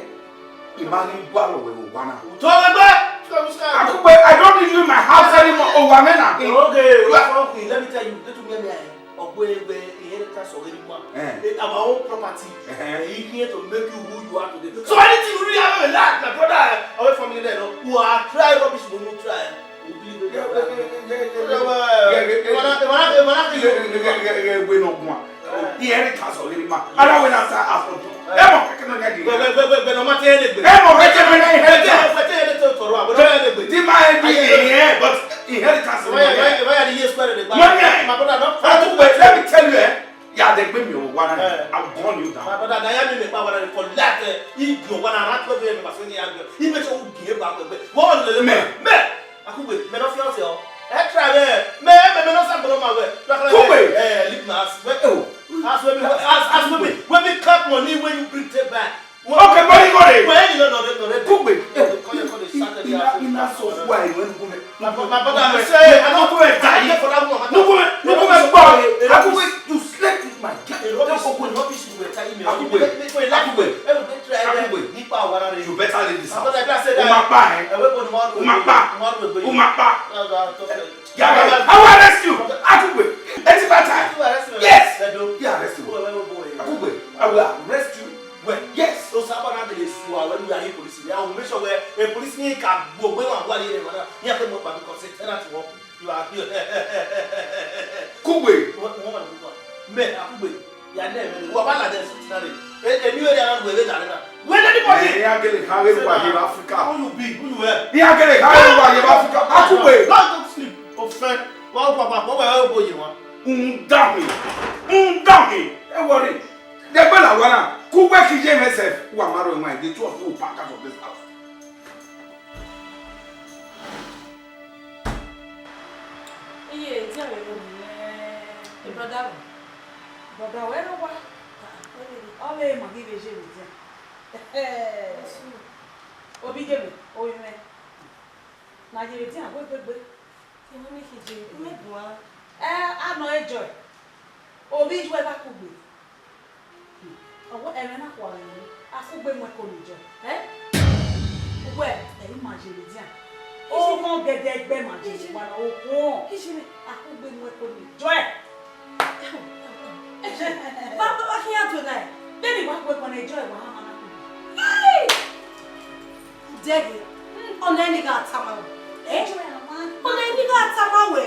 Imani gwalo we wana. Akungbe, I don't need you in my house anymore. Owa me na. Okay, okay, let me tell you, let me, let me, Ọgbe egbe inheritance ọghe ne ima. Eh. Eh, our own property. Eh. Eh, he here to make you who you are today. So anything you really have in life, my brother, eh, our family there, no, who are try rubbish, we no try. We believe in God. Inheritance ọghe ne ima. Ara wẹ na sa aso. Ẹ mọ kẹkẹ nọ yan di. Gbẹ, gbẹ, gbẹ, gbẹ, gbẹ, nọ ma te ẹre gbẹ. Ẹ mọ kẹkẹ nọ yan inheritance. Gbẹ, gbẹ, gbẹ, gbẹ, gbẹ, nọ ma te ẹre gbẹ. Di ma ẹ di yẹ, but inheritance. Why, why, why are you square the back? Money. My brother, don't. Let me tell you, eh? Yeah, they bring me one. Eh. I'll gun you down. My brother, na ya mi me pa one for life, eh. He do one and twelve years, my friend, he make sure we give back. What? Me. Me. Akungbe, me no fi ọse ọ. Ẹ try me. Me, me, me no sa gbọdọ ma wẹ. Akungbe. Eh, leave my house. Wait. Oh. As when we, as, as when we, when we count money when you bring take back. Okay, but you got it. Well, you know, no, no, no, no. Akungbe. Eh, call you for the Saturday. Ina, ina so why when you come. My, my brother, I say, I don't do it. Look at, look at my boy. Akungbe, you slept with my girl. Rubbish, rubbish, you were telling me. Akungbe. Akungbe. Akungbe. Nípa àwa rẹ̀. You better leave this house. Àbọ̀dá ẹgbẹ́ àṣẹ. O ma pa, eh? Ẹ̀wẹ́ kò ní wọ́n rò. O ma pa. Wọ́n rò pé. O ma pa. Yàrá, I will arrest you. Akungbe. Ẹ ti bá ta. Yes. Ẹ̀dùn. Yà arrest you. Akungbe, I will arrest you. Well, yes. So sábà náà lè sùn àwọn ẹni yàrá police. I will make sure where a police ní ká gbogbo wọn wà ní ilé wọn náà. Ní àpẹẹrẹ mo pàdé kan sí tenant wọn. You are here. Kugbe. Wọ́n, wọ́n wà ní gbogbo. Mẹ, Akugbe. Ya nẹ mẹ, wọ́n bá làdẹ sùn tìǹda rẹ̀. Èmi wẹ̀rẹ̀ ara wẹ̀rẹ̀ dàrẹ́ náà. Wẹ̀rẹ̀ ní bọ́dí. Ẹ yà gẹlẹ̀ ká wẹ̀rẹ̀ wà yẹ Africa. Who you be? Who you were? Yà gẹlẹ̀ ká wẹ̀rẹ̀ wà yẹ Africa. Akugbe. Don't go to sleep. Ọ̀fẹ́. Wọ́n wà papọ̀ wẹ̀ ẹ̀ bọ̀ yìí wọn. Ń dáhùn. Ń dáhùn. Ẹ wọrí. Dẹgbẹ́ làwọn náà. Kugbe kì í yé himself. Wà má rọ ìwọ̀n ẹ̀ dé two of you pack out of this house. Iye, dia vbe ro nẹ, brother wẹ? Brother wẹ ne ọ wa? Ọ vbe ma ghi vbe ye vbe dia. Obi ye mwẹ, ovbi mwẹ. Na ye vbe dia, wẹ gbegbe. Emọ ne khin je, imẹ bua. Ẹ, a nọ ẹjọ. Ovbi iyuẹ gha kugbe. Ọ wẹ ẹmwẹ na khua vbe emwi, Akugbe mu ẹko ne Joy. Ẹ? Wẹ, ẹ i ma ye vbe dia. Ọmọ gẹdẹgbẹ ma ye vbe wa na, okhuo. Akugbe mu ẹko ne Joy. Ba, ba, ba khian do na. Baby, wa kue kpọnọ Joy wa hama na kugbe. Hey! Dẹghe, ọna ni gha tama wẹ. Eh? Ọna ni gha tama wẹ.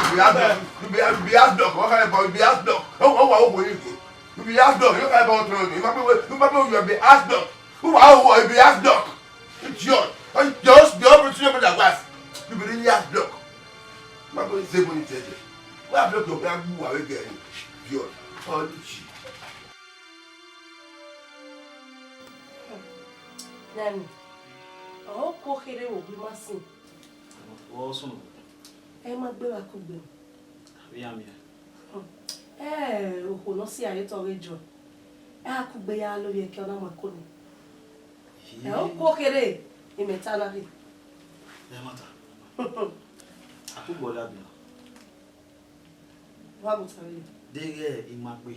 You be house dog. You be, you be house dog. What kind of boy? You be house dog. Oh, oh, oh, oh, oh, oh. You be house dog. You kind of boy? You might be, you might be, you be house dog. Who are you? You be house dog. Idiot. Oh, just the opportunity of the wife. You be really house dog. My boy is able to tell you. Why block your guy? Who are you getting? Idiot. Oh, you cheat. Nani, ọ kuo kherhe vbe owa ima sin. Vbọ sunu? Ẹ i ma gbe vbe akugbe. Avbe iran miẹn. Ẹ, okhuo ne ọ si aro otọ ọghe Joy. Ẹ akugbe ya lo vbe ẹki ọ na mu ẹko nẹ. Ẹ, ọ kuo kherhe, imẹ ta na rre. Ẹ ma ta. Akugbe ọ ya bian. Wa gu ta vbe. Deghẹ ima gbe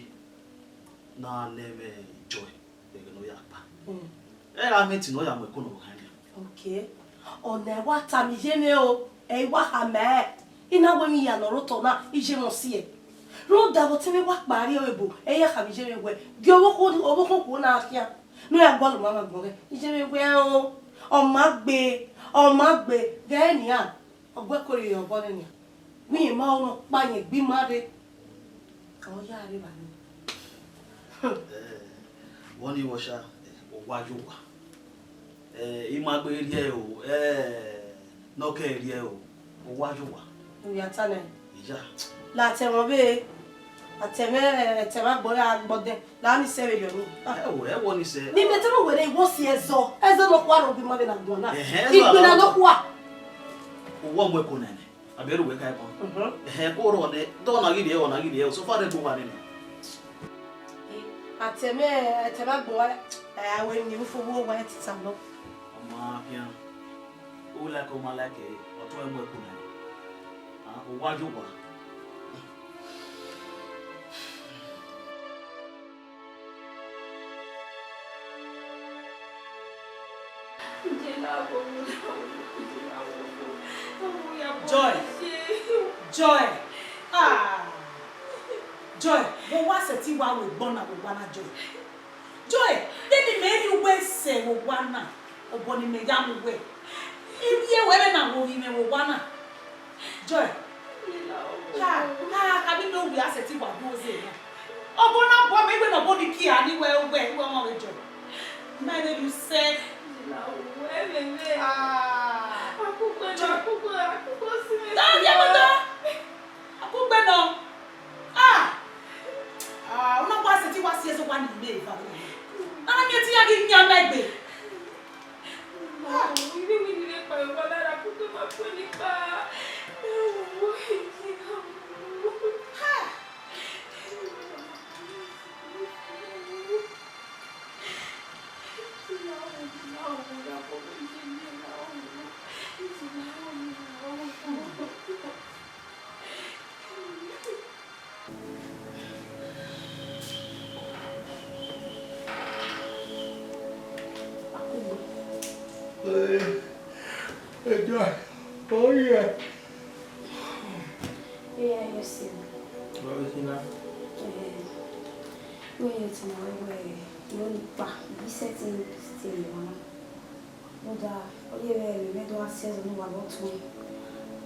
na nẹ mwẹ Joy, ẹghẹ ne ọ ya kpa. Mm. Ẹ ra mwẹ ẹtin ne ọ ya mu ẹko ne ọ khan nian. Okay. Ọna wa tama iye mwẹ o, ẹ i wa khama ẹe. I na wẹ emwi hia ne ọ rre otọ na, iye mwẹ ọ siẹ. Rhunmwuda vbe ọtẹn mwẹ wa kpa rrie ebo, ẹ i ya khama iye mwẹ wẹ, gie ọvbokhan, ọvbokhan okhuo na khian. Ne ọ ya gualọ ma mwẹ agbọn ghẹ, iye mwẹ wẹ o, ọ ma gbe, ọ ma gbe, ghẹ nian, ọ gu ẹko rhie obọ nẹ nian. Vbe irẹn ma ọnọ ọkpa yẹn gbe ima rre. Ọ ya rre evba nii. Ẹ, vbọ ni vbe ọcha, owa ye owa. Ẹ, ima gbe rrie o, ẹ, ne ọ kẹ rrie o, owa ye owa. Uya ta nẹ. Iya. La atẹ mwẹ ọvbehe, atẹ mwẹ, atẹ mwẹ agbọn gha gbọdẹ, la ni sẹ vberriọ nii. Ẹ wo, ẹ wo ni sẹ. Ne imẹ te mwẹ wẹ ne I wo si ẹzọ, ẹzọ nọkhua rre obọ ima vbe na guan na. Ẹhẹn, ẹzọ. Igbinna nọkhua. Owa mu ẹko nẹ nẹ. Abẹ ru wẹ ka ẹkọn. Mhm. Ẹhẹn, ko rọ nẹ, dọ na ghi rhie, ọ na ghi rhie, so far rẹ gbe owa nene. Atẹ mwẹ, atẹ mwẹ agbọn gha, ẹ, a wẹ ni u fo wo wa tita nọ. Ọ ma khian. U like, ọ ma like, ọ tọe mu ẹko nẹ. Ah, owa ye owa. Joy. Joy. Ah. Joy, vbe owa sẹtin wa ru egbe ọna vbe owa na, Joy. Joy, de ne imẹ rhie uwẹ sẹ vbe owa na, obọ ne imẹ ya mu uwẹ. I rhie wẹ vbene a wo vbe imẹ vbe owa na. Joy. Ha, ha, ha, vbe ne ovbi a sẹtin wa do ze na. Ọbọ na bọ mẹ, iwẹ ne ọbọ ni kia ni wẹ, wẹ, wẹ ọmọ vbe Joy. Ma vbe ru sẹ. Ah. Joy. Da, dia mo da. Akugbe nọ. Ah! Ah, una wa sẹtin wa si ẹzọ wa ni imẹ eva. Na miẹn te iran ghi yan mẹ egbe. Ah! Ah! Ẹjọ, ọ yẹ. Iye, iye, si. Ọ vbe khin na? Eh, wẹ ye tama wẹ, wẹ, ne ọkpa, bi sẹtin, sẹtin mwa na. Rhunmwuda, ọ ye vbe ẹmwẹ mwẹ do gha si ẹzọ ne uwa vbe ọtuẹn,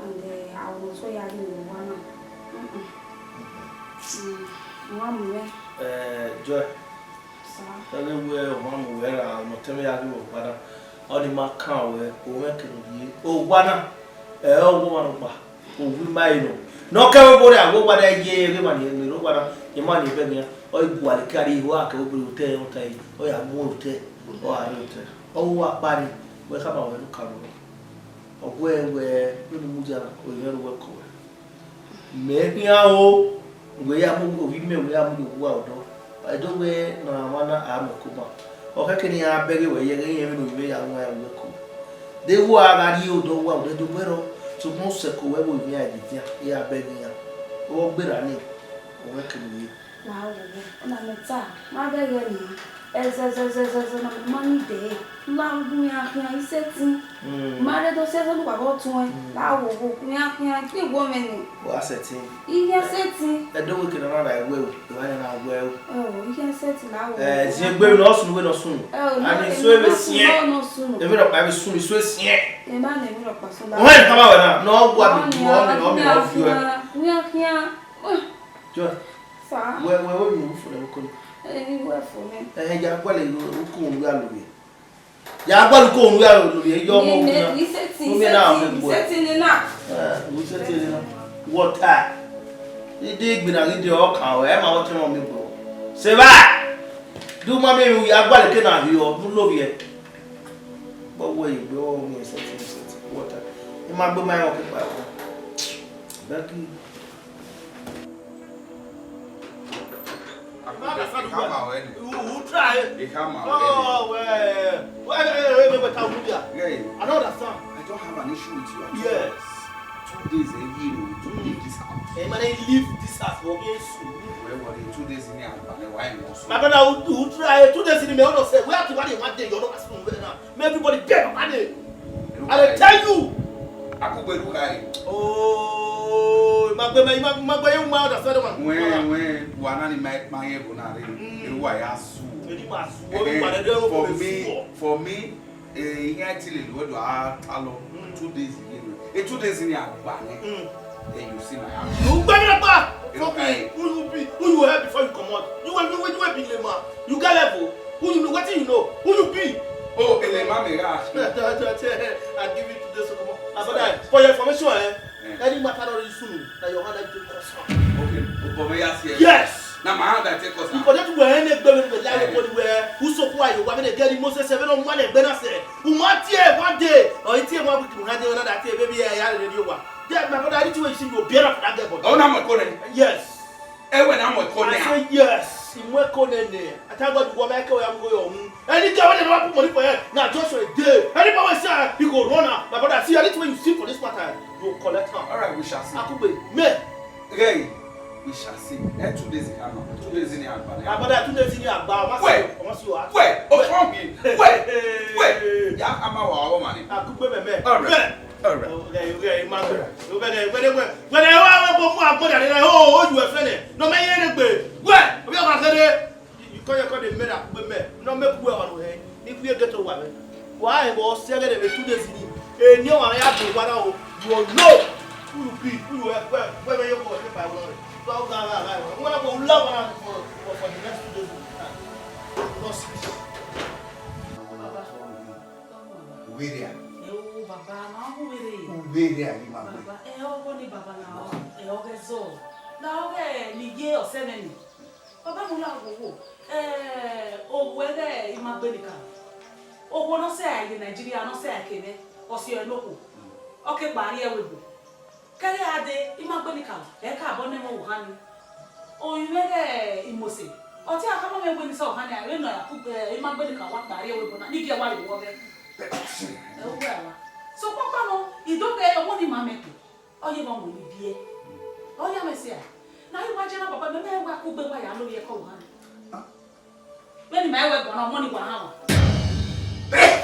and, eh, aro ne ọ tuẹ ya rrie vbe owa na. Mm-mm. Mm, u wa mu mwẹ. Eh, Joy. Sir. Ẹghẹ wẹ u ma mu wẹ ra, ọmọtẹn mwẹ ya rrie vbe owa na. Ọ ni ma kan wẹ, u mwẹ kene u rhie. Owa na, ẹ, ọ wẹ ọmwa nọkpa. Owa ima ẹre nọ. Ne ọ kẹ vbe obo rẹ, a wẹ owa na ye, ẹghẹ emwa ni rre owa na, emwa ni bẹghe iran, ọ i gualọ ke a rrie igho, a kẹ vbe obo rẹ otẹ, ọ ta ẹre, ọ ya mu otẹ, ọ gha rrie otẹ. Ọ wẹ uwa kpa ni, wẹ khama wẹ ne u ka ru. Ọ wẹ wẹ, vbene u mudia na, ọ i mwẹ ne uwẹ kọ wẹ. Mẹ khian o, wẹ ya mu ovbi mẹ, wẹ ya mu ye owa odọ. Ẹdẹ wẹ ne ọmwa na a mu ẹko ban. Ọ khẹke ne iran bẹghe wẹ ye ẹghẹ irẹn vbene ovbi mẹ ya wan ẹko. De wẹ a gha rrie odọ uwa odẹ do wẹ rọ, sokpan sẹ ẹko wẹ vbe ovbi iran ẹdẹdian, iran bẹghe iran. Ọ gberra ni, ọ wẹ kere ye. Wa wo wo, ọna mẹ ta, ma bẹghe nian. Ẹzẹzẹzẹzẹ na ma ni dẹ, ma gu iran khian i sẹtin. Mm. Ma rre do si ẹzọ ne uwa vbe ọtuẹn, mm, la wo wo, iran khian, gbe wọ mwẹ ni. Wa sẹtin. Iran sẹtin. Ẹdẹ wẹ kene na ra wẹ o, emwa na wẹ o. Ẹ o, iran sẹtin la wo. Eh, ziengbe ne ọ sunu, wẹ ne ọ sunu. Ẹ o, ani so eve siẹn. Eve rọkpa eve sunu, so siẹn. Ẹ ma nẹ eve rọkpa sunu. Ọhẹn, tama wẹ na, ne ọ wa bi, ọ mẹ, ọ mẹ, ọ viọ ẹ. Iran khian. Joy. Sir. Wẹ, wẹ, wẹ, mi ru fo nẹ uko ni. Ẹ, ni wẹ fo nẹ. Ẹ, ya gualọ uko unu ya lovbiẹ. Ya gualọ uko unu ya lovbiẹ, yọ ọmọ uko na. Ni sẹtin, ni sẹtin, ni sẹtin ni na. Ẹ, ni sẹtin ni na. Water. Ide igbinna ghi de ọkan, ẹ ma wọ tẹn mi gbo. Seba. Du ma mi ru ya gualọ ke na hi ọ, du lovbiẹ. But where you go, me something, something, water. Ima gbe ma yo ke pa wo. Becky. Who, who try? Oh, well, well, well, well, well, well, well, yeah. I don't understand. I don't have an issue with you at all. Yes. Two days a year, you leave this house. Hey, man, I leave this house for me soon. Well, well, two days in here, but why not? My brother, who, who try? Two days in the middle of say, where to one day, you're not asking where now. Make everybody get up and I dey tell you. Akugbe do carry. Oh, ima gbe, ima, ima gbe, you ma understand one. When, when, wa na ni ma, ma ye go na re. Mm. Eru wa ya su. Eri ma su, eh, o mi pare de o for me, for me, eh, ihe a ti lele wẹ do a ta lọ. Mm. Two days in here. Eh, two days in here, agba nẹ. Mm. Eh, you see my house. You better not. Fuck me. Who you be? Who you help before you come out? You will, you will, you will be lame man. You get level. Who you know? Wetin you know? Who you be? Oh, ele ma me ra. I give it to this, come on. My brother, for your information, eh? Eh. Any matter that you sue me, na your hand I take cause am. Okay, but me ask you. Yes. Na my hand I take cause am. Because that way, any gbe we like, eh, anybody where who so far you want me to get the most seven on one egbe na se. Who ma tie one day, or tie one week, who had the other day, baby, yeah, yeah, radio wa. Yeah, my brother, anything wey you see, you bear up for that girl body. Oh, na mo ko ne. Yes. Ewe na mo ko ne. I say yes. He mo ko ne ne. I thank God you go make we am go your home. Any girl wey never put money for her, na just a day. Any power say he go run am. My brother, see anything wey you see for this matter, you go collect am. All right, we shall see. Akugbe, me. Hey, we shall see. Eh, two days in here, two days in here, my brother, two days in here, I must see you. Wait, wait, wait, wait. Yeah, I'm our woman. Akugbe, me, me. All right. All right. Wẹrẹ wa wẹ kpo mu agbọn da ne o ju ẹfẹ nẹ, ne ọ mẹ ye ne gbe. Wẹ, ọ bẹ ọmwa kẹre. You call your call the men akugbe mẹ. No make we on we. Ni kue get to wa mẹ. Wa he bo se gẹdẹ vbe two days ni. Eni ọmwa ya do wa na o. You all know who you be, who you help, where, where you go, where you go. So, ga, ga, ga. Wọ́n náà kò love for, for, for the next two days. No sleep. Baba. Uvwerre a? Ẹ o, baba, ma hu uvwerre. Uvwerre a, ima gbe. Baba, ẹ ọghọ ni baba na ọ, ẹ ọghẹ zọ. Na ọghẹ ni ye ọsẹ mwẹ ni. Baba mu la wo wo. Eh, owo ẹghẹ ima gbe ni ka. Owo ne ọ sẹ ye Nigeria, ne ọ sẹ ke mwẹ. Ọ si ọre nokhuo. Ọ ke kpa rrie ẹvbo ebo. Kẹrẹ a dee, ima gbe ni ka, ẹ ka bọ ne ẹmwẹ ohan ni. Orinmwẹ ghẹ Imose, ọ te a khama mwẹ wẹ ne I sẹ ohan ni, a vbe nọ ya ku, eh, ima gbe ni ka wa kpa rrie ẹvbo ebo na, ne I gie wa rrie owa ọghẹ. Ẹ, uwẹ a wa. Sokpan ọkpa nọ, I do ghe ọmọ ni ma mẹ ke, ọ ye vbe ọmọ ni biẹ. Ọ ya mwẹ sẹ a, ne a ghi wa je na baba, mẹ, mẹ wa kugbe wa ya lo ye ẹko ohan ni. Vbene ima i wẹ guan na, ọmọ ni wa rhan wa.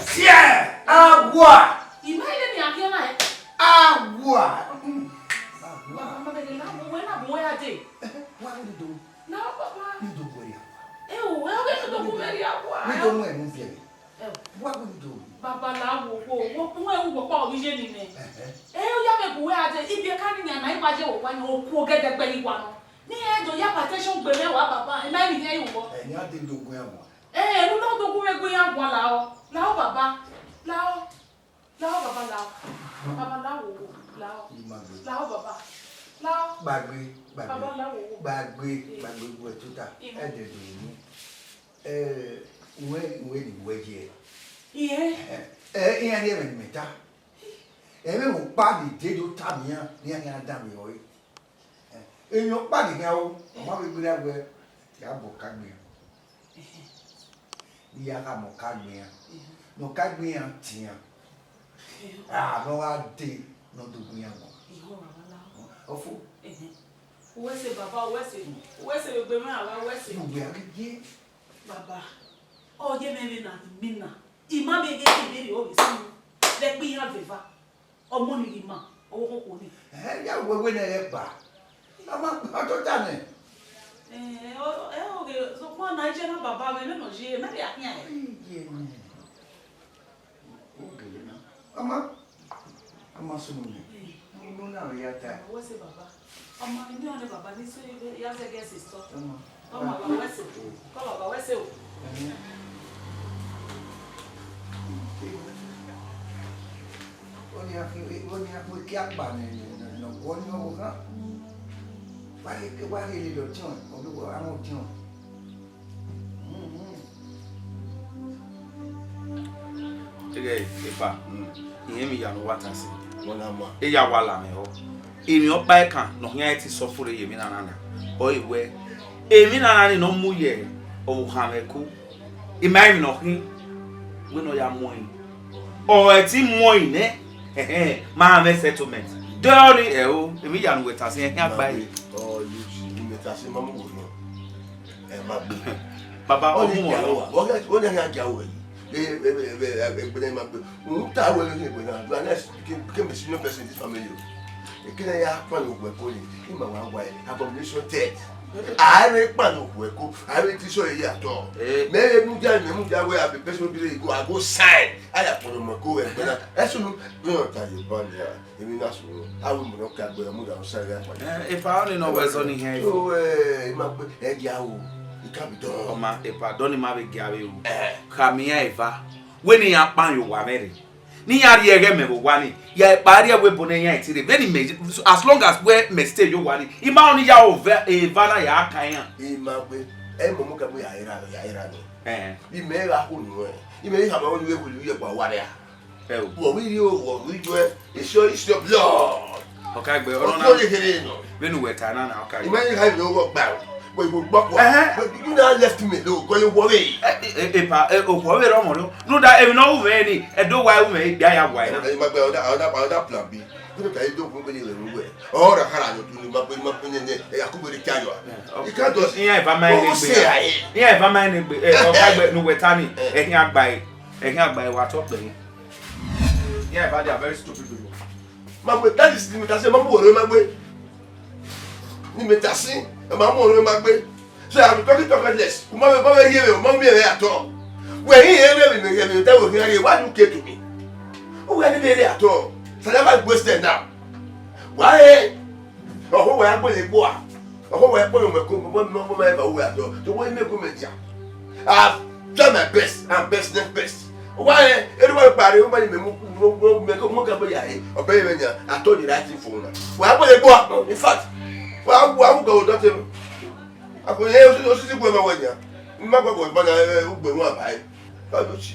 Siẹ! Awa! Ima i vbene a khian na hẹ? Awa! Mm. Awa! Mama, mama, vbene na bu wẹ na bu wẹ a dee. Ehe, wa vbene do. Na, papa. Ne I do gu ẹre awa. Ẹ o, ẹ o, vbene do gu wẹ rrie awa. Ne I do mu ẹre mu viẹ vbe. Ẹ o. Wa vbene do. Baba la wo, wo, wo, wo, wo, wo, kpa ọghe iye ni mẹ. Ẹhẹ. Ẹ o, ya vbe gu wẹ a dee, ibiẹka ni nian na i wa ye wo wa yan, o ku ogẹdẹgbẹ ni wa nọ. Ne irẹn do ya hypertension gbe mwẹ wa baba, I ma vbe rhie ẹre vbọ. Ẹ, ne a dee do gu iran guan. Ẹ, ne u na do gu mwẹ gu iran guan, lao, lao baba, lao, lao baba, lao, baba, lao, lao, I ma gbe. Lao baba, lao. Gbagbe, gbagbe, baba, lao. Gbagbe, eh, gbagbe gu ẹre tota. Ẹ dee do unu. Ẹ, uwẹ, uwẹ ni wẹ ye. Iye. Ẹ, ẹ, iran ni ẹmwẹ ne imẹ ta. Ẹmwẹ ọkpa ni dede ota mẹ iran, ne iran khian dan mẹ ọre. Emwi ọkpa ni khian ru, ọ ma vbe gberra wẹẹ, ya bu ọka gbe iran. Ne I ya khama ọka gbe iran, ne ọka gbe iran tie iran. A, ne ọ gha dee, ne ọ do gu iran guan. Ọfo. Uwẹ sẹ baba, uwẹ sẹ, uwẹ sẹ vbe egbe mwẹ, a wa uwẹ sẹ. Uwẹ a ghi ye. Baba, ọ ye mwẹ vbene a ghi mina. I ma vbe ghe ke vberriọ vbe sunu, vbe ẹkpo iran vbe eva. Ọmọ ni ghi ma, ọvbokhan okhuo ni. Ẹ, ya wẹ wẹ ne ẹ ghẹ gba. A ma gba, ọ tota nẹ. Ẹ, ọ, ẹ, ọ ghe, sokpan na, iye na baba mwẹ, mẹ nọ ye, mẹ vbe a khian hẹ. Iye nẹ. Ogele na. Ama, ama sunu nẹ. Unu na vbe ya ta. Uwẹ sẹ baba. Ọmọ ni ọnẹ baba ni sẹ ya zẹ gẹ sẹ sọ. Ọmọ. Ọmọ baba wẹ sẹ. Kọ baba wẹ sẹ o. Ẹhẹn. Oni a fi, oni a fi ki akpa nẹ, nẹ, nẹ, nẹ, ọguọ ni ọvbokhan. Wa rhie, wa rhie lele ọtiọnrẹn, ọ vbe wẹ, a mwẹ ọtiọnrẹn. Hmm, hmm. Ẹ, epa, mm, irẹn emwi ya ne uwa ta sẹ. Wẹ na ma. E ya wa la mwẹ họ. Emwi ọkpa ẹkan ne ọ khian te suffer ye emwi na na na. Ọ re wẹ, emwi na na ni ne ọ mu ye ọvbokhan mwẹ ẹko. I ma emwi ne ọ khin, wẹ ne ọ ya mu ẹn. Ọ ẹ ti mu ẹn nẹ, ẹhẹn, ma mwẹ settlement. De ọ ni ẹ o, emwi ya ne uwẹ ta sẹ, ẹhẹn, agba ẹre. Ọ, you see, emwi ta sẹ, ma mu wo nọ. Ẹ ma gbe. Baba, ọ mu wo nọ. Ọ ghe, ọ ghe ya gia wẹ. Ẹ, ẹ, ẹ, ẹ, ẹ, ẹgbẹdẹ ma gbe. Uhun, ta wẹ ghe ẹgbẹdẹ. You are next. Became, became a senior person in this family. Ekene ya kpan okhuo ẹko ni, ima wa wa abomination dead. A re kpan okhuo ẹko, a re ti sọ eya tọ. Eh. Mẹ re mudia, mẹ mudia wẹ a be person be go, I go sign. A ya kpan okhuo ẹko ẹgbẹdẹ. Ẹsunu, bí wọn ta ye ba ni a, èmi na sunu. A wi mo no ka gbe mu da o sa ya pa. Eh, epa, ọ ni nọ wẹ zọ ni hẹn. So, eh, ima gbe, ẹ dia o. It can be done. Ọma, epa, dọ ni ma vbe gia vbe ru. Eh. Khama iran eva. Wẹ ne iran kpan ye owa mwẹ rre. Ne iran rhie ẹghẹ mẹ vbe owa ni, ya ẹkpa rhie ẹvbo ebo ne iran ti rre. Vbene mẹ, as long as wẹ mẹ stay ye owa ni, I ma rẹn ne I ya ova, eva na ya kan iran. I ma gbe, ẹ mọ mu kẹ bu ya era, ya era ni. Eh. Bi mẹ gha khu nuẹn, I mẹ gha ma ru wẹ wulu ye gba owa rẹ a. Ẹ o. Wọ wi ri o, wọ wi juẹ, it's your, it's your blood. Ọkaegbe, ọ nọ na. Ọjọ ye kere nọ. Vbene uwẹ ta na na, ọkaegbe. I ma ye gha ri owọ gba o. Wẹ igbo gbọkọ. Ẹhẹn. But you now left me alone, kọ ye wọ vbe. Ẹ, ẹ, ẹ, epa, ẹ, okhuo vbe rọ mọ nọ. Rhunmwuda emwi ne ọ ru mwẹ ni, ẹdẹ owa ru mwẹ, egbe a ya wa ẹre na. Ẹ, I ma gbe another, another, another plan B. Vbene ta ye do gun vbene rẹ ru wẹ. Ọ ra khara yọ tu ni ma gbe, ma gbe nene, ẹ, ya ku vbene kia yọ. Ẹ, ọ, I can't just, iran eva ma rẹn egbe. Iran eva ma rẹn egbe. Ẹ, ọkaegbe ne uwẹ ta ni, ẹ. Ẹkhin agbae, ẹkhin agbae wa tọ kpẹ. Iran eva, they are very stupid people. Ma gbe, that is, ni mẹ ta sẹ, ma mu wẹ rre ma gbe. Ni mẹ ta sẹ, ma mu wẹ rre ma gbe. So I be talking, talking less. U ma vbe, ma vbe rhie mwẹ, u ma miẹn mwẹ at all. Wẹ i rhie mwẹ vbe mẹ, mẹ ta wẹ khian rhie, why you came to me? U wẹ ni vbe rre at all. Salama wasted now. Why? Ọhọ wẹ a gbele gbo a. Ọhọ wẹ a gbele mẹ ko, mo, mo, mo, mo, eva wẹ at all. So why you make me dia? I've done my best and best next best. Why, eh, everybody party, everybody me mu, mu, mu, me ko, mu ka ya, eh, obey me nya, I told you right thing for una. Why, why, why, in fact, why, why, why go that thing? I go, eh, osi, osi, si gbe ma wẹ nya. Ma gbe gbe ma na, eh, ugbe wọn ba, eh. Ka do chi.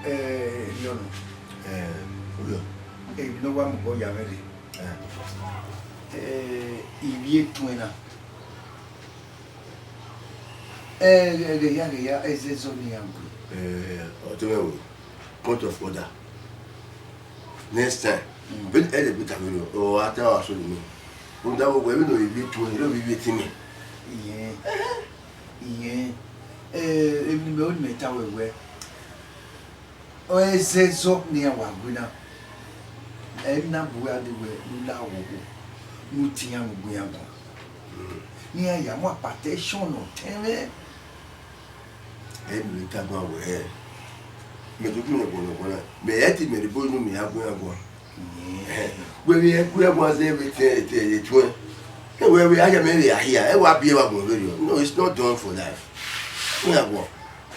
Eh, Iyọnu. Eh, Iyọnu. Eh, emwi ne ọ wa mu obọ ya mwẹ rre. Eh. Eh, ivbi etuẹn na. Eh, ghe, ghe ya, ghe ya, ẹzẹzọ ne iran gbe. Eh, ọ te mwẹ wẹ, point of order. Next time, mm, vbene ẹdẹ gbe tama nọ, ọ a ta wa sunu. Rhunmwuda wẹ, wẹ vbene ọ ivbi etuẹn, ọ ivbi etin mwẹ. Iyẹn, iyẹn, eh, emwi ne mẹ, ọ ne mẹ ta wẹ wẹ, ọ ẹzẹzọ ne iran wa gbe na. Ẹ na bu wẹ a de wẹ ne u la owowo, ne u tie iran mu gbe iran guan. Mm. Ne iran ya mu hypertension ne ọ tẹn mwẹ. Ẹ mẹ ta guan wẹ, mẹ do gu mwẹ guan guan na, mẹ ẹ te mẹ rhe ebo inu mẹ ya gu iran guan. Mm. Wẹ vbe gu iran guan zẹ vbe te, te, te tuẹn. Ẹ wẹ, wẹ, a ya mẹ vbe a hia, ẹ wa biẹ wa guan vberriọ. No, it's not done for life. Gu iran guan.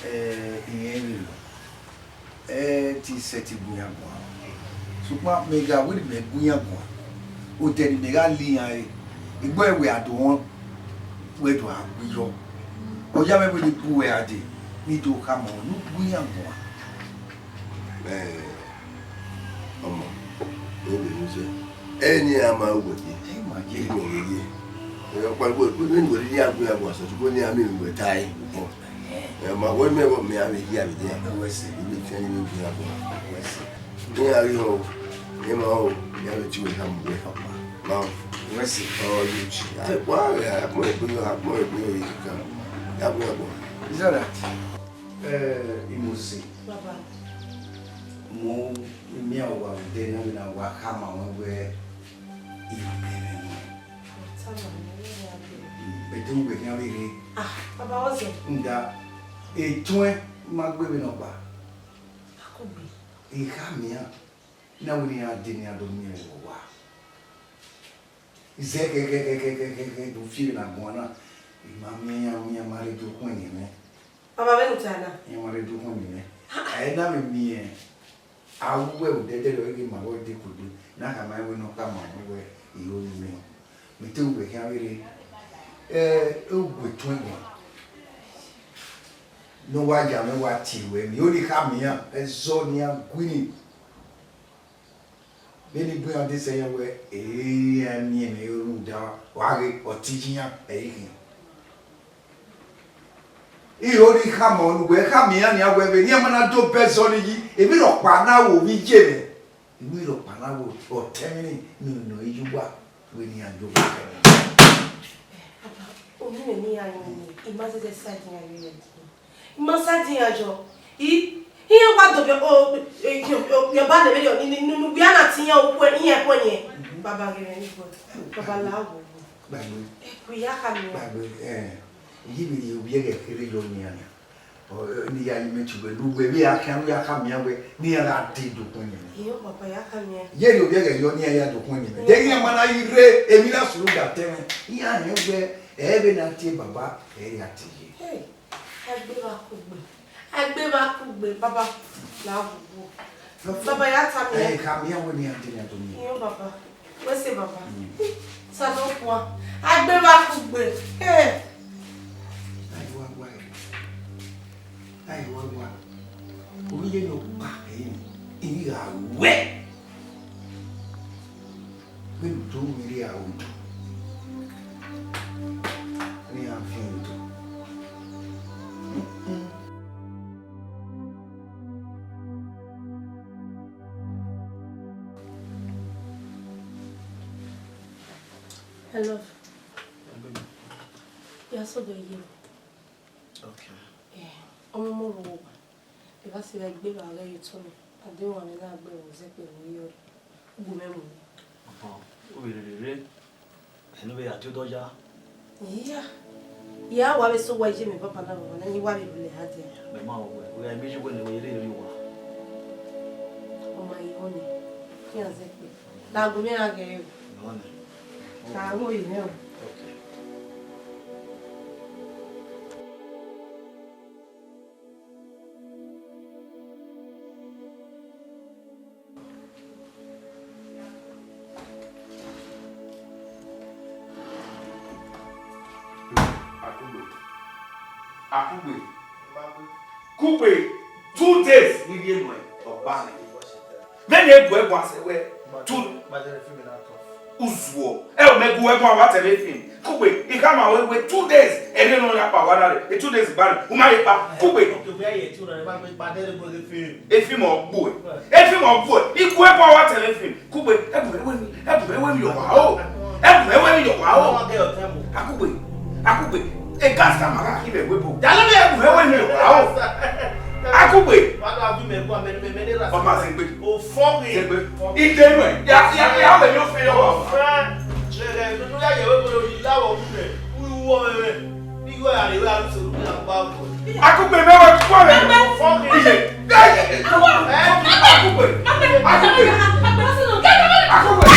Eh, iyẹn vberriọ. Ẹ te sẹtin gu iran guan. Sokpan mẹ gha wẹ ne mẹ gu iran guan, odẹ ne mẹ gha la iran re, egbe wẹ a do rẹn, wẹ do a gbe yọ. Ọ ya mwẹ wẹ ne gu wẹ a dee, ne I do khama ruẹ ne u gu iran guan. Ẹ, ọmọ, ẹ vbe ne u zẹ. Ẹ ne iran ma ru wẹ ye. Ẹ ma ye. Ẹ ma ye. Ẹ, ọkpa wẹ, wẹ, wẹ, wẹ, ya gu iran guan sẹ, sokpan ne iran miẹn wẹ ta ẹre. Ẹ ma wẹ mẹ, wẹ mẹ a vbe hia vbe dia. Wẹ sẹ. Ibi tẹn ni vbe hia bọ. Wẹ sẹ. Ne a ghi họn, ne ma họn, ne a vbe tie uwẹ khama wẹ. Ma họn. Wẹ sẹ. Ọ, you see. A gba, a gbọn egbe, a gbọn egbe, ka. Ya gbọn egbe. Is that right? Eh, Imosi. Baba. Mo miẹn uwa vbe odẹ na, vbene a wa khama mwẹ wẹ, I miẹn mwẹ nọ. Tama mwẹ, I miẹn mwẹ. Mm, but uwẹ khian vbe rre. Ah, Baba, what's up? Nda, etuẹn ma gbe vbe nọkpa. Akugbe. I khama iran, na wẹ ne iran dee ne iran do miẹn vbe owa. Zẹ kẹkẹkẹkẹkẹkẹ do fi vbe ne agbọn na, I ma miẹn iran, iran ma rre do khuẹn ne mwẹ. Baba, vbene u ta na? Iran ma rre do khuẹn ne mwẹ. Ẹ na vbe miẹn, a ru wẹ odẹdẹ rẹ ọre ghe ma vbe dekuegbe, ne a khama ẹn wẹ ne ọ khama mwẹ wẹ I ho ne imẹ. Mẹ te ru wẹ khian vbe rre. Ẹ, ugbẹn tuẹn guan ne ọ wa ya mwẹ wa tie ruẹ emwi, ọ ni khama iran ẹzọ ne iran gu ni. Vbene I bu iran dee sẹ iran wẹẹ, e iran miẹn mwẹ rhunmwuda ọghe ọtẹn iye iran ẹre I khian. I ho ne I khama ọnii, wẹ khama iran nian wẹẹ, vbene iran ma na do bẹzọ ne iye, emwi rhọkpa na ru ovbi iye mwẹ, emwi rhọkpa na ru ọtẹn mwẹ ni, ne ọ nọ iye uwa, wẹ ne iran do bẹzọ. Baba, ovbi mwẹ ne iran rinmwian nii, I ma zẹzẹ sa ẹdẹ iran yọ. I ma sa ẹdẹ iran yọ. I, iran wa do vbe, o, e, e, o, yọ ba lẹ vberriọ, ni, ni, ni, ni uwia na tie iran, iran khuẹ yẹn. Baba, ghe mwẹ ni guẹ. Baba, la wo. Gbagbe. Ẹ, ku ya khama iran. Gbagbe, ẹ, iye vberriọ, ovbi ẹghẹ kherhe yọ nian nian. Ọ, ẹ, ne I ya ye imẹ tugbe, ne uwẹ vbe a khian, ne u ya khama iran wẹẹ, ne iran gha dee do khuẹn yẹn. Iyo, Baba, ya khama iran. Iye vberriọ, ovbi ẹghẹ yọ ne iran ya do khuẹn yẹn. Deghẹ iran ma na ghi rre, emwi na sunu da tẹn mwẹ. Iran rẹn wẹẹ, ẹ vbe na tie baba, ẹ ya tie iye. Hey. Agbevba kugbe. Agbevba kugbe, Baba, la wo. Baba, ya tama iran. Ẹ, khama iran wẹẹ ne iran dee, iran do miẹn. Iyo, Baba. Wẹ sẹ, Baba. Mm. Osanobua. Agbevba kugbe. Hey. Aye wa wa. Aye wa wa. Ovbi iye ne ọ kpa ẹre, I gha ruẹ. Vbene u do mwẹ rria ru, ne iran viẹn do. Hello. Ya sẹ odọ ye. Okay. Eh, ọmọ mọ rhu owa. Eva sẹ vbe gbe vbe aghẹ ye otọ mẹ, a deghẹ ọmwa mwẹ na gbe ẹvbo zẹ kpe vbe iyọrre, u gu mwẹ mu. Ọhọn, u vbe rherhe rre, ẹ ne u vbe ya die odọ ya. Iya, ya wa vbe sẹ owa iye mwẹ baba na baba na, ne I wa vbe rhulẹ a dia. Mẹ ma wẹ, wẹ gha miẹn iye uwẹ ne wẹ rherhe rrie owa. Ọ ma ye họn nẹ, iran zẹ kpe, la gu mwẹ ra ghe ẹre o. Nọ nẹ. La gu oyi mwẹ o. Okay. Akugbe. Akugbe. Kugbe, two days ne I rhie nuẹn, ọ gba nẹ. Vbene e gu ẹre guan sẹ wẹ, two. Uzuọ. Ẹ, u mẹ gu ẹre guan, wa tẹmwẹ film. Kugbe, I khama wẹ, wẹ two days, ẹre nọ ya kpa wa na rẹ, e two days gba nẹ, u ma ye kpa. Kugbe. E film ọ gbuẹ. E film ọ gbuẹ. I gu ẹre guan, wa tẹmwẹ film. Kugbe, ẹ gu mwẹ wẹ emwi, ẹ gu mwẹ wẹ emwi yọ wa o. Ẹ gu mwẹ wẹ emwi yọ wa o. Akugbe, Akugbe, e gas ka ma gha khin vbe ẹvbo ebo. Ẹ gu mwẹ wẹ emwi yọ wa o. Akugbe. Ọ ma zẹ egbe. Zẹ egbe. I de nuẹn. Ya, ya, ya wẹ emwi ofe yọ wa o. Akugbe, mẹ wẹ kua mwẹ. Iye. Akugbe. Akugbe. Akugbe.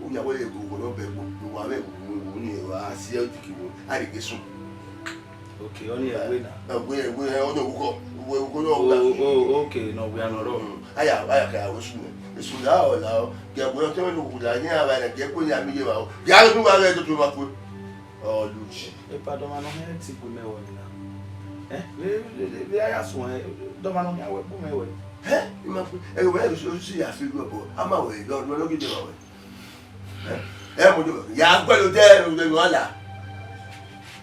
u ya wẹ ye gu ugho nọ bẹ gbo, wa vbe gu ugho ni wa si ẹ tiki wo, a rhie ke sun. Okay, ọni ẹwe na. Ẹwe, ẹwe, ọni ugho, ugho, ugho yọ. Oh, oh, okay, nọ wia nọ rọ. Mm. Aya, aya ka wo sun. Esun la o, la o. Gẹ gbe ọtẹn wẹ ne ugho la, ni a ba na, gẹ gbe ya mi ye ba o. Ya lu wa gẹ do to ma ku. Ọluchi. Epa dọmwa nọ hẹn ti gu mẹ wẹ na. Eh, vbe, vbe, vbe, vbe a ya suẹn, dọmwa nọ hẹn wẹ gu mẹ wẹ. Hẹ? I ma ku, ẹ wẹ, o si ya fi lu ọbọ, a ma wẹ, lọ, lọ, lọ, gidi ma wẹ. Hẹ? Ẹ mo do, ya gbẹ lo dẹ, lo dẹ, lo ala.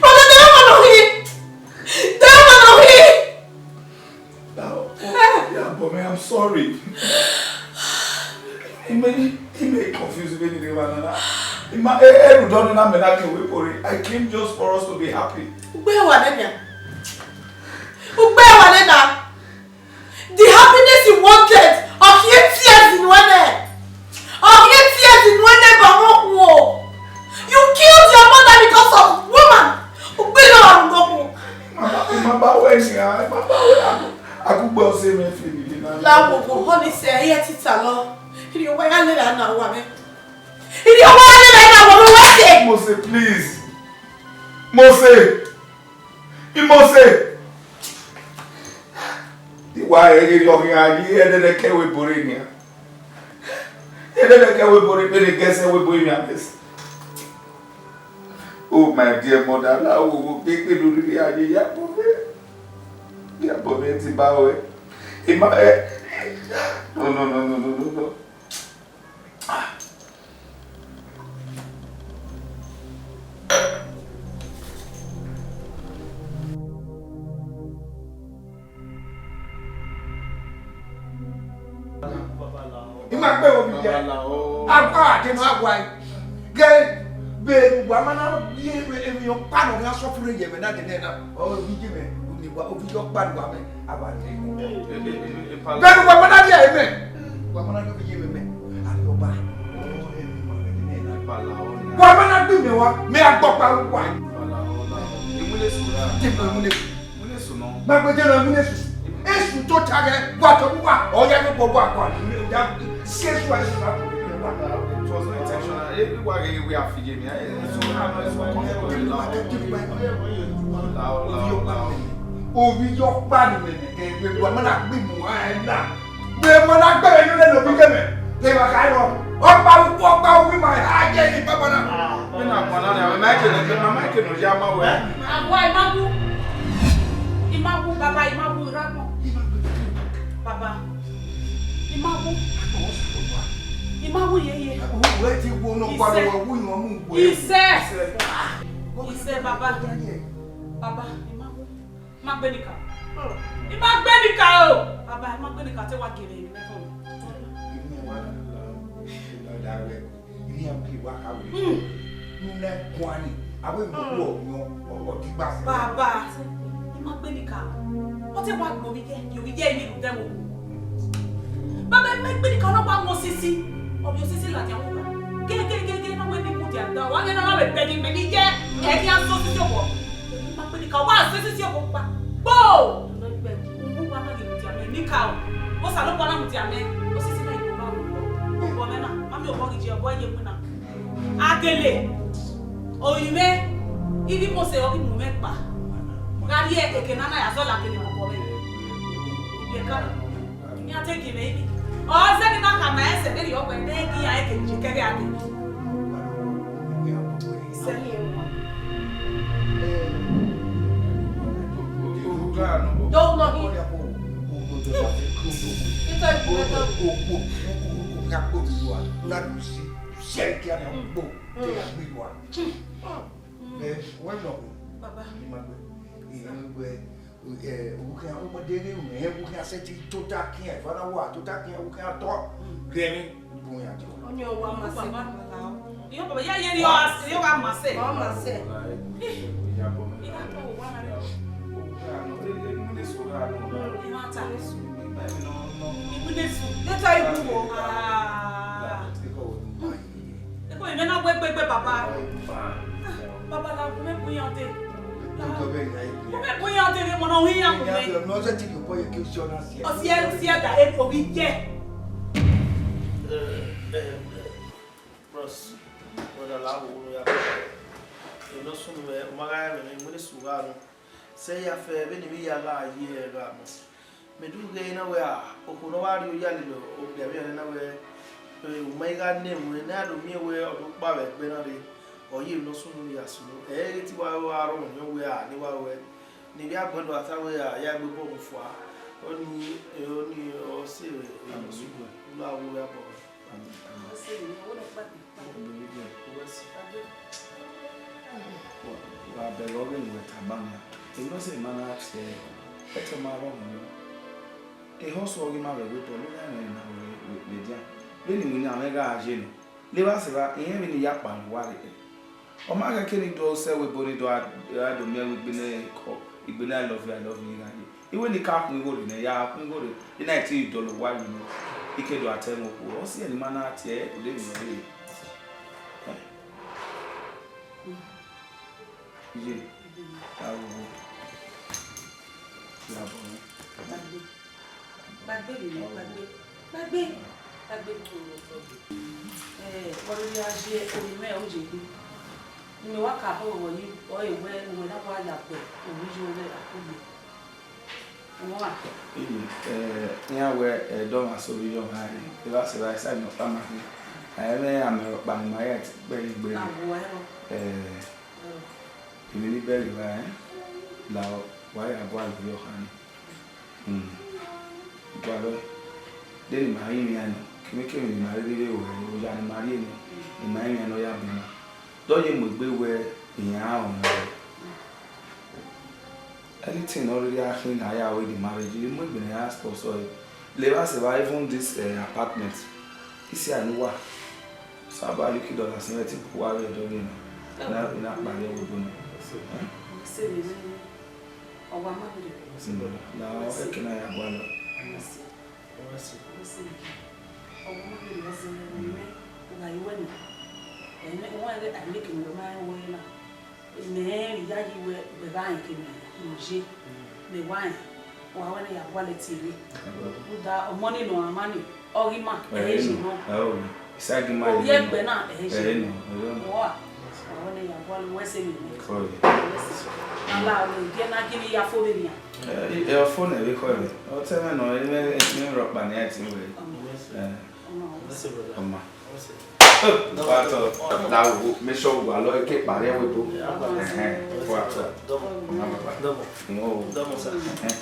Brother, the woman of him. The woman of him. Now, oh, yeah, but man, I'm sorry. He may, he may confuse me, the man. He may, eh, eh, don't know, man, I can wait for it. I came just for us to be happy. Ugbe wa nena. Ugbe wa nena. The happiness you wanted, ọ khian tears in one. Ọ khian tears in one, but what? You killed your mother because of woman. Ugbe wa nena. Mama, mama, where is your, mama, where are you? Akugbe ọse mwẹ fi nile na. La wo wo, honey, say, here, tita lo. Iri owa ya lele na wa mwẹ. Iri owa ya lele na wa mwẹ, wa say. Mose, please. Mose. Mose. Iwa ẹre rhọkhian yi ẹdẹdẹ kẹ wẹ bore nian. Ẹdẹdẹ kẹ wẹ bore, bere gẹsẹ wẹ bore nian gẹsẹ. Oh, my dear mother, la wo wo kekpe lórí ayé ya bọ mẹ. Ya bọ mẹ ti ba wẹ. Ima ẹ. No, no, no, no, no, no, no. I ma gbe vbe ovbi ye. Babalao. Agua de no agua. Ghe, be wa ma na ye emwi ọkpa nọ khian suffer ye mwẹ na de nẹ na. Ọ, ovbi ye mwẹ, ni wa, ovbi ye ọkpa ni wa mwẹ, a wa de. E, e, e, e, pala. Be wa ma na ye mwẹ. Wa ma na ye ovbi ye mwẹ. A de ọba. Ọ, emwi ma de nẹ na. Babalao. Wa ma na gbe mwẹ wa, mẹ a gbọkpa wa. Babalao, lao. Emwi ne sura. Te mo emwi ne. Mu ne sunu. Ma gbe je na mu ne su. Esu to ta ghe, wa to wa, ọ ya no gbọ wa kwa. Ya si esu a esu na to. It was not intentional. E wa ghe we are forgive me. E, e, so, ah, no, it's not comfortable. Lao, lao, lao. Ovbi ye ọkpa ni mẹ nẹ, ke wa ma na gbe mu a na. Vbe ma na gbe vbe ne ovbi ye mwẹ, vbe ma ka rọ. Ọkpa ukwu, ọkpa uwu ima ha ye ni baba na. Vbe na kpọnọ nẹ, ma ke ne, ma ke ne ọ ya ma wẹ. Awa, I ma wu. I ma wu, baba, I ma wu, I ra gbọn. Baba, I ma wu. I ma wu, ye, ye. Uwẹ ti wo nọ kpa nọ, wẹ wu, I ma mu wẹ. Isẹ. Isẹ baba. Baba, I ma, I ma gbe nika. I ma gbe nika o. Baba, I ma gbe nika te wa gie mwẹ emwi ne ẹvbo. Emwi ne wa la, la, la, la, la, emwi ne wa kha wẹ. Hmm. Ne u na guan ni, avbe emwi ne u ru ọyọn, ọ, ọ digba sẹ. Baba, I ma gbe nika. Ọ te wa gbe ovbi iye, ovbi iye emwi rhunmwuda ẹvbo. Baba, I ma gbe nika, ọ na wa mu osisi. Ọ vbe osisi ladian vbe uwa. Gege, gege, gege, na wẹ ne I mudia da, wa ghe na na vbe bẹghe mẹ ne I ye, ẹ i khian sẹ osisi obọ. I ma gbe nika, wa sẹ osisi obọ kpa. Gbo! Uwu wa na ghi mudia mẹ, nika o. Osanobua na mudia mẹ, osisi na i kpọnmwẹ. Obọ mwẹ na, ma miẹn obọ ghi ye, obọ ye mu na. Agele, orinmwẹ, I ghi mose, ọ ghi mu mwẹ kpa. Gha rhie eke na na ya zọla agele vbe obọ mwẹ. Ibiẹka na. Iran te gie mwẹ ivbi. Ọ zẹ ne I na khama ẹsẹ vberriọ wẹẹ ne I gie iran eke ni ye kẹghe a dee. Sẹ. Do nọ hin. Ito ibu mẹ tọ. Baba. Ẹ, wẹ nọ. Baba. Ima gbe. Ima gbe. Ẹ, ukhian, ọmọdé ghe mwẹ, ukhian sẹtin tota khian, eva na wa tota khian, ukhian tọ, ghe emwi, bu iran jọ. Ọni ọ wa ma sẹ. Baba, baba, iyo baba, ya ye ni ọ, iyo wa ma sẹ. Ọ ma sẹ. Ina tọ wa na. Ima ta. Ibu ne su. Leta ibu wo. Ah. Eko imẹ na gbe gbegbe baba. Baba la gu mẹ bu iran dee. Gu mẹ bu iran dee, mọ ne ọ hin iran gu mẹ. Nọ sẹ ti yobọ ye ke si ọna si. Ọ si ẹ, si ẹ da eko ghi jẹ. Bros, brother la wo ya. Eno sunu mẹ, ọ ma gha mẹ, mẹ ne su gha nu. Sẹ ya fẹ vbene emwi ya gha ye ẹre gha nọ. Mẹ do ghe na wẹẹ, a, okhuo ne ọ wa rrie oya lele okpia vbe ọnrẹn na wẹẹ, e, u ma i gha ne ẹmwẹ ne a do miẹn wẹẹ ọ do kpa vbe ẹgbẹ na rre, ọ ye emwi ne ọ sunu ne ya sunu. Ẹ i re te I wa ru aro ọnrẹn wẹẹ, a, ne I wa ruẹ, ne I vbe a gbẹn do a ta wẹẹ, a, ya egbe obọ mu fua, ọnii, e, ọnii, ọ si emwi ne ọ sunu, u na wu ya bọ. Wa bẹghe ọghe ne uwẹ tama nian, emwi ne ọ sẹ ma na tie ẹre, ẹtẹ ma rrọọ nọ. Ehe ọsẹ ọghe ma vbe ẹvbo obọ, ne ọ gha rẹn na vbe ladian. Vbene iwinna mwẹ gha ye nọ, levba sẹ evba, irẹn vbene I ya kpao ne uwa rre. Ọ ma khẹke ne I do sẹ ẹvbo obọ ne I do a, a do miẹn wẹẹ igbele ẹkọ, igbele I love you, I love you gha ye. Iwinna ka khuan igho rre nẹ, ya khuan igho rre, I na i te dọlọ owa yi nẹ, I ke do a ta ẹmwẹ okhuo. Ọ si ẹre ne ima na tie ẹre, ọ deghẹ ọ rre. Iye, ya vbe owa. Ya bọ nẹ. Gbagbe, gbagbe, gbagbe, gbagbe, gbagbe. Eh, ọrọre a ye orinmwẹ oye gbe. Ne imẹ wa ka bọ vbọ yi, ọ re wẹ, ne uwẹ na wa ya gbe, ovbi iye mwẹ akugbe. Ọmwa. Iye, eh, iran wẹ, eh, ẹdẹ ọmwa sẹ ovbi iye ọmwa rre, evba sẹ evba, esa nọ tama khin. A i mwẹ amẹ ọkpa ne ima ya gbe yi gbe rre. Na wọ ẹrọ. Eh, Ẹrọ. Emwi ne I bẹghe evba, eh, la wa ya gualọ ovbi ọkhan nii. Hmm. Gualọ, de ne ima rinmwian nọ, kemwekemwi ne ima rhirhi vbe ruẹ, oya ne ima rhie nẹ, ne ima rinmwian nọ ya bu ima. Dọ ye mu egbe wẹ iran rọnmwẹ ruẹ. Anything ne ọ rhirhi a khin ne a ya ru in the marriage, I mu egbe ne a ya sponsor ẹre. Levba sẹ evba, even this, eh, apartment, isi a ne uwa. Saba, you kid us, I ti bu uwa vbe ẹdẹ ọghe na. Na, na kpare ẹvbo obọ nẹ. Eh? Sẹ vbe nẹ, ọ wa ma vbe rre. Mm, na, ẹkẹ na ya gualọ. Ọ wa ma vbe rre, ọ zẹ vbe nẹ, ọ gha ye uwẹ nẹ. Ẹ nẹ, uwẹ ghe, a make ne uwẹ ma rẹn uwẹ na. Mẹ rẹn iyayi wẹ, wẹ gha rẹn ke mẹ, mẹ ye, mẹ wa rẹn, wa wẹ ne ya gualọ tie rre. Rhunmwuda ọmọ ni ne ọ rhan ma ni, ọ ghi ma, ẹ i ye nọ. Ẹ o, isagima. Ovbi ẹgbẹ na, ẹ i ye nọ. Ẹ nọ, ẹ nọ. Wa, wa wẹ ne ya gualọ, wẹ sẹ mẹ nẹ. Kọe. Wẹ sẹ. Ala, ọ lẹ gie na gini ya fo vbe nian. Ẹ, ẹ, ọ fo nẹ vbe kọe mẹ. Ọ tẹ mwẹ nọ, ẹ, ẹ, ẹ, rhọkpa ne a ti wẹ. Ọmọ. Ẹ. Ọmọ, wẹ sẹ. Ọmọ. Wa tọ, la wo, make sure wa lọ ke kpare ẹvbo ebo. Ẹhẹn, wa tọ. Ọmọ baba. Dọmọ. Mo. Dọmọ sa. Ẹhẹn.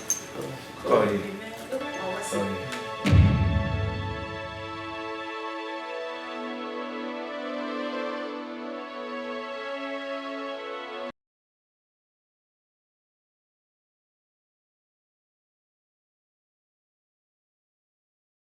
Kọ ye. Kọ ye.